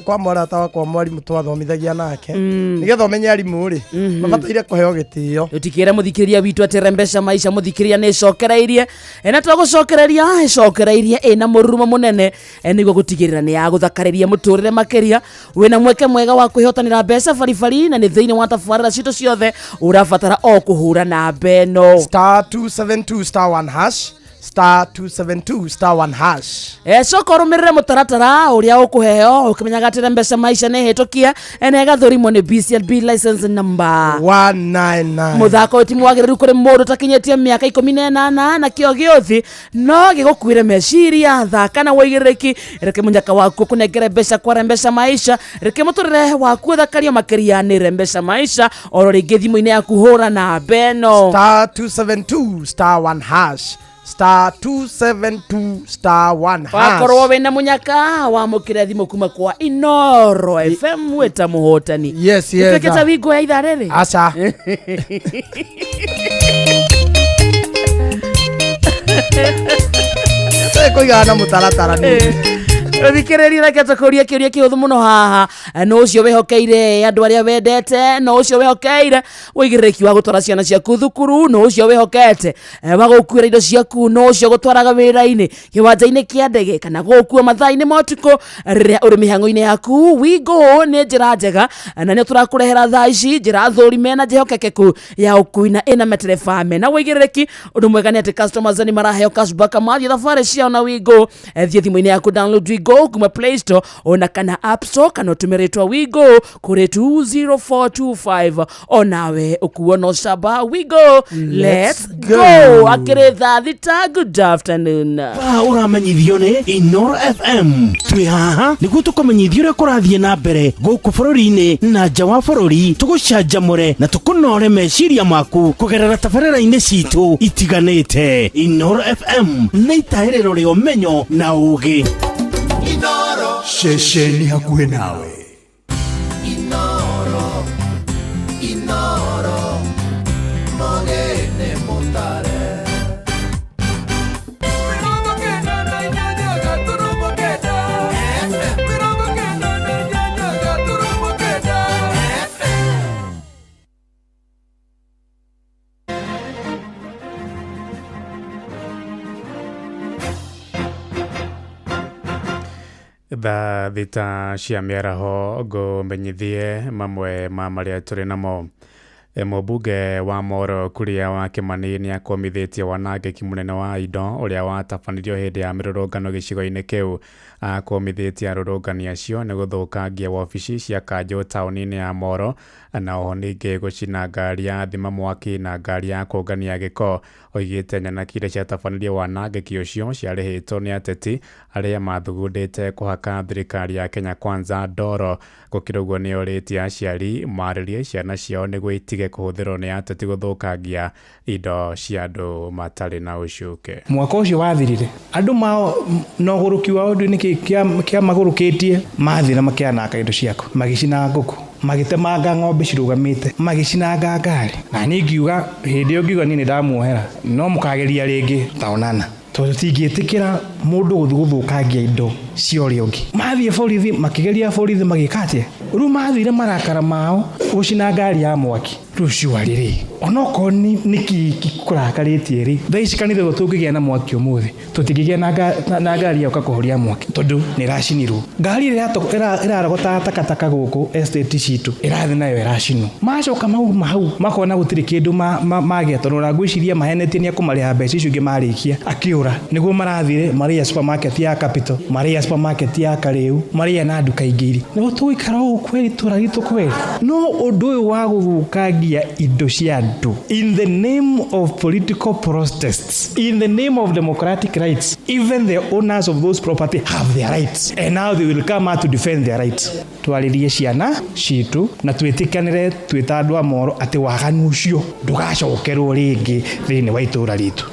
kwa mũrata wakwa mwarimũ twathomithagia nake. Nĩgetha ũmenye arimũ rĩ, mabataire kũheo gĩtĩo. Tũtikĩre mũthikĩrĩria witũ atĩ Rembesha Maisha mũthikĩrĩria nĩ ĩcokereirie. Na twagũcokereria ĩcokereirie ĩna mũrurumo mũnene, nĩguo gũtigĩrĩra nĩ yagũthakarĩria mũtũrĩre makĩria. Wĩna mweke mwega wa kwĩhotanĩra mbeca baribari na nĩ thĩinĩ wa tabarĩra citũ ciothe ũrabatara o kũhũra namba ĩno. Star 272 star 1 hash, star 272 star 1 hash. Coka ũrũmĩrĩre mũtaratara ũrĩa ũkũheo ũkĩmenyaga atĩ Rembesha Maisha nĩ ĩhĩtũkie, na ĩgathũrimwo nĩ BCLB license number 199. Mũthako ũyũ ti mwagĩrĩru kũrĩ mũndũ ũtakinyĩtie mĩaka 18 na kĩo gĩũthi no gĩgũkuĩre meciria. Thaka na wĩigĩrĩrĩki, reke mũnyaka waku ũkũnengere mbeca kwa Rembesha Maisha, reke mũtũrĩre waku ũthakario makĩria nĩ Rembesha Maisha. Oro rĩngĩ thimũ-inĩ yaku hũra namba ĩno. Star 272 star 1 hash, star 272 star 1 hash. Wakorwo wĩna mũnyaka wamũkĩre thimũ kuma kwa Inoro FM wĩta mũhotani. Yes, yes. Ĩtuĩke ta wingo ya ithaa rĩrĩ. Aca. Kũigana na mũtaratara nĩ. Thikĩrĩria, reke tũkũrie kĩũria kĩhũthũ mũno haha. No ũcio wĩhokeire andũ arĩa wendete, no ũcio wĩhokeire ũigĩrĩrĩki wa gũtwara ciana ciaku thukuru, no ũcio wĩhokete wa gũkuĩra indo ciaku, no ũcio gũtwaraga wĩra-inĩ, kĩwanja-inĩ kĩa ndege, kana gũkua mathaa-inĩ ma ũtukũ rĩrĩa ũrĩ mĩhang'o-inĩ yaku. Wingo nĩ njĩra njega na nĩ tũrakũrehera thaa ici njĩra thũrime na njĩhokekeku ya ũkui na ĩna matereba mena ũigĩrĩrĩki. Ũndũ mwega nĩ atĩ customers nĩ maraheo cashback mathiĩ thabarĩ ciao na Wingo. Thiĩ thimũ-inĩ yaku download Wingo kuma Play Store ona kana App Store, kana ũtũme rĩtwa Wingo kũrĩ 20425 onawe ũkuo no camba. Wingo, let's go. Akĩrĩ thaa 6. Good afternoon. Ba ũramenyithio nĩ Inoro FM. Twĩ haha nĩguo tũkũmenyithia ũrĩa kũrathiĩ na mbere gũkũ bũrũri-inĩ na nja wa bũrũri, tũgũcanjamũre na tũkũnore meciria maku kũgerera tabarĩra-inĩ citũ itiganĩte. Inoro FM nĩ itahĩrĩro rĩa ũmenyo na ũũgĩ. Inoro. Ceceni hakuhĩ nawe. Inoro. Inoro. Mogene mutare. Thaa 6 cia mĩaraho ngũmenyithie mamwe ma marĩa tũrĩ namo. Mũmbunge wa Moro Kuria wa Kĩmani nĩ akomithĩtie wanangĩki mũnene wa indo ũrĩa watabanirio hĩndĩ ya mĩrũrũngano gĩcigo-inĩ kĩu. Akomithĩtie arũrũngani acio nĩ gũthũkangia wabici cia kanjũ taũni-inĩ ya Moro na oho ningĩ gũcina ngari ya thima mwaki na ngari ya kũngania gĩko. Oigĩte nyanaki iria ciatabanirie wanangĩki ũcio ciarĩhĩtwo nĩ ateti arĩa mathugundĩte kũhaka thirikari ya Kenya Kwanza ndoro. Gũkĩrĩ ũguo nĩ orĩtie aciari marĩrie ciana ciao nĩguo itige kũhũthĩrwo nĩ ateti gũthũkangia indo cia andũ matarĩ na ũcuke. Mwaka ũcio wathirire andũ mao na ũgũrũki wa ũndũ nĩkĩ kĩa magũrũkĩtie mathira makĩananga indo ciaku, magĩcina ngũkũ, magĩtemanga ng'ombe cirũgamĩte, magĩcinanga ngari. Na niĩ ngiuga hĩndĩ ĩyo ngiuga niĩ nĩndamuohera, no mũkageria rĩngĩ taonana, tondũ tingĩtĩkĩra mũndũ gũthiĩ gũthũkangia indo cia ũrĩa ũngĩ. Mathiĩ borithi makĩgeria borithi magĩka atĩa, rĩu mathire marakara mao gũcina ngari ya mwaki. Rĩu cuarĩ rĩ, onokorwo nĩkĩ kũrakarĩtie rĩ, thaa ici kanitha ũyũ tũngĩgĩa na mwaki ũmũthĩ tũtingĩgĩa na ngari ya gũka kũhoria mwaki tondũ nĩ ĩracinirwo. Ngari ĩrĩa ĩrarogotaga takataka gũkũ estate citũ ĩrathiĩ nayo ĩracinwo. Macoka mauma hau makona gũtirĩ kĩndũ magĩa, tondũ ona ngwĩciria mahenetie nĩ ekũmarĩha mbeca icio ingĩ marĩkia akĩũra. Nĩguo marathire marĩa supermarket ya Capital, marĩa supermarket ya Karĩu, marĩa na nduka ingĩ iria. Nĩguo tũgũikara ũũ kweri itũra ritũ kweri. No ũndũ ũyũ wa gũthũkangia indo cia andũ in the name of political protests, in the name of democratic rights, even the owners of those property have their rights and now they will come out to defend their rights. Twarĩrie ciana citũ na twĩtĩkanĩre twĩ ta andũ a Moro atĩ waganu ũcio ndũgacokerwo rĩngĩ thĩinĩ wa itũra ritũ.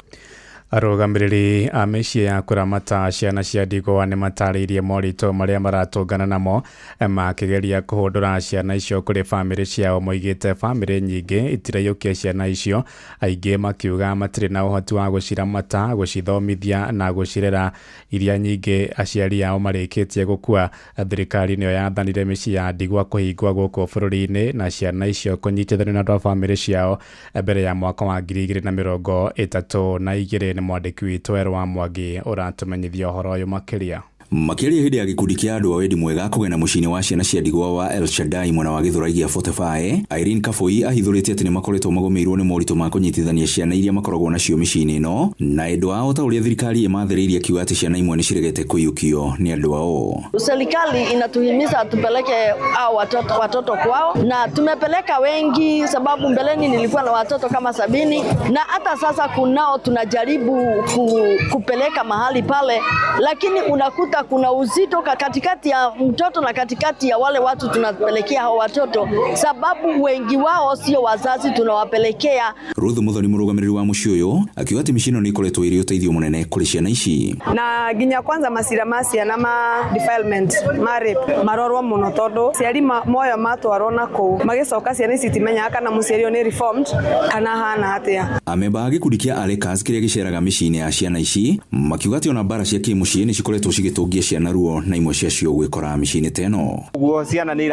Arũgamĩrĩri a mĩciĩ ya kũramata ciana cia ndigwa nĩ matarĩirie moritũ marĩa maratũngana namo makĩgeria kũhũndũra ciana icio kũrĩ bamĩrĩ ciao. Moigĩte bamĩrĩ nyingĩ itiraiyũkia ciana icio, aingĩ makiuga matirĩ na ũhoti wa gũciramata, gũcithomithia na gũcirera, iria nyingĩ aciari ao marĩkĩtie gũkua. Thirikari nĩyo yathanire mĩciĩ ya ndigwa kũhingwo gũkũ bũrũri-inĩ na ciana icio kũnyitithanio na andũ a bamĩrĩ ciao mbere ya mwaka wa 2032. Nĩ mwandĩki witũ Erwa Mwangi ũratũmenyithia ũhoro ũyũ makĩria. Makĩaria hĩndĩ ya gĩkundi kĩa andũ a wendi mwega kũgena mũciĩ-inĩ wa ciana cia ndigwa wa El Shaddai mwena wa Gĩthũrai gĩa 45, Irene Kaboi ahithũrĩtie atĩ nĩmakoretwo magũmĩirwo nĩ moritũ ma kũnyitithania ciana iria makoragwo nacio mĩciĩ-inĩ ĩno na endwa ao ta ũrĩa thirikari ĩmathĩrĩirie akiuga atĩ ciana imwe nĩciregete kũiyũkio nĩ andũ ao. Serikali inatuhimiza tupeleke hao watoto kwao, na tumepeleka wengi, sababu mbeleni nilikuwa na watoto kama 70 na hata sasa kunao tunajaribu kupeleka mahali pale, lakini unakuta kuna uzito katikati ya mtoto na katikati ya wale watu tunapelekea hao watoto, sababu wengi wao sio wazazi tunawapelekea. Ruth Muthoni mũrũgamĩrĩri wa mũciĩ ũyũ akiuga atĩ mĩciĩ ĩno nĩ ĩkoretwo ĩrĩ ũteithio mũnene kũrĩ ciana ici. Na nginya kwanza macira ma ciana ma defilement ma rape marorwo mũno tondũ ciari moyo matwarwo na kũu magĩcoka ciana ici itimenyaga kana mũciari ũyũ nĩ reformed kana hana atĩa. Amemba a gĩkundi kĩa Alekas kĩrĩa gĩceraga mĩciĩ-inĩ ya ciana ici makiuga atĩ ona mbara cia kĩmũciĩ nĩ cikoretwo cigĩtũngia ciana ruo na imwe ciacio gwĩkora mĩciĩ-inĩ ta ĩno. Ũguo ciana nĩ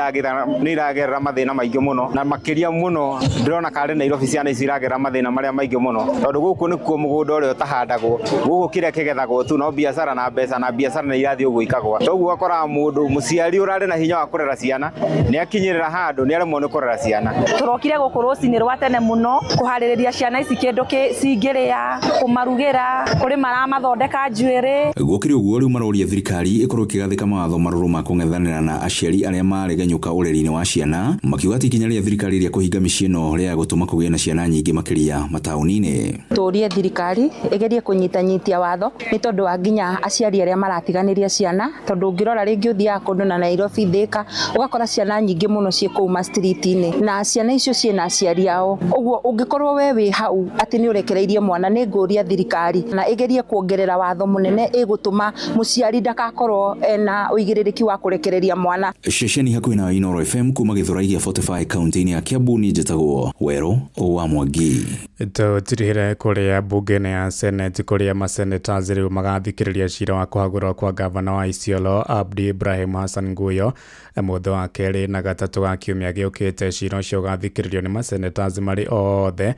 iragerera mathĩna maingĩ mũno, na makĩria mũno ndĩrona karĩ Nairobi ciana ici iragerera mathĩna marĩa maingĩ mũno, tondũ gũkũ nĩkuo mũgũnda ũrĩa ũtahandagwo, gũkũ kĩrĩa kĩgethagwo tu no biacara na mbeca, na biacara nĩ irathiĩ ũguo ikagwa. Toguo ũgakoraga mũndũ mũciari ũrarĩ na hinya wa kũrera ciana nĩ akinyĩrĩra handũ nĩ aremwo nĩ kũrera ciana. Tũrokire gũkũ rũcinĩ rwa tene mũno kũharĩrĩria ciana ici kĩndũ cingĩrĩa, kũmarugĩra, kũrĩ maramathondeka njuĩrĩ. Gũkĩrĩ ũguo rĩu maroria thirikari ĩkorwo ĩkĩgathĩka mawatho marũrũ ma kũng'ethanĩra na aciari arĩa maregenyũka ũreri-inĩ wa ciana, makiuga atĩ ikinya rĩa thirikari rĩa kũhinga mĩciĩ ĩno rĩa gũtũma kũgĩe na ciana nyingĩ makĩria mataũni-inĩ. Tũrie thirikari ĩgerie kũnyitanyitia watho nĩ tondũ wa nginya aciari arĩa maratiganĩria ciana, tondũ ũngĩrora rĩngĩ ũthiaga kũndũ na Nairobi Thika ũgakora ciana nyingĩ mũno ciĩ kũu ma street-inĩ, na ciana icio ciĩna aciari ao. Ũguo ũngĩkorwo we wĩ hau atĩ nĩ ũrekereirie mwana, nĩ ngũria thirikari na ĩgerie kuongerera watho mũnene ĩgũtũma mũciari ndagakorwo ena ũigĩrĩrĩki wa kũrekereria mwana. Ceceni hakuhĩ na Inooro FM kuma Gĩthũrai gĩa 45 kaunti-inĩ ya Kiambu, niĩ njĩtagwo Werũ wa Mwangi. Tũtirihĩre kũrĩa mbunge-inĩ ya Senate kũrĩa masenators rĩu magathikĩrĩria cira wa kũhagũrwo kwa gavana wa Isiolo Abdi Ibrahim Hassan Nguyo mũthĩ wa kerĩ na gatatũ ga kiumia gĩũkĩte. Cira ũcio ũgathikĩrĩrio nĩ masenators marĩ othe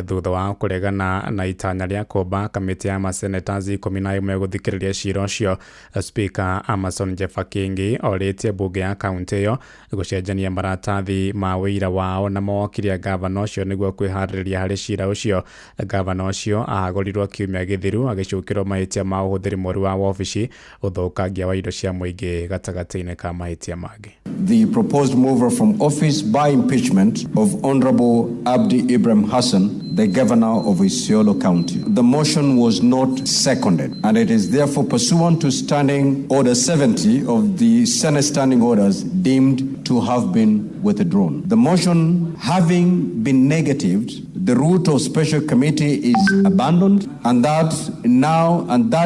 thutha wa kũregana na itanya rĩa kũmba kamĩtĩ ya masenators 11 gũthikĩrĩria cira ũcio. Speaker Amason Jeffa Kingi orĩtie mbunge ya kaunti ĩyo gũcenjania maratathi ma wĩira wao na mawakiri a gavana ũcio nĩguo kwĩharĩrĩria harĩ cira ũcio. Gavana ũcio ahagũrirwo kiumia gĩthiru agĩcukĩrwo mahĩtia ma ũhũthĩri mũru wa wabici, ũthũkangia wa indo cia mũingĩ gatagatĩ-inĩ ka mahĩtia mangĩ. The proposed mover from office by impeachment of Honorable Abdi Ibrahim Hassan, the governor of Isiolo County. The motion was not seconded, and it is therefore pursuant to Standing Order 70 of the Senate Standing Orders deemed to have been withdrawn. The motion having been negatived, the route of special committee is abandoned, and that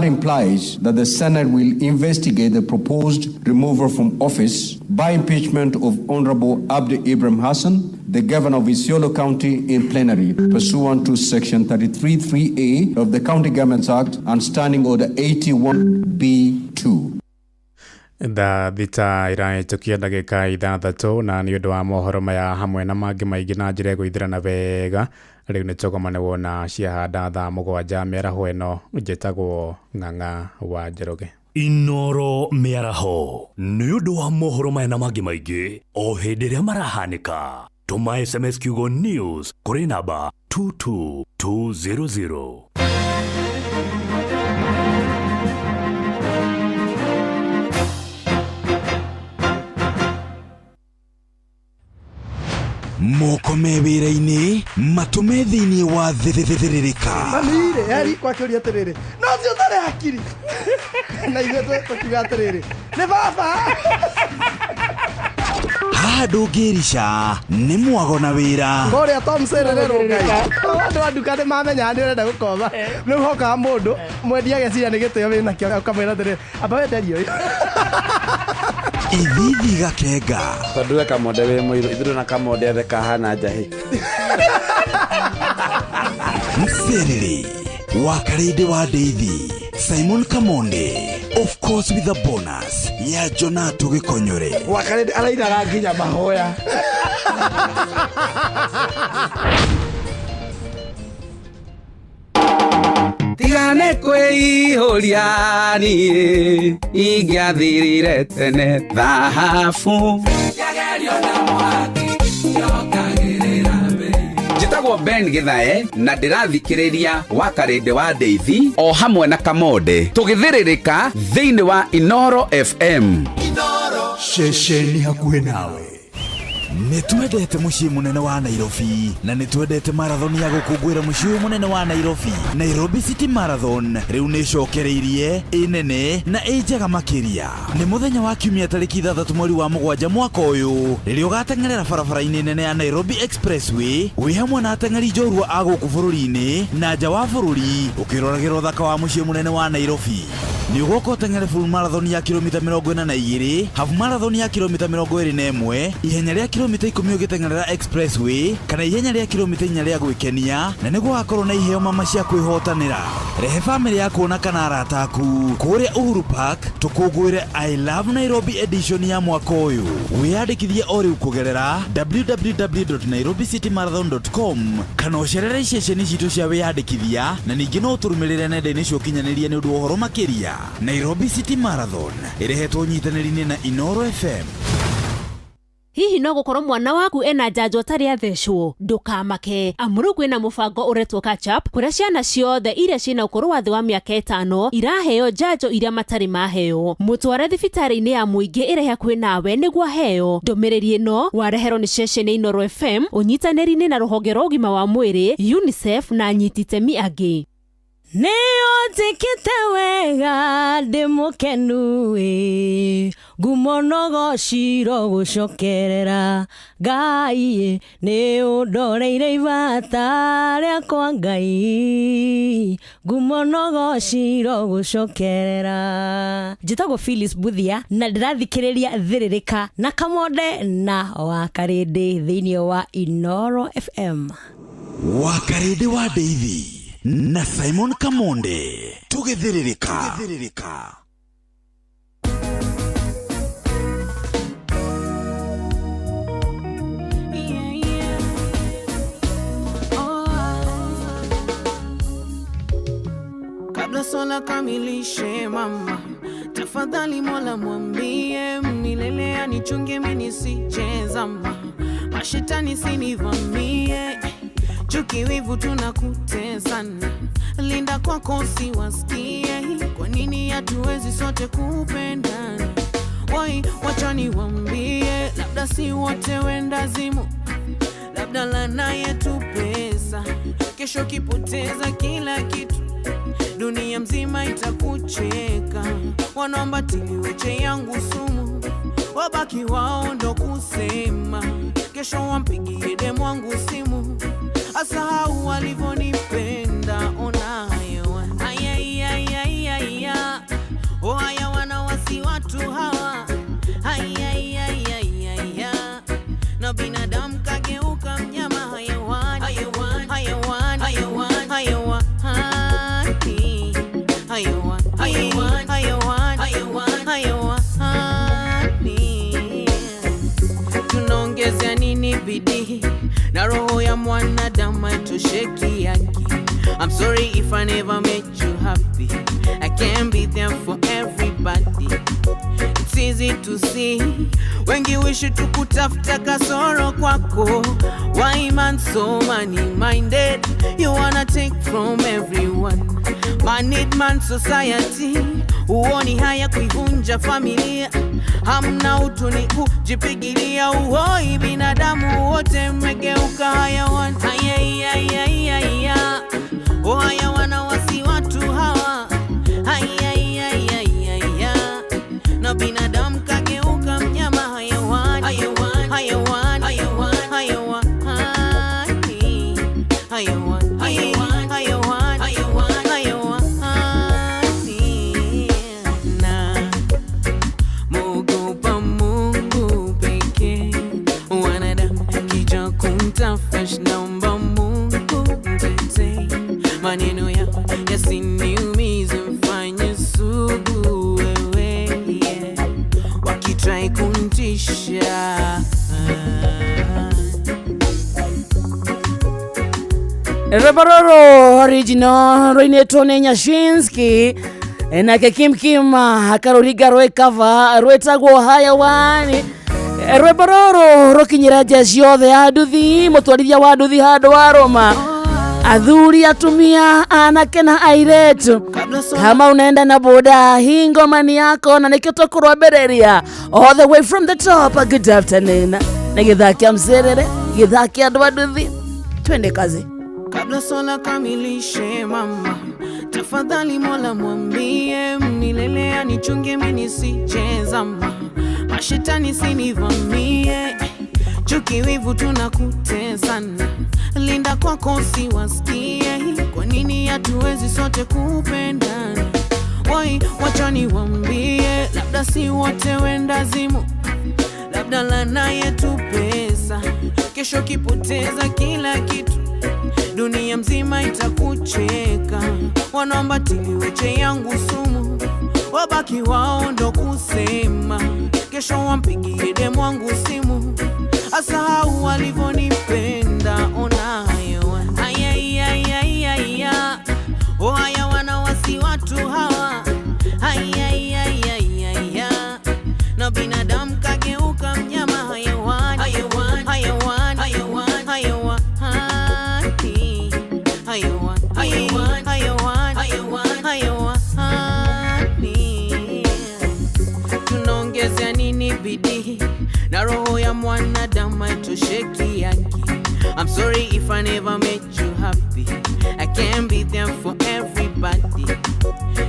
implies that the Senate will investigate the proposed removal from office by impeachment of Honorable Abdi Ibrahim Hassan, the governor of Isiolo County, in plenary, pursuant to Section 33(3)(a) of the County Governments Act and Standing Order 81(b)(2). Thaa 6 irahĩtũkia ndagĩka 6 na nĩ ũndũ wa mohoro maya hamwe na mangĩ maingĩ na njĩra ĩgũithĩrana wega rĩu nĩ tũgomane wona ciahanda thaa 7 mĩaraho ĩno. Njĩtagwo Ng'ang'a wa Njoroge. Inoro mĩaraho nĩ ũndũ wa mohoro maya na mangĩ maingĩ o hĩndĩ ĩrĩa marahanĩka. Tũma SMS kiugo news kũrĩ namba 22200. Moko me wĩra-inĩ matũme thĩinĩ wa thĩthĩrĩrĩka. Mami-rĩ, eri kwakĩũria atĩrĩrĩ, no ũcio ũtarĩ hakiri. Na ithuĩ tũkiuga atĩrĩrĩ, nĩ baba. Haha ndũngĩrica nĩ mwago na wĩra. Kũrĩa Tom Serere Ngai. Andũ a nduka nĩ mamenyaga nĩ ũrenda gũkoma. Rĩu hokaga mũndũ mwendia ageciria nĩ gĩtĩo wĩnakĩo ũkamwĩra atĩrĩrĩ, amba wenderie ũyũ. Ithithi gakenga. Tondũ we Kamonde wĩ mũirũ, ithuĩ na Kamonde othe kahana njahĩ. Mserere wa Karĩndĩ wa Ndeithi, Simon Kamonde, of course with a bonus ya Jonato Gĩkonyore. Wa Karĩndĩ arainaga nginya mahoya. Tigane kwĩihũria niĩ ingĩathirire tene thahabu. Njĩtagwo Ben Githae na ndĩrathikĩrĩria wa Karĩndĩ wa Ndeithi o hamwe na Kamonde tũgĩthĩrĩrĩka thĩinĩ wa Inoro FM. Ceceni hakuhĩ nawe. Nĩ twendete mũciĩ mũnene wa Nairobi na nĩ twendete marathon ya gũkũngũĩra mũciĩ ũyũ mũnene wa Nairobi. Nairobi City Marathon rĩu nĩ ĩcokereirie, ĩ nene na ĩ njega makĩria. Nĩ mũthenya wa kiumia tarĩki 6 mweri wa 7 mwaka ũyũ rĩrĩa ũgateng'erera barabara-inĩ nene ya Nairobi Expressway wĩ hamwe na ateng'eri njorua a gũkũ bũrũri-inĩ na nja wa bũrũri ũkĩroragĩra ũthaka wa mũciĩ mũnene wa Nairobi. Nĩ ũgoka ũteng'ere full marathon ya kilomita 42, half marathon ya kilomita 21, ihenya rĩa kilomita 10 ũgĩteng'erera Expressway kana ihenya rĩa kilomita 4 rĩa gwĩkenia, na nĩguo wakorwo na iheo mama cia kwĩhotanĩra. Rehe bamĩrĩ yaku ona kana arata aku kũrĩa Uhuru Park tũkũngũĩre I Love Nairobi edition ya mwaka ũyũ. Wĩyandĩkithie o rĩu kũgerera www.nairobicitymarathon.com kana ũcerere iceceni citũ cia wĩyandĩkithia, na ningĩ no ũtũrũmĩrĩre nenda-inĩ cia ũkinyanĩria nĩ ũndũ wa ũhoro makĩria. Nairobi City Marathon ĩrehetwo ũnyitanĩri-inĩ na Inoro FM. Hihi no gũkorwo mwana waku ena njanjo atarĩ athecwo? Ndũkamake, amu rĩu kwĩna mũbango ũretwo Catch Up kũrĩa ciana ciothe iria ciĩna ũkũrũ wa thĩ wa mĩaka 5 iraheo njanjo iria matarĩ maheo. Mũtware thibitarĩ-inĩ ya mũingĩ ĩrĩa hakuhĩ nawe nĩguo aheo. Ndũmĩrĩri ĩno wareherwo nĩ ceceni Inoro FM ũnyitanĩri-inĩ na rũhonge rwa ũgima wa mwĩrĩ UNICEF na anyiti itemi angĩ. Nĩũnjĩkĩte wega ndĩ mũkenu ĩ, ngumo no ciro gũcokerera Ngai, nĩũndoreire ibata rĩakwa Ngai, ngumo no ciro gũcokerera. Njĩtagwo Phyllis Buthia na ndĩrathikĩrĩria Thĩrĩrĩka na Kamonde na wa Karĩndĩ thĩinĩ wa Inoro FM. Wa Karĩndĩ wa Ndeithi na Simon Kamonde tũgĩthĩrĩrĩka. Kabla swala kamilishe mama, Tafadhali Mola mwambie milele anichunge mimi nisichezama, mashetani sinivamie, chuki wivu tunakutesana, linda kwako siwasikie. Kwa nini hatuwezi sote kupendana? Woi, wacha niwaambie, labda si wote wendazimu, labda lana yetu pesa, kesho kipoteza kila kitu, dunia mzima itakucheka. Wanaomba tiliweche yangu sumu, wabaki wao ndo kusema, kesho wampigie demu wangu simu, asahau walivonipenda. Ona hayo, ayayayayaya, oh haya wanawasi watu hawa, ayayayayaya, na binadamu kageuka mnyama. Hayawani, hayawani, hayawani, hayawani, hayawani, hayawani, hayawani, hayawani, hayawani, hayawani. Tunaongezea nini bidii na roho ya mwanadamu haitosheki yaki. I'm sorry if I never made you happy, I can't be there for everybody. It's easy to see, wengi wish tukutafuta kasoro kwako. Why man so money minded? You wanna take from everyone. Man need man society, uoni haya kuivunja familia, hamna utu ni kujipigilia. Uoi binadamu wote mmegeuka hayawan. Ayayayayaya, oh hayawana wasi watu hawa, ayayayayaya, na binadamu kageuka mnyama. Hayawani, hayawani, hayawani, hayawani, hayawani, hayawani, hayawani, hayawani, hayawani, hayawani. Na muogopa Mungu pekee, wanadamu kija kumtafash, naomba Mungu mtetee, maneno yako yasiniumize, mfanye sugu wewe, yeah. Wakitrai kuntisha. Rwĩmbo rũrũ original rũinĩtwo nĩ Nyashinski nake Kim Kim akarũringa rwĩkava rwĩtagwo Hayawani. Rwĩmbo rũrũ rũkinyĩra nja ciothe ya nduthi, mũtwarithia wa nduthi handũ wa rũma, athuri, atumia, anake na airĩtu. Kama unaenda na boda, hii ngoma ni yako na nĩkĩo tũkũrwambĩrĩria all the way from the top. Good afternoon. Nĩ gĩthaa kĩa mcerere, gĩthaa kĩa andũ a nduthi, twende kazi. Kabla swala kamilishe mama, tafadhali Mola mwambie milele anichunge mimi nisichezama, mashetani sinivamie, chuki wivu tunakutesana, linda kwako siwasikie. Kwa nini hatuwezi sote kupendana? Woi, wacha niwaambie, labda si wote wendazimu, labda lana yetu pesa, kesho kipoteza kila kitu, dunia mzima itakucheka. Wanaomba tiliweche yangu sumu, wabaki wao ndo kusema, kesho wampigie demu wangu simu, asahau walivonipenda. Ona hayawan, ayayayayaya, oh hayawana wasi watu hawa, ayayayayaya, na binadamu kageuka mnyama. Hayawani, hayawani, hayawani, hayawani, hayawani, hayawani, hayawani, hayawani, hayawani, hayawani. Tunaongezea nini bidii na roho ya mwanadamu haitosheki yaki. I'm sorry if I never made you happy, I can't be there for everybody.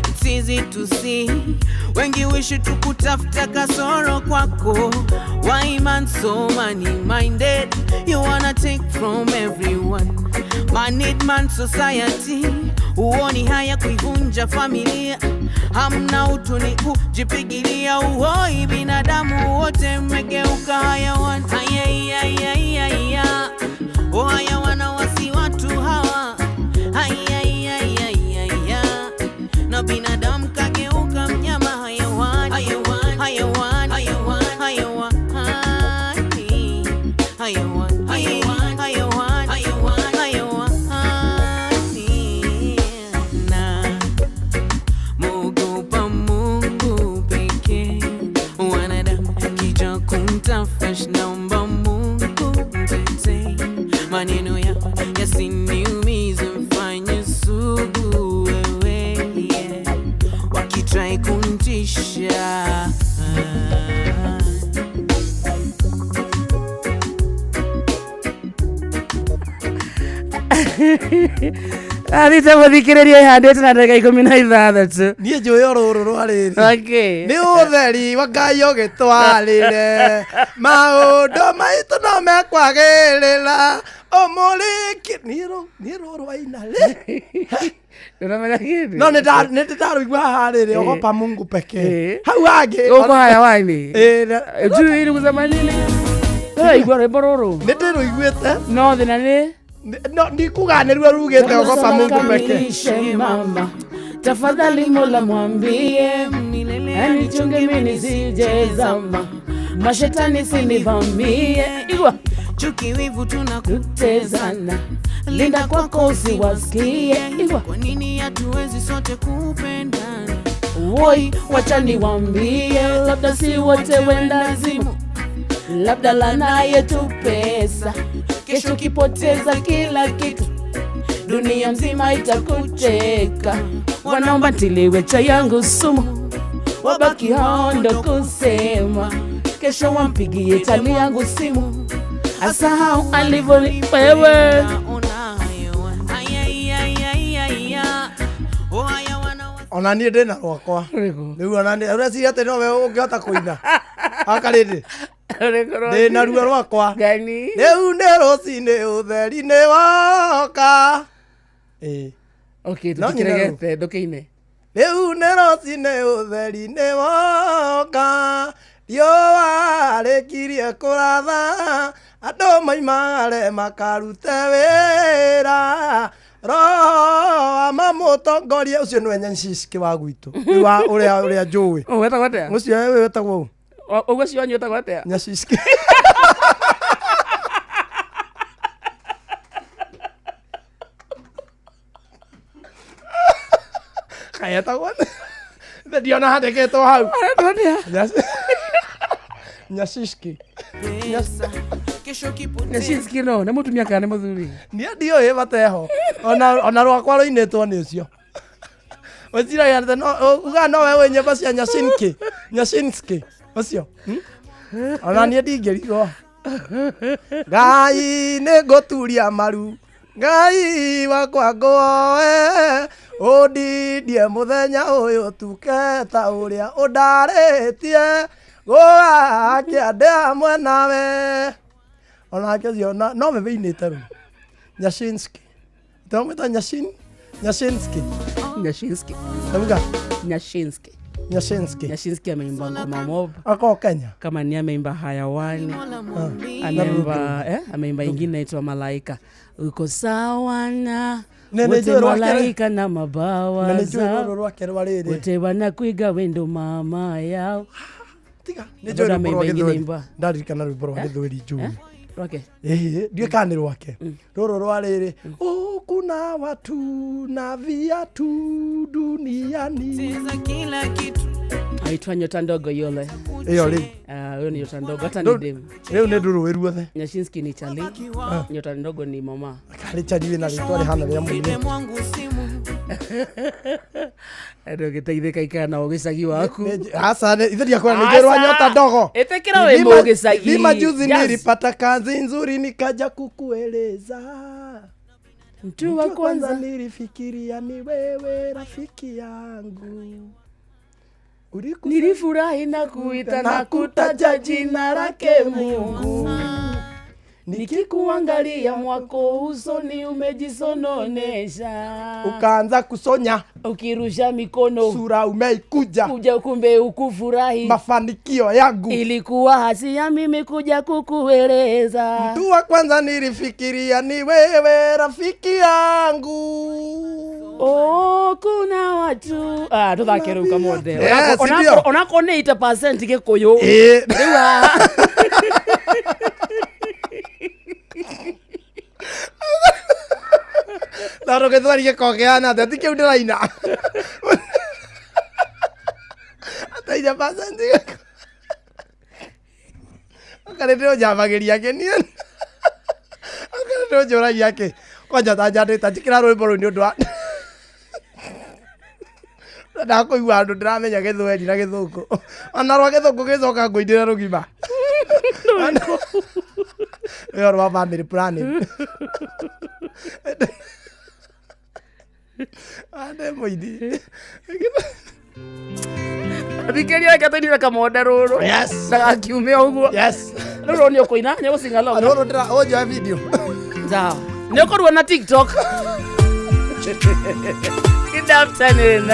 It's easy to see, wengi wish tukutafuta kasoro kwako. Why man so money minded? You wanna take from everyone. Man need man society, uoni haya kuivunja familia, hamna utu ni kujipigilia. Uoi binadamu wote mmegeuka hayawan. Ayayayayaya, oh hayawana wasi watu hawa, ayayayayaya, na binadamu kageuka mnyama. Hayawani, hayawani, hayawani, hayawani, hayawani, hayawani, hayawani, hayawani, hayawani, hayawani. Na muogopa Mungu. Athite mũthikĩrĩria ihandĩte na ndagĩka 16. Niĩ njũĩ o rũrũ rwa rĩrĩ. Okay. Nĩ ũtheri wa Ngai ũgĩtwarĩre maũndũ maitũ no mekwagĩrĩra ũmũrĩki niĩ rũrũ waina rĩ. Ndũramenya kĩndũ? No nĩ ndarũigua haha rĩrĩ ogopa Mungu pekee. Hau hangĩ. Ũkũ hayawani. Ĩĩ, Njui ni kusema nini? Ndũraigua rwĩmbo rũrũ? Nĩ ndĩrũiguĩte. No thĩna nĩ No ndikuga nĩruo rugĩte ogopa Mungu pekee. Kamilishe mama, tafadhali Mola mwambie anichunge mimi nisije zama, mashetani sinivamie. Igwa chuki wivu tunakutezana, linda kwako usiwasikie. Igwa kwa nini hatuwezi sote kupendana? Woi, wacha niwaambie, labda si wote wendazimu, labda lana yetu pesa, kesho ukipoteza kila kitu dunia mzima itakucheka. Wanaomba ntiliwe chai yangu sumu, wabaki hao ndo kusema, kesho wampigie tani yangu simu, asahau alivyonipa wewe. Ona niĩ ndĩna rwakwa rĩu ona niĩ ũreciria atĩ nowe ũngĩhota kũina akarĩndĩ ndĩna ruo rwakwa rĩu nĩ rũcinĩ ũtheri nĩ woka. Ĩĩ. Okay, No nyine rũu. tũtikĩregete ndũkĩine. Rĩu nĩ rũcinĩ ũtheri nĩ woka riũa rĩkirie kũratha andũ maimagare makarute wĩra roho wa mamũtongorie ũcio nĩwe Nyanshiski wa gwitũ Rĩu wa ũrĩa ũrĩa njũĩ. Wetagwo atĩa? Ũcio we wetagwo ũ? Ũguo ũcio wanyu wetagwo atĩa? Nyanshiski. Kaĩ etagwo atĩa? Ndiona handĩkĩtwo hau. Nyashiski. Nyashinski no, nĩ mũtumia kana nĩ mũthuri? Niĩ ndiũĩ bateho. Ona rwakwa rũinĩtwo nĩ ũcio. Wĩciragia atĩ no ugaga nowe wĩ nyĩmbo cia Nyashinski. Nyashinski. Ũcio. Ona niĩ ndingĩrigwo. Ngai nĩ ngũturia maru. Ngai wakwa ngũoe ũndindie mũthenya ũyũ tuke ta ũrĩa ũndarĩtie gũgakĩa ndĩ hamwe nawe. Onake ũcio nowe wĩinĩte rũu. Nyashinski. Tũramwĩta Nyashinski. Nyashinski. Tauga. Nyashinski. Nyashinski. Nyashinski ameimba ngoma mob. Ako Kenya. Kama ni ameimba Hayawani. Ameimba ameimba ingine inaitwa Malaika. Uko sawa na Nĩ wote njũĩ rwake rĩ. malaika na mabawa Na nĩ njũĩ zao. rũrũ rwake rwa rĩrĩ. Wote wanakuiga wendo mama yao. Tiga. Nĩ njũĩ Bado rwĩmbo ameimba rwa ingine Gĩthweri. imba. Ndaririkana rwĩmbo rwa Gĩthweri njũĩ. Rwake. Ĩhĩ, ndiũĩ kana nĩ rwake. Rũrũ rwa rĩrĩ. Oh, kuna watu na viatu duniani. Kila kitu Aitwa Nyota Ndogo yule. Ĩyo rĩu. Ah, huyo ni Nyota Ndogo hata ni dem. Rĩu nĩ ndũrũĩ ruothe. Nyashinski ni chali. Nyota Ndogo ni mama. Karĩ chali wĩna rĩtwa rĩhana rĩa mũirĩtu. mwangu simu Andũ ũgĩteithĩka ikara nao gĩcagi waku. Aca, ithe ndiakwĩra nĩ njũĩ rwa Nyota Ndogo. Ĩtĩkĩra wĩ mũgĩcagi. Lima juzi Yes. nilipata kazi nzuri nikaja kukueleza. Mtu wa kwanza nilifikiria ni wewe rafiki yangu. Nilifurahi na kuita na kutaja jina lake Mungu. Nikikuangalia mwako usoni umejisononesha. Ukaanza kusonya. Ukirusha mikono sura umeikuja. Kuja kumbe ukufurahi. Mafanikio yangu. Ilikuwa hasia mimi kuja kukueleza. Mtu wa kwanza nilifikiria ni wewe rafiki yangu. Oh, kuna watu ah, tuthake rĩu kamothe. Yes, ndio. Onako nĩ 80% Gĩkũyũ. Ĩĩ. Rĩu haha. Tondũ gĩthweri gĩkoragwo kĩhana atĩa ti kĩu ndĩraina. Ataija percent gĩkũyũ. Akarĩ ndĩũnjambagĩria kĩ niĩ. Akarĩ ndĩũnjũragia kĩ. Kwanja ta njandĩta njĩkĩra rwĩmbo rũu nĩ ũndũ wa ndakũigua andũ ndĩramenya gĩthweri na gĩthũngũ. Ona rwa gĩthũngũ gĩcoka ngũinĩre rũgima. Rũo rwa family planning. Ande mũini. Thikĩria reke tũinire kamonde rũrũ. Yes. Ndagakiume ũguo. Yes. Rũrũ rũ nĩ ũkũina, nĩ ũgũcinga long. Rũrũ ndĩra ũnjoe video. Sawa. Nĩ ũkũruo na TikTok. Good afternoon.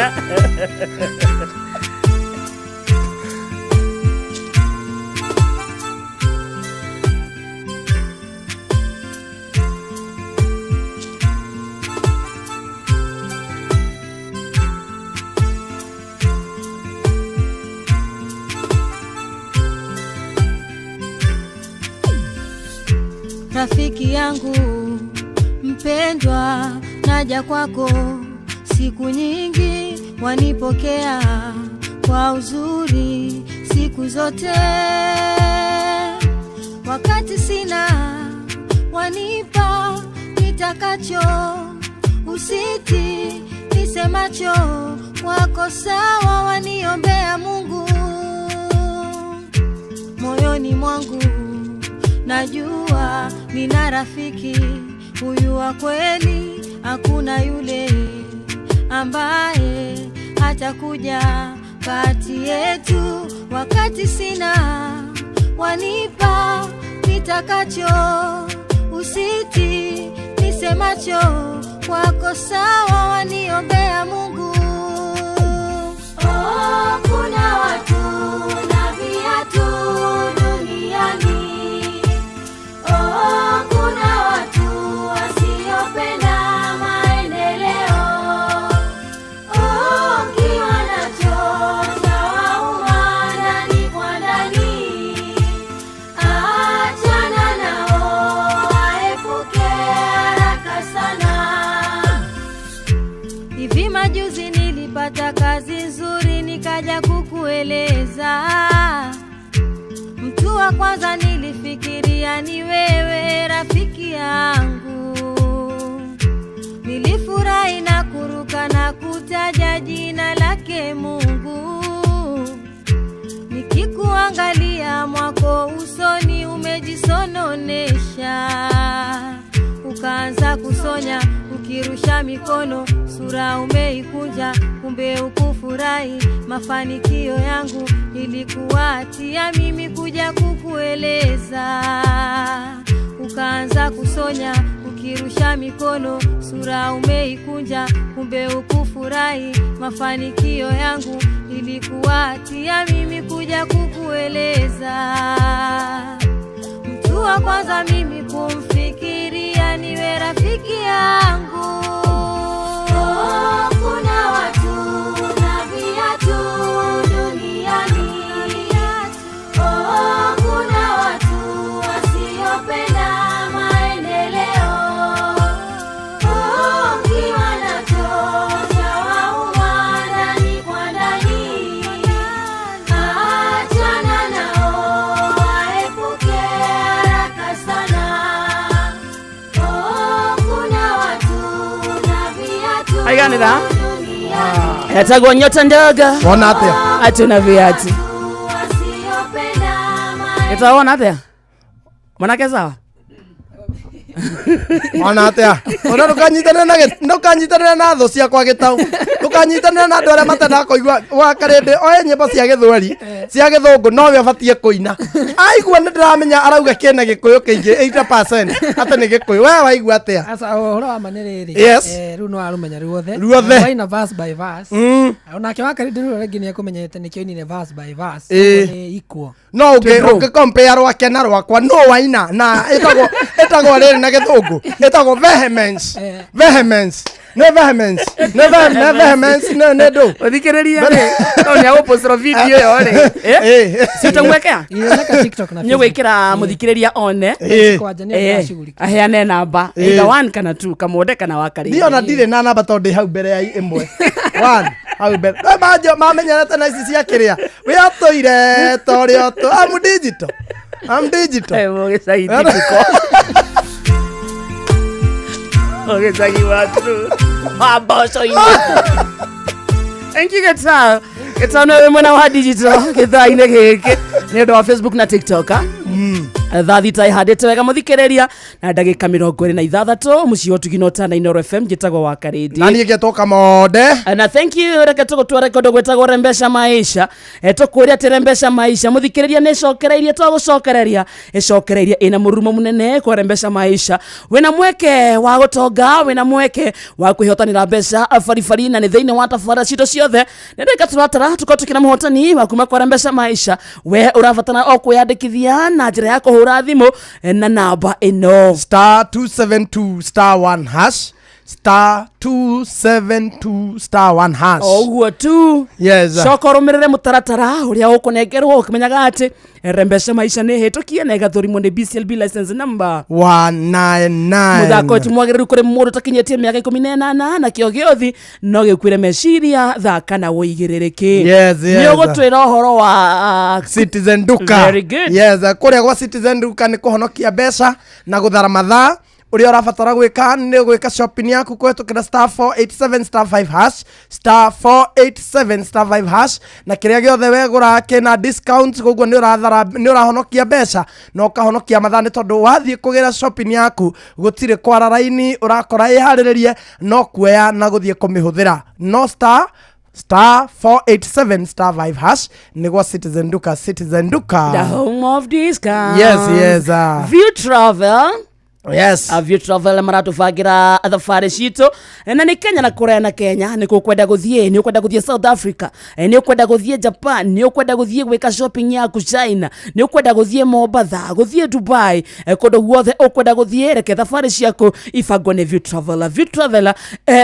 Rafiki yangu mpendwa, naja kwako siku nyingi, wanipokea kwa uzuri siku zote. Wakati sina wanipa nitakacho, usiti nisemacho, wako sawa, waniombea Mungu. Moyoni mwangu najua nina rafiki huyu wa kweli, hakuna yule ambaye atakuja kati yetu. Wakati sina wanipa nitakacho, usiti nisemacho, wako sawa, waniombea Mungu. Oh, kuna watu na viatu duniani. Oh, kuna watu wasiopenda maendeleo. Oh, ukiwa nacho chawauma ndani kwa ndani. Achana nao, waepuke haraka sana. Hivi majuzi nilipata kazi nzuri, nikaja kukueleza. Mtu wa kwanza nilifikiria ni wewe rafiki yangu. Nilifurahi na kuruka na kutaja jina lake Mungu. Nikikuangalia mwako usoni umejisononesha. Ukaanza kusonya ukirusha mikono, sura umeikunja, kumbe ukufurahi mafanikio yangu. Nilikuatia mimi kuja kukueleza. Ukaanza kusonya ukirusha mikono, sura umeikunja, kumbe ukufurahi mafanikio yangu. Nilikuatia mimi kuja kukueleza. Mtu wa kwanza mimi kumfikiria niwe rafiki yangu. Oh, kuna watu na viatu duniani. Oh, kuna watu wasiopenda maendeleo. Oh, ukiwa nacho chawauma ndani kwa ndani. Achana nao, waepuke haraka sana. Oh, kuna watu na viatu Aiganĩra? Etagwo nyota ndogo. Wona atĩa? Hatuna viatu. Gĩtao wona atĩa? Mwanake sawa? Ona atia? Ona ndukanyitanĩre na ndukanyitanĩre na thũ ciakwa gĩtau. Ndukanyitanĩre na andũ arĩa matendaga kũigua wa karĩndĩ oe nyĩmbo cia gĩthweri, cia gĩthũngũ nowe ũbatiĩ kũina. Aigua nĩ ndĩramenya arauga kĩna gĩkũyũ kĩingĩ 80% atĩ nĩ gĩkũyũ. We waigua atĩa? Aca ũhoro wa ma nĩ rĩrĩ. Yes. Rĩu no arũmenya ruothe. Ruothe. Waina verse by verse. Onake wa karĩndĩ rĩu rĩngĩ nĩekũmenyete nĩkĩo ainire verse by verse. Ĩĩ. Ũguo nĩ equal. No ũngĩ compare rwake na rwakwa no waina na ĩtagwo rĩrĩ na gĩthũngũ ĩtagwo vehemence. Vehemence. Nĩ vehemence. Nĩ vehemence nĩ ndũ. Ũthikĩrĩria rĩ, no nĩ agũpostĩrwo video ĩyo rĩ. Si ũtamwekea? Ĩroneka TikTok na Nĩ ũgwĩkĩra mũthikĩrĩria one. Kwanja nĩ ndĩracugurika. Aheane namba either one kana two, kamonde kana wa karĩndĩ. Niĩ ona ndirĩ na namba tondũ ndĩ hau mbere ya ĩmwe. One hau mbere. We manjo mamenyerete na ici cia kĩrĩa. We atũire ta ũrĩa ũtũ. I'm digital. I'm digital. Mũgĩcagi typical. Mũgĩcagi wa true. Wa mboco-inĩ. Thank you Gĩtao. Gĩtao nĩwe wĩ mwena wa digital gĩthaa-inĩ gĩkĩ nĩ ũndũ wa Facebook na TikTok. Thaa 6 ihandĩte wega mũthikĩrĩria na ndagĩka 26 mũciĩ wa ũtugi na ũtana Inooro FM, njĩtagwo wa Karĩndĩ. Na niĩ ngetwo Kamonde. Na thank you. Reke tũgũtware kũndũ gwĩtagwo Rembesha Maisha. Tũkwĩre atĩ Rembesha Maisha, mũthikĩrĩria, nĩ ĩcokereirie, to gũcokereria ĩcokereirie ĩna mũrurumo mũnene. Kwa Rembesha Maisha wĩna mweke wa gũtonga, wĩna mweke wa kwĩhotanĩra mbeca baribari, na nĩ thĩinĩ wa tabarĩra citũ ciothe nĩ ndĩka tũratara tũkorwo tũkĩna mũhotani wa kuma kwa Rembesha Maisha. We ũrabatara o kwĩyandĩkithia na njĩra ya kũhũra thimũ na namba ĩno: Star 272 star 1 hash, star 272 star 1 hash. O ũguo tu. Yes. Coka ũrũmĩrĩre mũtaratara ũrĩa ũkũnengerwo, ũkĩmenyaga atĩ Rembesha Maisha nĩ hĩtũkie na ĩgathũrimwo nĩ BCLB license number 199. Mũthako ti mwagĩrĩru kũrĩ mũndũ ũtakinyĩtie mĩaka 18, na kĩo gĩothi no gĩkuĩre meciria. Thaka na ũigĩrĩrĩki. Yes. Nĩ ũgũtwĩra ũhoro wa Citizen Duka. Very good. Yes, kũrĩa gwa Citizen Duka nĩ kũhonokia mbeca na gũthara mathaa. Ũrĩa ũrabatara gwĩka nĩ gwĩka shopping yaku kũhetũkĩra star 487 star 5 hash, star 487 star 5 hash, na kĩrĩa gĩothe wegũra kĩna discount. Koguo nĩ ũrathara, nĩ ũrahonokia mbeca na ũkahonokia mathaa, nĩ tondũ wathiĩ kũgĩra shopping yaku gũtirĩ kwara raini, ũrakora ĩharĩrĩrie, no kuoya na gũthiĩ kũmĩhũthĩra. No star 487 star 5 hash nĩgwa Citizen Duka. Citizen Duka, the home of discount. Yes. View Travel. Yes. View Travel maratũbangĩra thabarĩ citũ, na nĩ Kenya na kũraya na Kenya. Nĩ kũkwenda gũthiĩ, nĩ ũkwenda gũthiĩ South Africa, nĩ ũkwenda gũthiĩ Japan, nĩ ũkwenda gũthiĩ gwĩka shopping yaku China, nĩ ũkwenda gũthiĩ Mombatha, gũthiĩ Dubai, kũndũ guothe ũkwenda gũthiĩ, reke thabarĩ ciaku ibangwo nĩ View Travel. View Travel,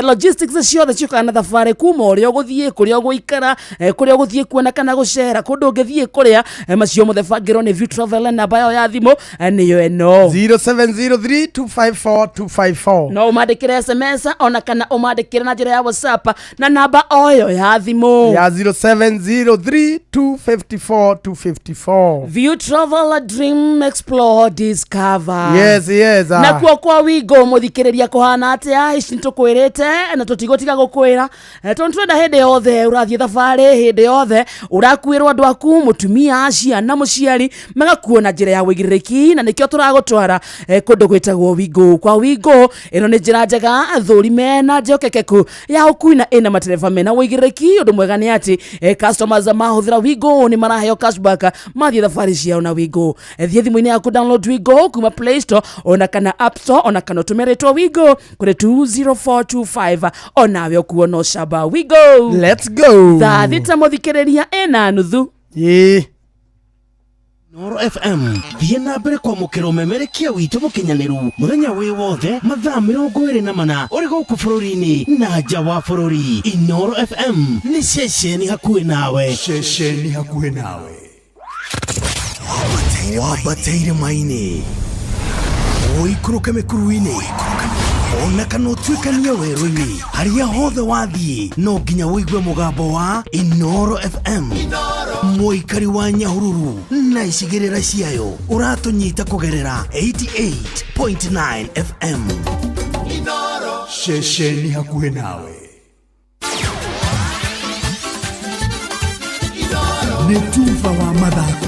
logistics ciothe ciũkaga na thabarĩ, kuma ũrĩa ũgũthiĩ, kũrĩa ũgũikara, kũrĩa ũgũthiĩ kuona kana gũcera, kũndũ ũngĩthiĩ kũrĩa, macio mothe bangĩrwo nĩ View Travel. Namba yao ya thimũ nĩyo ĩno: 0703 254 254. No ũmandĩkĩre SMS ona kana ũmandĩkĩre na njĩra ya WhatsApp na namba oyo ya thimũ ya 0703 254 254. View Travel, dream, explore, discover. Yes. Nakuo kwa Wigo, mũthikĩrĩria, kũhana atĩa? Ici nĩtũkwĩrĩte na tũtigũtiga gũkwĩra, tondũ twenda hĩndĩ yothe ũrathiĩ thabarĩ, hĩndĩ yothe ũrakuĩrwo andũ aku, mũtumia, ciana, mũciari, magakuo na njĩra ya wĩigĩrĩrĩki, na nĩkĩo tũragũtwara kũndũ gwĩtagwo Wigo. Kwa Wigo ĩno nĩ njĩra njega thũrime na njokekeku ya ũkui na ĩna matereba mena wĩigĩrĩrĩki. Ũndũ mwega nĩ atĩ customers mahũthĩra Wigo nĩ maraheo cashback mathiĩ thabarĩ ciao na Wigo. Thiĩ thimũ-inĩ yaku, download Wigo kuma Play Store ona kana App Store, ona kana ũtũme rĩtwa Wigo kũrĩ 20425, onawe ũkuo no camba. Wigo, let's go. 6:30, mũthikĩrĩria, ĩna nuthu. Ĩĩ. Noro FM, thiĩ na mbere kwamũkĩra ũmemerekia witũ mũkinyanĩru mũthenya wĩ wothe, mathaa 24, ũrĩ gũkũ bũrũri-inĩ na nja wa bũrũri. Inoro FM nĩ ceceni hakuhĩ nawe. Ceceni hakuhĩ nawe. Wambateire maini, ũikũrũke mĩkuru-inĩ, ona kana ũtuĩkanie werũ-inĩ, harĩa hothe wathiĩ no nginya ũigue mũgambo wa Inoro FM. Mũikari wa Nyahururu na icigĩrĩra ciayo, ũratũnyita kũgerera 88.9 FM. Ceceni hakuhĩ nawe. Nĩ tuba wa mathako.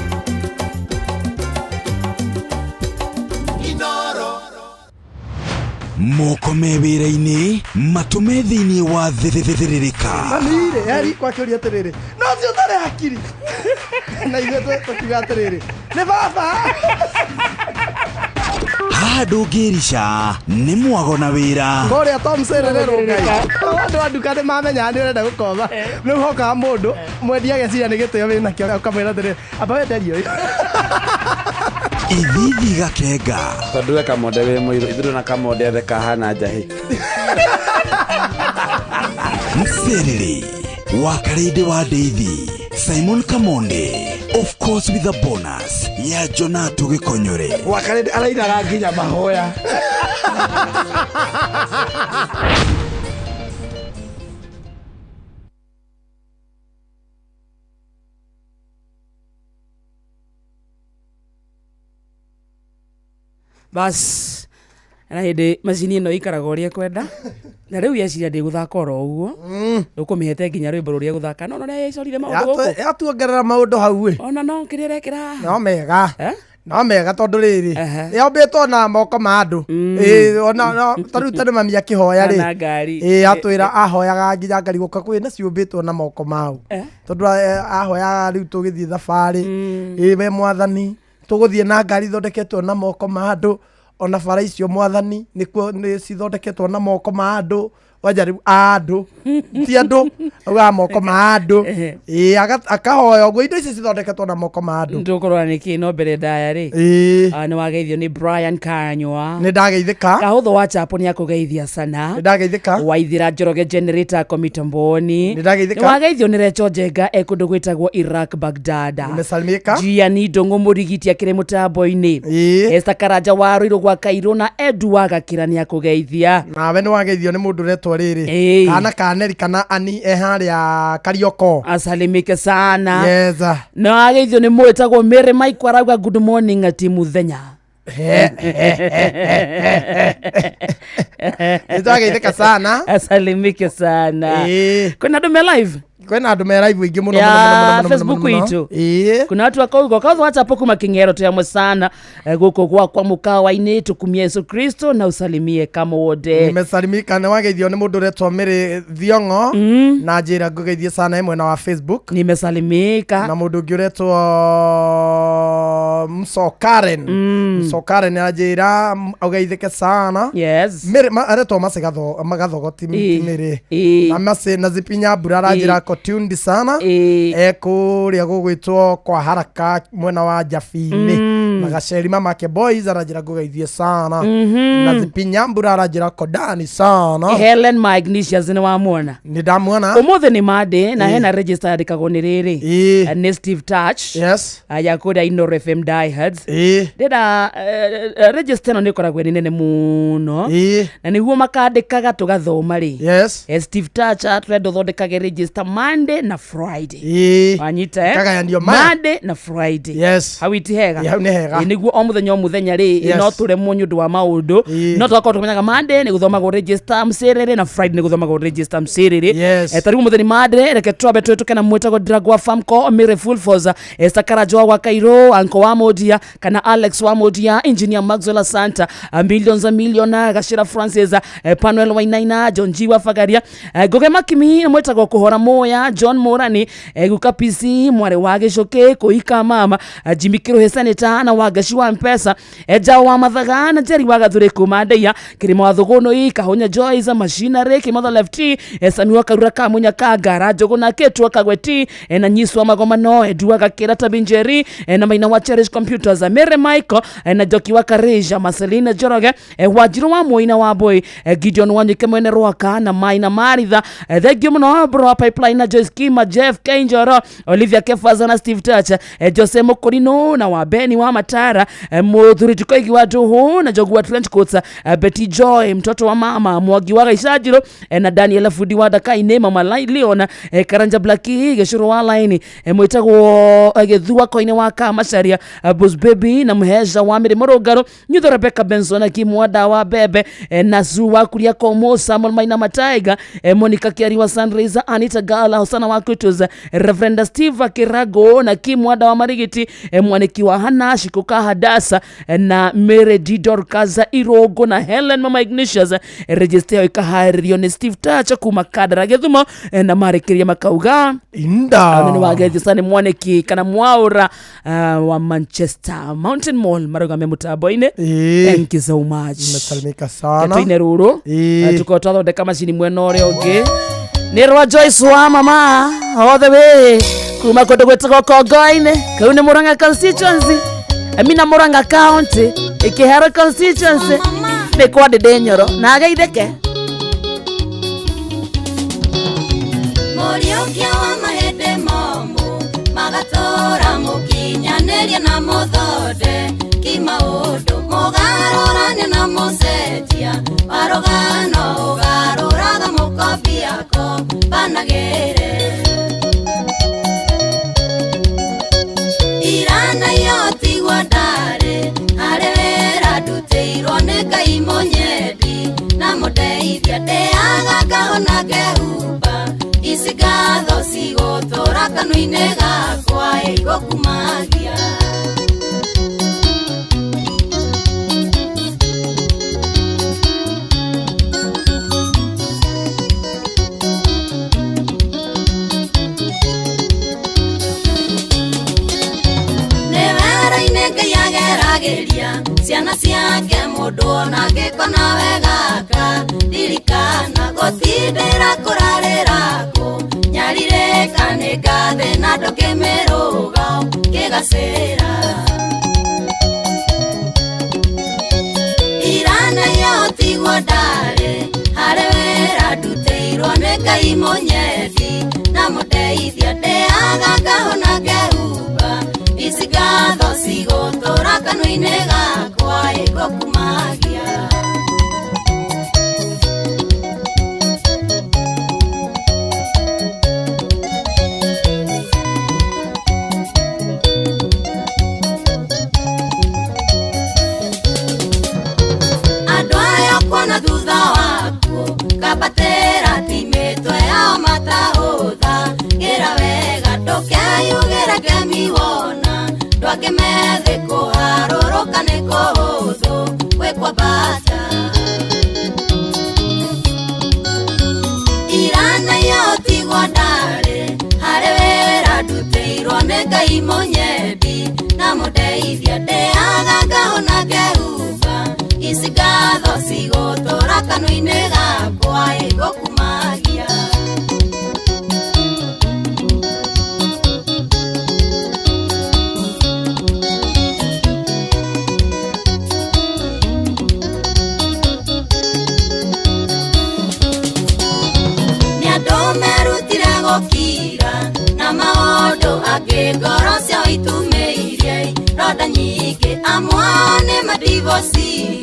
Moko me wĩra-inĩ, matũ me thĩinĩ wa thĩrĩrĩka. Mami-rĩ eri kwakĩũria atĩrĩrĩ, no ũcio ũtarĩ hakiri, na ithuĩ tũkiuga atĩrĩrĩ, nĩ baba. Haha ndũngĩrica nĩ mwago na wĩra. Kũrĩa Tom Serererwo Ngai, andũ a nduka nĩ mamenyaga nĩ ũrenda gũkomba. Rĩu hokaga mũndũ mwendia ageciria nĩ gĩtĩo wĩnakĩo, ũkamwĩra atĩrĩrĩ, amba wenderie ũyũ. Ithithi gakenga. Tondũ we Kamonde wĩ mũirũ, ithuĩ na Kamonde othe kahana njahĩ. Mserere wa Karĩndĩ wa Ndeithi, Simon Kamonde, of course with a bonus ya Jonato Gĩkonyore. Wakarĩndĩ arainaga nginya mahoya. Bas, na hĩndĩ macini ĩno ĩikaraga ũrĩa ĩkwenda, na rĩu yeciria ndĩgũthaka oro ũguo, ũkũmĩhete nginya rwĩmbo rũrĩa ĩgũthaka, no ũrĩa ĩcorire maũndũ gũkũ. Yatuongerera maũndũ hau ĩ. Ona no kĩrĩa ĩrekĩra haha no mega. No mega tondũ rĩrĩ yombĩtwo na moko ma andũ. Ĩĩ, ona ta rĩu tene mami akĩhoya rĩ, Ona ngari. Ĩĩ, atwĩra ahoyaga nginya ngari gũka kwĩ na ciũmbĩtwo na moko mau, tondũ ahoyaga rĩu tũgĩthiĩ thabarĩ, ĩĩ, we mwathani, tũgũthiĩ na ngari ithondeketwo na moko ma andũ, ona bara icio mwathani nĩkuo nĩ cithondeketwo na moko ma andũ, wanja rĩu andũ ti andũ, augaga moko ma andũ. Ĩĩ, akahoya ũguo indo ici cithondeketwo na moko ma andũ. Tũkũrora nĩkĩ no mbere ndaya rĩ. Ĩĩ. Nĩ wageithio nĩ Brian Kanywa. Nĩ ndageithĩka. Kahũthũ wa chapo nĩ akũgeithia sana. Nĩ ndageithĩka. Waithira Njoroge generator komitamboni. Nĩ ndageithĩka. Nĩ wageithio nĩ Recho Njenga e kũndũ gwĩtagwo Iraq Baghdad. Nimesalimika. Gianni Ndũng'ũ mũrigiti akĩrĩ mũtambo-inĩ. Esther Karanja wa Rũirũ gwa Kairũ na Edu wa Gakĩra nĩ akũgeithia. Nawe nĩ wageithio nĩ mũndũ ũretwo rĩrĩ kana kaneri kana ani e harĩa Karioko. Asalimike sana. Yes. Na wageithio nĩ mũĩtagwo Mary Mike arauga good morning ati muthenya. Nĩtwageithĩka sana. Asalimike sana. Kwĩna andũ me live? Kwĩna andũ me live aingĩ mũno ya mũno mũno mũno Facebook mũno. itũ. Kuna watu wakauga kautho wachapo kuma king'ero tuyamwe sana, gũkũ gwakwa mũkawa-inĩ tukumie Yesu Kristo na usalimie kamode. Nimesalimika. Nĩ wageithio nĩ mũndũ ũretwo Mary Thiong'o na njĩra ngũgeithie sana e mwena wa Facebook. Nimesalimika. Na mũndũ ũngĩ ũretwo Mso Karen. Mso Karen anjĩra ũgeithĩke sana. Yes. Mary aretwo Masi Gathogo ti Mary. Na Masi na Zipi Nyambura aranjĩra ako tuned sana. E kũrĩa gũgwĩtwo kwa haraka mwena wa Jabi-inĩ. Na Gaceri mamake boys aranjĩra ngũgeithie sana. Na Zipi Nyambura aranjĩra kodani sana. Helen Magnesius nĩ wamuona? Nĩ ndamuona. Ũmũthĩ nĩ Monday na hena register yandĩkagwo nĩ rĩrĩ. Nĩ Steve Touch. Yes. Ya kũrĩa Inoro FM Diehards. Ndĩrenda register ĩno nĩ ĩkoragwo ĩrĩ nene mũno. Na nĩguo makandĩkaga tũgathoma rĩ. Yes. Steve Touch atũrenda ũthondekage register Monday na Friday. Wanyita eh? Ĩkagayanio maya. Monday na Friday. Yes. Hau iti hega. Hau nĩ hega. Nĩguo o mũthenya o mũthenya rĩ, Yes. no tũremwo nĩ ũndũ wa maũndũ, no tũgakorwo tũmenyaga Monday nĩ gũthomagwo register mcĩrĩrĩ na Friday nĩ gũthomagwo register mcĩrĩrĩ. Yes. Ta rĩu mũthenya Monday reke twambe twĩtũke na mwĩtagwo Dragwa Famco Mary Full Force, Esther Karanja wa Kairũ, Anko wa Modia kana Alex wa Modia, Engineer Maxwell Santa, Millions a Million, Gashira Francis, Panuel Wainaina, John G wa Fagaria, Ngoge Makimi mwĩtagwo Kũhora Moya, John Morani, Guka PC mwarĩ wa Gĩcũkĩ Kũika mama, Jimmy Kĩrũhĩ Senator na Wangaci wa Mpesa, Jao wa Mathaga na Jerry wa Gathũrĩ kuma Ndeia, Kĩrĩma wa Thũgũnũi, Kahonya Joyce Machinery Kĩmotho Lefty, Sami wa Karura Kamunya Kangara Njũgũ na Kĩtua Kagweti, na Nyisu wa Magomano, Edu wa Gakĩra Tabinjeri, na Maina wa Cherish Computers, Mary Michael, na Njoki wa Kareja, Marcelina Njoroge, Wanjirũ wa Moi na wa Boy, Gideon Wanyike mwene Rwaka na Maina Maritha, thengio mũno bro wa Pipeline na Joyce Kima, Jeff Kenjoro, Olivia Kefaza na Steve Touch, Jose Mokorino na wa Beni wa Matara, Mũthuri Tukoigi wa Nduhu na Njogu wa Trench Coats, Betty Joy mtoto wa mama Mwangi wa Gaicajiro, na Daniel Fudi wa Dakaine, Mama Leona, Karanja Blacki Gĩcũrũ wa Laini, mwĩtagwo Gĩthua Koine wa Kamacaria, Boss Baby na Mũheja wa Mĩrĩ Mũrũngarũ, Nyutho Rebecca Benson na Kimwanda wa Bebe, na Zu wa Kuria Komo, Samuel Maina Mataiga, Monica Kiari wa Sunraiser, Anita Gala, Hosana wa Kutus, Reverend Steve Kirago na Kimwanda wa Marigiti, Mwaniki wa Hana Shikuka Hadasa, na Mary D Dorcas Irogo na Helen Mama Ignatius. Register yao ikaharĩrio nĩ Steve Touch kuma Kandara Gĩthumo, na marĩkĩria makauga inda nĩ wageithio sana nĩ Mwaniki kana Mwaũra wa Manchester Mountain Mall marũgame mũtambo-inĩ. Thank you so much. Nimesalimika sana. Tũine rũrũ tukorwo twathondeka macini mwena ũrĩa ũngĩ nĩ rwa Joyce wa mama all the way kuma kũndũ gwĩtagwo Kongoinĩ kau nĩ Murang'a constituency, Amina Murang'a county Ikiharo constituency nĩ kwa Ndĩndĩ Nyoro na ageithĩke. Mũriũkia wa mahĩndĩ momũ magatũra mũkinyanĩria na mũthonde kimaũndũ mũgarũrania na mũcenjia warũgano ũgarũraga mũkombiako banagĩre irana yotigwa ndarĩ harĩ wĩra ndutĩirwo nĩ Ngai mũnyendi na mũndeithia ndĩaga ngahona ngehumba ici ngatho cigũtũra kanua-inĩ gakwa igũkumagia. Nĩageragĩria ciana ciake mũndũ ona angĩkona wegaka ririkana gũtindĩra kũrarĩra kũ nyarirĩka nĩ ngathĩ na ndũkĩmĩrũga kĩgacĩra iranayo tigwo ndarĩ harĩ wĩra ndutĩirwo nĩ Ngai mũnyendi na mũndeithia ndĩaga ngahũna ngehumba ici ngatho cigũtũra kanua-inĩ gakwa ĩgũkumagia. Andũ aya kuona thutha waku kambatĩra ti mĩtwe yao matahũtha gĩra wega ndũkeyugĩre kemi wona ndwake methĩ kũharũrũka nĩ kũhũthũ gwĩ kwambata iranayo tigwo ndarĩ harĩ wĩra ndutĩirwo nĩ Ngai mũnyendi na mũndeithia ndĩaga ngahũna ngehumba ici ngatho cigũtũra kanua-inĩ gakwa ĩgũkumagia. Nĩ andũ merutire gũkira na maũndũ angĩ ngoro ciao itumĩirie ronda nyingĩ amwe ao nĩ madivosi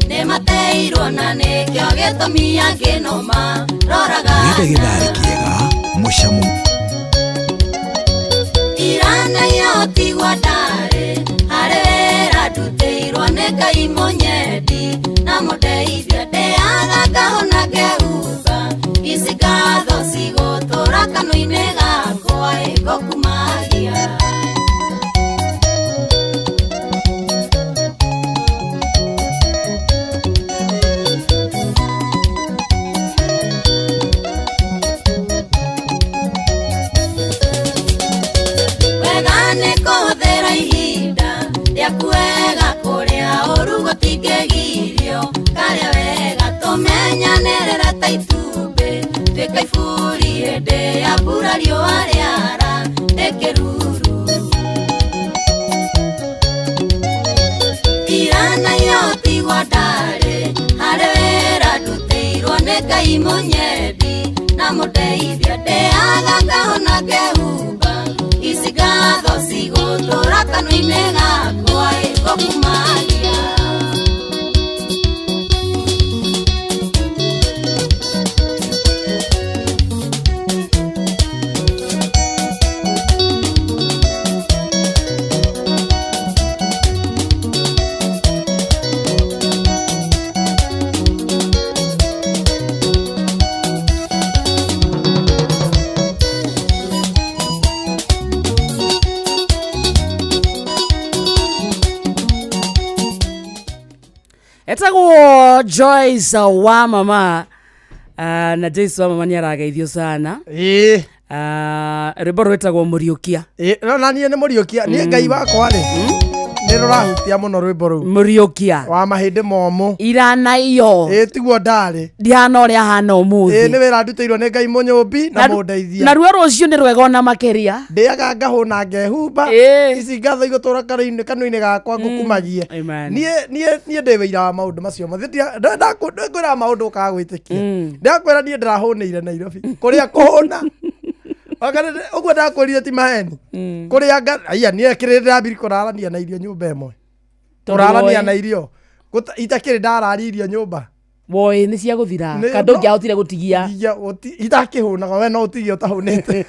nĩ mateirwo na nĩkĩo gĩtũmi angĩ no maroraga Nĩ ndagĩtarĩ kĩega mũcamo iranayo tigwo ndarĩ harĩ wĩra ndutĩirwo nĩ Ngai mũnyendi na mũndeithia ndĩaga ngahũna ngehumba ici ngatho cigũtũra kanua-inĩ gakwa ĩgũkumagia. Wega nĩ kũhũthĩra ihinda rĩaku wega kũrĩa ũru gũtingĩgirio karĩa wega tũmenyanĩrĩre ta itumbĩ tuĩka iburi hĩndĩ ya mbura riũa rĩara nĩ kĩruru iranayo tigwo ndarĩ harĩ wĩra ndutĩirwo nĩ Ngai mũnyendi na mũndeithia ndĩaga ngahũna ngehumba ici ngatho cigũtũra kanua-inĩ gakwa ĩgũkumagia. Etagwo Joyce wa mama. Na Joyce wa mama nĩ arageithio sana. Rwĩmbo rwĩtagwo Mũriũkia. No na niĩ nĩ Mũriũkia niĩ Ngai wakwa rĩ nĩ rũrahutia mũno rwĩmbo rũu Mũriũkia wa mahĩndĩ momũ iranaio ĩ tiguo ndarĩ ndihana ũrĩa hana ũmũthĩ. Ĩ nĩ wĩra ndutĩirwo nĩ Ngai mũnyũmbi na mũndeithia na ruo rũciũ nĩ rwega ona makĩria ndĩaga ngahũna ngehumba ici ngatho igũtũra kanua-inĩ gakwa ngũkumagie. Amen. Niĩ ndĩ wĩira wa maũndũ macio mothe ndĩkwĩra maũndũ ũkaga gwĩtĩkia ndakwĩra niĩ ndĩrahũnĩire Nairobi kũrĩa kũhũna ũguo ndakwĩrire ti maheni kũrĩa aya niĩ kĩrĩ ndĩrambiri kũrarania na irio nyũmba ĩmwe kũrarania na irio itakĩrĩ ndarari irio nyũmba woi nĩ cia gũthira kandũ ngĩahotire gũtigia itakĩhũnaga we no ũtigie ũtahũnĩte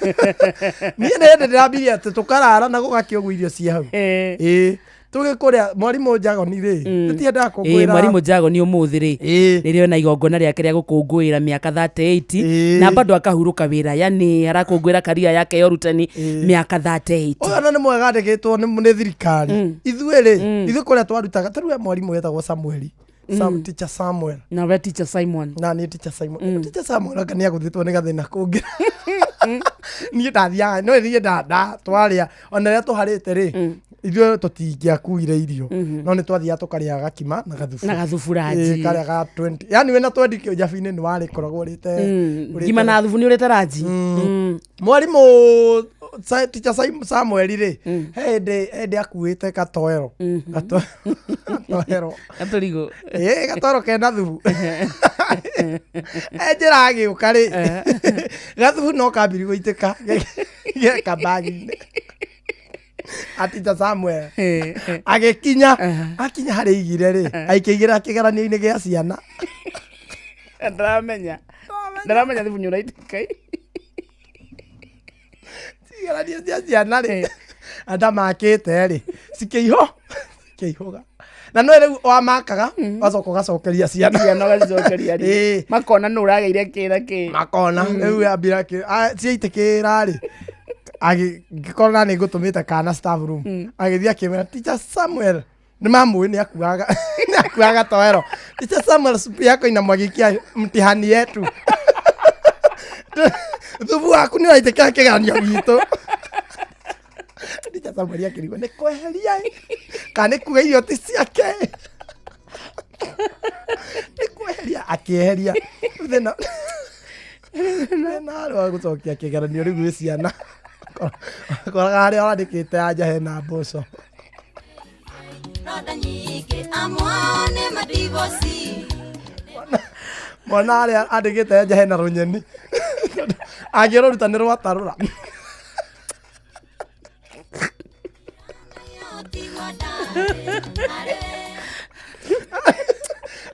niĩ nĩ hĩndĩ ndĩrambirie atĩ tũkarara na gũgakĩũguo irio cia hau ĩĩ tũgĩkũrĩa mwarimũ Njagoni rĩ tũtiendaga kũngũĩra mwarimũ Njagoni ũmũthĩ rĩ nĩrĩo na igongona rĩake rĩa gũkũngũĩra mĩaka 38 na bado akahurũka wĩra yani arakũngũĩra karia yake ya ũrutani mĩaka 38 ũyũ ona nĩ mwega andĩkĩtwo nĩ thirikari ithuĩ rĩ ithuĩ kũrĩa twarutaga ta rĩu mwarimũ wetagwo Samueli Sam teacher Samuel na we teacher Simon na niĩ teacher Simon teacher Samuel anga nĩ agũthĩtwo nĩ gathĩna kũngĩ niĩ ndathiaga no niĩ nda twarĩa ona rĩrĩa tũharĩte rĩ Ithuĩ tũtingĩakuire irio, no nĩ twathiaga tũkarĩa gakima na gathubu. Na gathubu ranji. Ĩĩ, karĩa ga 20, yani wĩna 20 kĩnjabi-inĩ nĩ warĩkoragwo ũrĩte. Ngima na thubu nĩ ũrĩte ranji. Mwarimũ teacher Samuel rĩ, he hĩndĩ akuĩte gatoero. Gatoero. Gatũrigũ. Ĩĩ, gatoero kena thubu. E njĩra agĩũka rĩ, gathubu no kambiri gũitĩka geka bagi-inĩ. Atita Samuel agĩkinya, akinya harĩa aigire rĩ, aikĩigĩra kĩgeranio-inĩ gĩa ciana. Ndaramenya thubu nĩ ũraitĩka. Igeranio cia ciana rĩ, andamakĩte rĩ, cikĩihũ cikĩihũga, na no rĩu wamakaga wacoka ũgacokeria ciana. Ciana ũgacicokeria rĩ. Ĩĩ. Makona nũ ũragĩire kĩ na kĩ. Makona rĩu ambira ciaitĩkĩra rĩ, ngĩkorana nĩ ngũtũmĩte kana staff room, agĩthiĩ akĩmwĩra teacher Samuel nĩ mamũĩ nĩ akuaga toero, "Teacher Samuel, supu yako inamwagikia mtihani yetu, thubu waku nĩ ũraitĩkĩra kĩgeranio gitũ." Teacher Samuel akĩrigwo nĩ kweheria ĩ, kana nĩ kuga irio ti ciake, nĩ kweheria, akĩeheria. Thĩna harĩ wa gũcokia kĩgeranio rĩu gwĩ ciana, koraga harĩa wandĩkĩte anja hena mboco. Ronda nyingĩ amwe nĩ madivosi. Mwana harĩa andĩkĩte anja hena rũnyeni, angĩrũruta nĩ rwatarũra.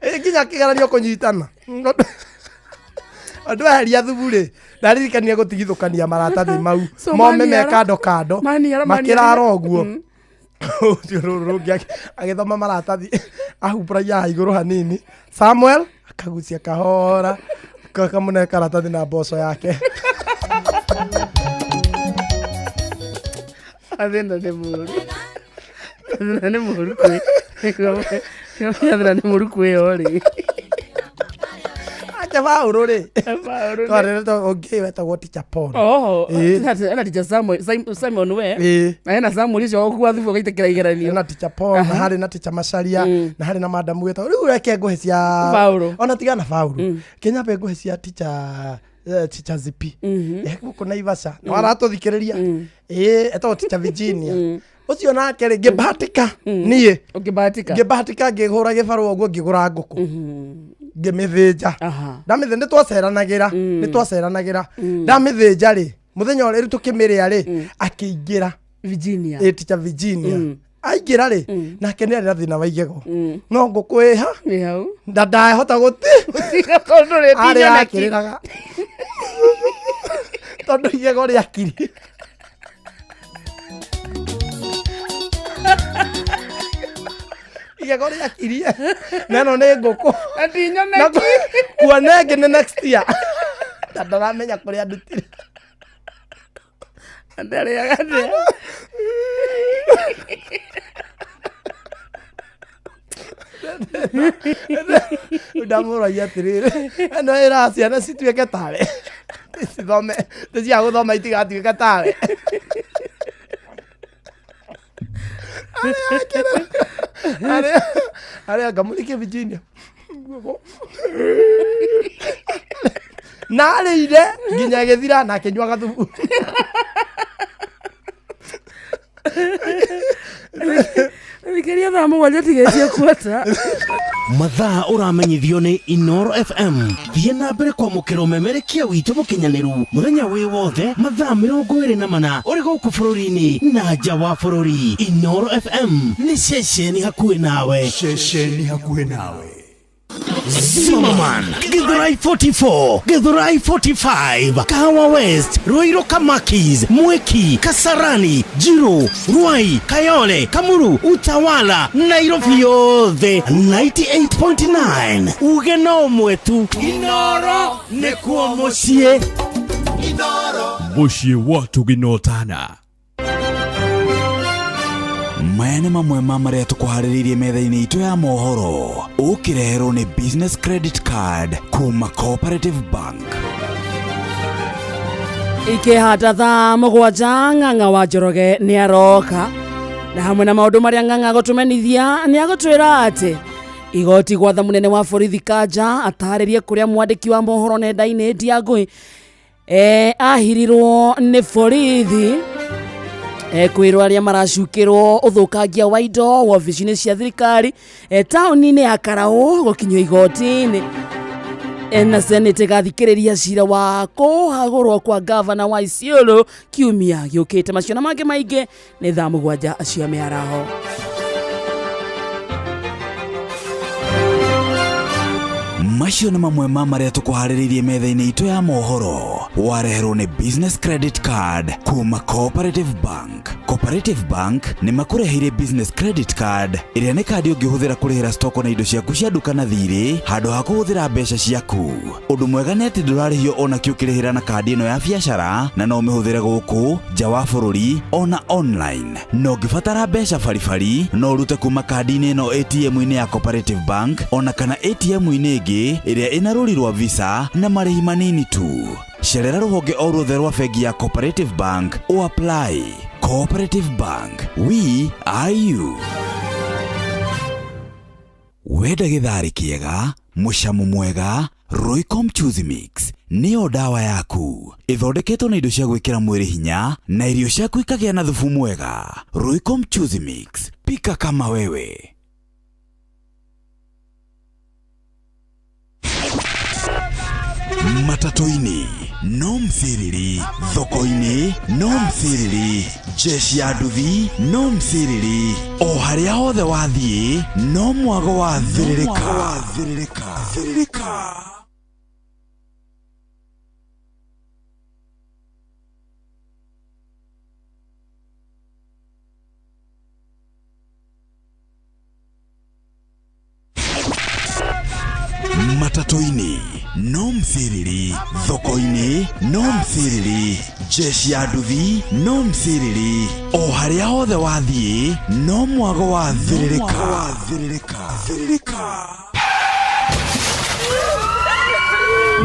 Ĩ, nginya kĩgeranio kũnyitana andũ eheria thubu rĩ, ndaririkania gũtigithũkania maratathi mau. So mome me maniara. kando kando. Maniara, makĩrara maniara. ũguo. Ũcio rũrũ rũngĩ agĩthoma maratathi, ahumbũragia haha igũrũ hanini, Samuel akagucia kahora, kamũne karatathi na mboco yake. Thĩna nĩ mũru, thĩna nĩ mũru kwĩ thĩna nĩ mũru kwĩyo rĩ. Ake Paũlũ rĩ, Paũlũ twarĩ ũngĩ wetagwo teacher Paul. Oho. Ĩĩ. Ena teacher Samuel, Simon we. Ĩĩ. Na hena Samuel ũcio wa gũkua thubu ũgaitĩkĩra igeranio. Na teacher Paul, na harĩ na teacher Macharia, na harĩ na madam wetagwo, rĩu reke ngũhe cia Paũlũ. Ona tigana Paũlũ, Kenya be ngũhe cia teacher Zipi gũkũ Naivasha, no aratũthikĩrĩria. Ĩĩ, etagwo teacher Virginia ũcio. Nake rĩ, ngĩbahatika niĩ. Ũkĩbahatika. Ngĩbahatika ngĩhũra gĩbarũa ũguo, ngĩgũra ngũkũ, ngĩmĩthĩnja. Ndamĩthĩ nĩ twaceranagĩra. Ndamĩthĩnja rĩ, mũthenya ũrĩa rĩu tũkĩmĩrĩa rĩ, akĩingĩra. Virginia. Ĩ, teacher Virginia aingĩra rĩ, nake nĩ arĩ na thĩna wa igego, no ngũkũ ĩha Ĩ hau. Na ndahota gũti Gũtiga tondũ rĩ ti arĩ nyoneki. akĩrĩraga tondũ igego rĩakiri. Igego rĩakirie, na ĩno nĩ ngũkũ. Na ti Na nyoneki. kuona ĩngĩ nĩ next year, na ndaramenya kũrĩa ndutire. Ndarĩaga atĩa? Ndamũragia atĩrĩrĩ, ĩno ĩraga ciana cituĩke tawe, cithome tĩcia gũthoma, itigatuĩke tawe. Arĩa ngamũrĩke Virginia na arĩire nginya ĩgĩthira na akĩnyua gathubu. Thikĩria thaa 7 tigĩtie kuota. Mathaa ũramenyithio nĩ Inoro FM. Thiĩ na mbere kwamũkĩra ũmemerekia witũ mũkinyanĩru mũthenya wĩ wothe, mathaa 24, ũrĩ gũkũ bũrũri-inĩ na nja wa bũrũri. Inoro FM nĩ ceceni hakuhĩ nawe. Ceceni hakuhĩ nawe. Zimmerman, Githurai 44, Githurai 45, Kahawa West, Ruiru Kamakis, Mwiki, Kasarani, Jiru, Ruai, Kayole, Kamuru, Utawala, Nairobi yothe 98.9. Uge no ũmwe tu, Inoro nĩkuo mũciĩ. Mũciĩ wa tũginotana. Maya nĩ mamwe ma marĩa tũkũharĩrĩirie metha-inĩ itũ ya mohoro, ũkĩreherwo nĩ business credit card kuma Cooperative Bank. Ikĩhanda thaa 7, Ng'ang'a wa Njoroge nĩ aroka. Na hamwe na maũndũ marĩa Ng'ang'a agũtũmenithia nĩ agũtwĩra atĩ igoti gwatha mũnene wa borithi Kanja atarĩrie kũrĩa mwandĩki wa mohoro nenda-inĩ Ndiangũi ahirirwo nĩ borithi. Kwĩrwo arĩa maracukĩrwo ũthũkangia wa indo wabici-inĩ cia thirikari taũni-inĩ ya Karaũ gũkinyio igoti-inĩ. Na Senate ĩgathikĩrĩria cira wa kũhagũrwo kwa gavana wa Isiolo kiumia gĩũkĩte. Macio na mangĩ maingĩ nĩ thaa 7 cia mĩaraho. Macio nĩ mamwe ma marĩa tũkũharĩrĩirie metha-inĩ itũ ya mohoro. Wareherwo nĩ Business Credit Card kuma Cooperative Bank. Cooperative Bank nĩ makũreheire Business Credit Card ĩrĩa nĩ kandi ũngĩhũthĩra kũrĩhĩra stoko na indo ciaku cia nduka na thirĩ handũ ha kũhũthĩra mbeca ciaku. Ũndũ mwega nĩ atĩ ndũrarĩhio ona kĩ ũkĩrĩhĩra na kandi ĩno ya biacara na no ũmĩhũthĩre gũkũ nja wa bũrũri ona online. Na ũngĩbatara mbeca baribari no ũrute kuma kandi-inĩ ĩno ATM-inĩ ya Cooperative Bank ona kana ATM-inĩ ĩngĩ ĩrĩa ĩna rũri rwa Visa na marĩhi manini tu. Cerera rũhonge o ruothe rwa bengi ya Cooperative Bank o apply. Cooperative Bank, we are you. Wenda gĩtharĩ kĩega, mũcamo mwega, Royco Mchuzi Mix nĩyo ndawa yaku. Ĩthondeketwo na indo cia gwĩkĩra mwĩrĩ hinya na irio ciaku ikagĩa na thubu mwega. Royco Mchuzi Mix, pika kama wewe. Matatu-inĩ no msiriri, thoko-inĩ no msiriri, jeshi ya nduthi no msiriri, o harĩa hothe wathiĩ no mwago wa thĩrĩrĩka. Matatu-inĩ no msiriri, thoko-inĩ no msiriri, jeshi ya nduthi no msiriri, o harĩa hothe wathiĩ no mwago wa thĩrĩrĩka.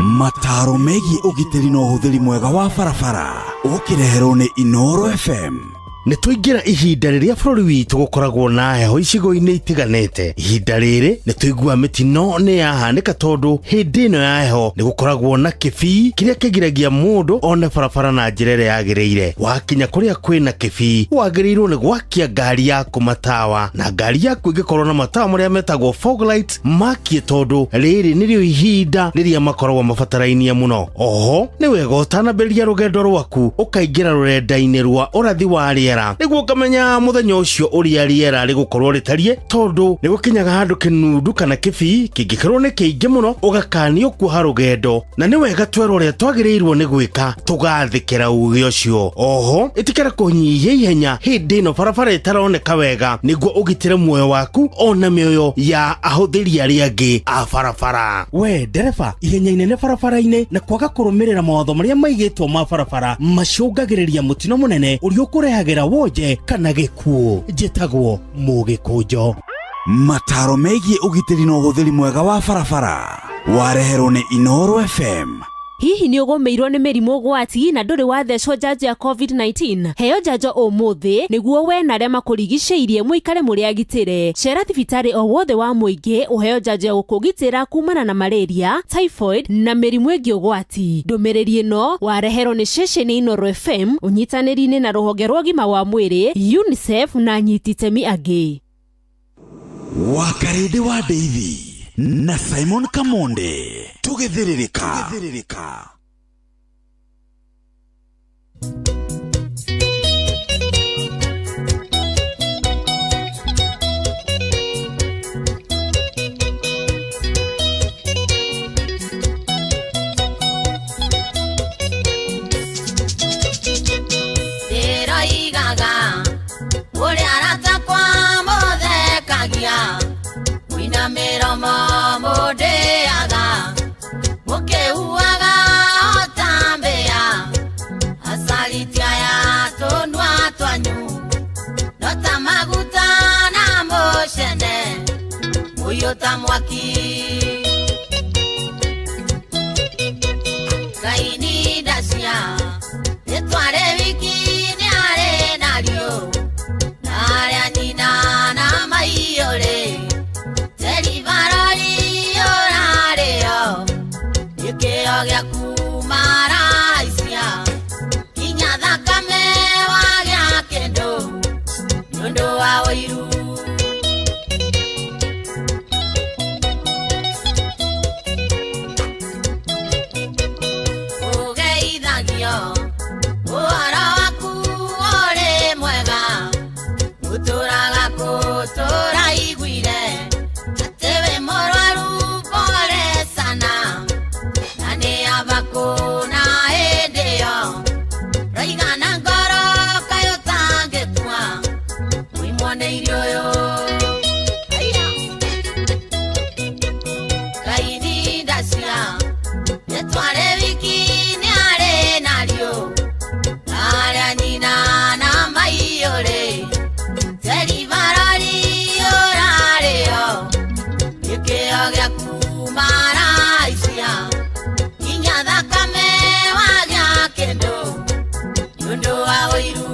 Mataro megiĩ ũgitĩri na ũhũthĩri mwega wa barabara ũkĩreherwo nĩ Inoro FM. Nĩ tũingĩra ihinda rĩrĩa bũrũri witũ gũkoragwo na heho icigo-inĩ itiganĩte. Ihinda rĩrĩ nĩ tũiguaga mĩtino nĩ yahanĩka tondũ hĩndĩ ĩno ya heho nĩ gũkoragwo na kĩbii kĩrĩa kĩgiragia mũndũ one barabara na njĩra ĩrĩa yagĩrĩire. Wakinya kũrĩa kwĩna kĩbii wagĩrĩirwo nĩ gwakia ngari yaku matawa, na ngari yaku ĩngĩkorwo na matawa marĩa metagwo fog lights makie, tondũ rĩrĩ nĩrĩo ihinda rĩrĩa makoragwo mabatarainie mũno. Oho nĩ wega ũtanambĩrĩria rũgendo rwaku ũkaingĩra rũrenda-inĩ rwa ũrathi wa rĩera nĩguo ũkamenya mũthenya ũcio ũrĩa rĩera rĩgũkorwo rĩtariĩ, tondũ nĩ gũkinyaga handũ kĩnundu kana kĩbii kĩngĩkorwo nĩ kĩingĩ mũno ũgakanio kuoha rũgendo, na nĩ wega twerwo ũrĩa twagĩrĩirwo nĩ gwĩka tũgathĩkĩra uge ũcio. Oho ĩtĩkĩra kũnyihia ihenya hĩndĩ ĩno barabara ĩtaroneka wega nĩguo ũgitĩre muoyo waku ona mĩoyo ya ahũthĩri arĩa angĩ a barabara. We ndereba, ihenya inene barabara-inĩ na kwaga kũrũmĩrĩra mawatho marĩa maigĩtwo ma barabara macũngagĩrĩria mũtino mũnene ũrĩa ũkũrehagĩra wonje kana gĩkuũ. Njĩtagwo Mũgĩkũnjo. Mataro megiĩ ũgitĩri na ũhũthĩri mwega wa barabara wareherwo nĩ Inoro FM. Hihi nĩ ũgũmĩirwo nĩ mĩrimũ ũgwati na ndũrĩ wathecwo njanjo ya COVID-19? Heo njanjo ũmũthĩ nĩguo we na arĩa makũrigicĩirie mũikare mũrĩ agitĩre. Cera thibitarĩ o wothe wa mũingĩ ũheo njanjo ya gũkũgitĩra kumana na malaria, typhoid na mĩrimũ ĩngĩ ũgwati. Ndũmĩrĩri ĩno wareherwo nĩ ceceni Inoro FM ũnyitanĩri-inĩ na rũhonge rwa ũgima wa mwĩrĩ, UNICEF na anyiti itemi angĩ. Wakarĩndĩ wa Ndeithi na Simon Kamonde tũgĩthĩrĩrĩka. Ndĩroigaga ũrĩa arata kwa mũthekagia mwĩna mĩromo mũndĩaga mũkĩhuaga ota mbĩa acaritia ya tũnua twanyu no ta maguta na mũcene mũiyũ ta mwaki. Ngai ni ndacia rĩtwa rĩ wiki nĩ arĩ narĩo na arĩa Nĩ ũndũ wa ũiru.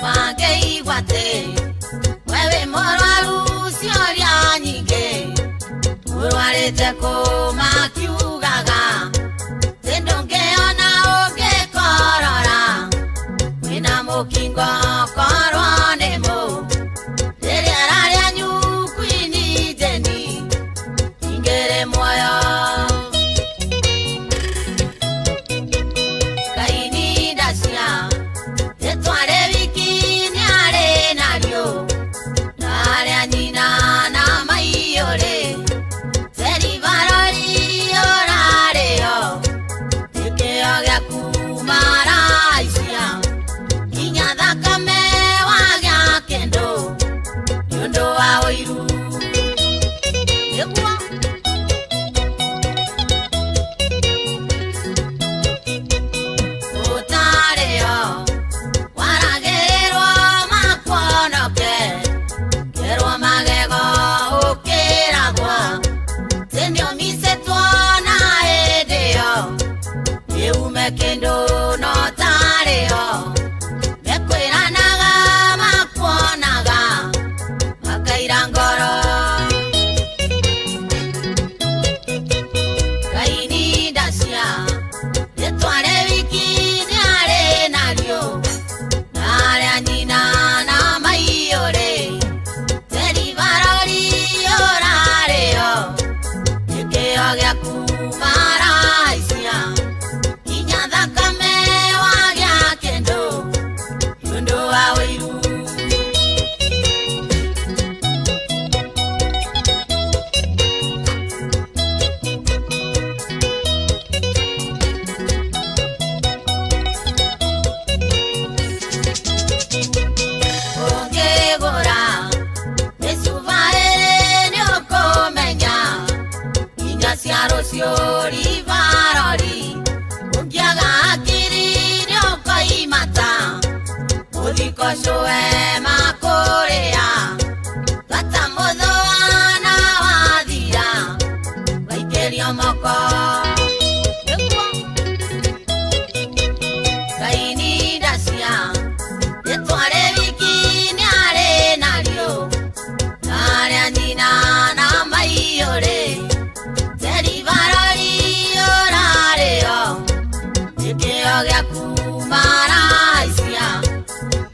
Mangĩigua atĩ we wĩ mũrwaru ciũria nyingĩ, ũrwarĩte kũ makiugaga atĩ ndũngĩona ũngĩkorora, wĩna mũkingo korwo nĩ mũ rĩrĩa rarĩa Queen Jane ingĩrĩ muoyo. Ngai ndacia rĩtwa rĩ wiki nĩarĩ narĩo, narĩa nyina na maiyũrĩ teribarori ũrarĩo, gĩkĩo gĩaku maraicia nginya thakame wagĩa kĩndũ nĩ ũndũ wa ũiru. Nĩguo ũtarĩo waragĩrĩrwo makuonoke, kerwo magego ũkĩragwo atĩ nĩũmicĩtwo na hĩndĩ ĩyo nĩume kĩndũ no tarĩo, mekwĩranaga makuonaga makaira ngoro. Ngai ndacia rĩtwa rĩ wiki nĩarĩ narĩo, narĩa nyina na maiyũrĩ teribarori ũrarĩo, gĩkĩo gĩaku maraicia nginya thakame wagĩa kĩndũ nĩ ũndũ wa ũiru. Ũngĩgũra mĩcuba ĩrĩ nĩũkũmenya nginya cia rũciũ ribarori, ũngĩaga hakiri nĩũkoimata mũthiko cũe makũrĩa bata mũthũa na wathira waikĩrio moko. Nĩguo Ngai ndacia rĩtwa rĩ wiki nĩarĩ narĩo, narĩa nyina na maiyũrĩ teribarori ũrarĩo, gĩkĩo gĩaku maraicia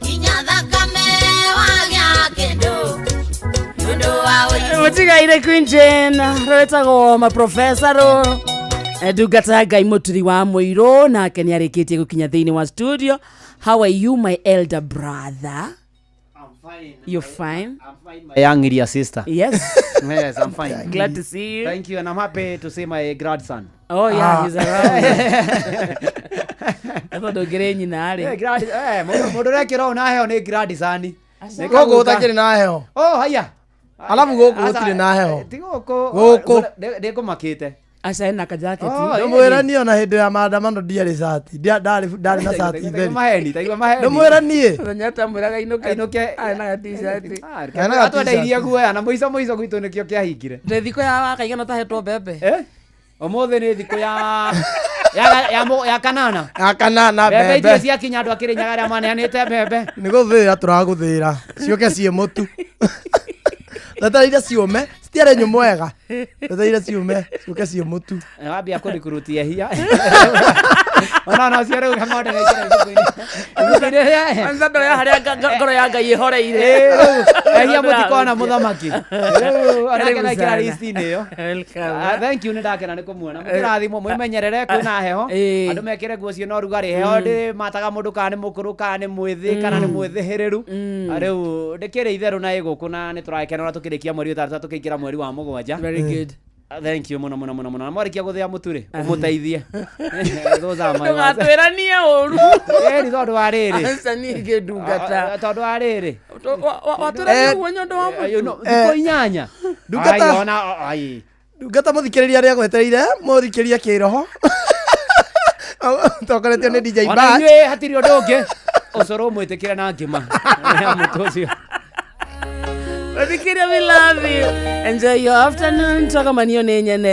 nginya thakame wagĩa kĩndũ nĩ ũndũ wa ũiru. Mũtigaire Queen Jane rwĩtagwo maprofesa rũ ndungata ya Ngai mũturi wa mũirũ nake nĩ arĩkĩtie gũkinya thĩinĩ wa studio. How are you my elder brother? You're fine. My young area sister. Yes. Yes, I'm fine. Glad to see you. Thank you, and I'm happy to see my grandson. Oh yeah, he's around. I thought ndũngĩrĩ nyina Eh, rĩ. mũndũ ũrekĩra ũũ na heho nĩ grandson. Nĩ Gũkũ kaguka. gũtakĩrĩ na heho. Oh, haya. Alafu gũkũ Aca, gũtirĩ na heho. Ti gũkũ. Gũkũ. Ndĩkũmakĩte. Aca ena kajaketi. Oh, Ndũmwĩra niĩ ona hĩndĩ ya maandamano ndiarĩ cati. Ndarĩ na cati Taigua theri. maheni, taigua maheni. Ndũmwĩra niĩ. Mũthenya ũtamwĩraga inũke. Ainũke. Arĩ na ga-t-shirt. Ena ga Atwendeirie t-shirt. guoya na mũico mũico gwitũ nĩkĩo kĩahingire. Ndĩ thikũ ya wakaigana ũtahetwo mbembe. Eh? Ũmũthĩ nĩ thikũ ya kanana. Ya kanana Mbembe mbembe. icio ciakinya andũ a Kĩrĩnyaga arĩa maneanĩte mbembe. Nĩ gũthĩra tũragũthĩra ciũke ciĩ mũtu. Twetereire ciũme, citiarĩ nyũmũ wega. Twetereire ciũme, ciũke ciĩ mũtu. Wambia kũrikurutia hia. Ona no cio rĩu kamonde gekĩra ibuku-inĩ. Ibuku-inĩ rĩa Kwanza ndoro ya harĩa ngoro ya Ngai ĩhoreire. Ĩĩ, rĩu ehia mũtikona mũthamaki. Rĩu onake Karibu naikĩra sana. list-inĩ ĩyo. Welcome. Ah, thank you nĩ ndakena nĩ kũmuona mũkĩrathimwo mwĩmenyerere kwĩna heho Ĩĩ. andũ mekĩre nguo ciĩna ũrugarĩ heho ndĩmataga mũndũ kana nĩ mũkũrũ kana nĩ mwĩthĩ kana nĩ mwĩthĩhĩrĩru Ah, rĩu ndĩkĩrĩ itherũ na ĩ gũkũ na nĩ tũrakena ũrĩa tũkĩrĩkia mweri ũtatũ tũkĩingĩra mweri wa mũgwanja. Very good. Ah, thank you mũno mũno mũno mũno na mwarĩkia gũthĩa mũtu rĩ ũmũteithie. Those are my words. Ndũgatwĩranie ũru. Ĩni tondũ wa rĩrĩ. Aca niĩ ngĩndungata. Ah, tondũ wa rĩrĩ. Watwĩrania ũguo nĩ ũndũ wa You mũtu. know, thikũ inyanya. Ndungata- Ai, ona ai. Ndungata mũthikĩrĩria arĩa gwetereire mũthikĩrĩria kĩroho. Tongoretio nĩ DJ Ona Bat. inyuĩ hatirĩ ũndũ ũngĩ. Ũcũrũ mwĩtĩkĩre na ngima ya mũtu ũcio. Bathikiria, we love you. Enjoy your afternoon. Toka manio nĩ nyene.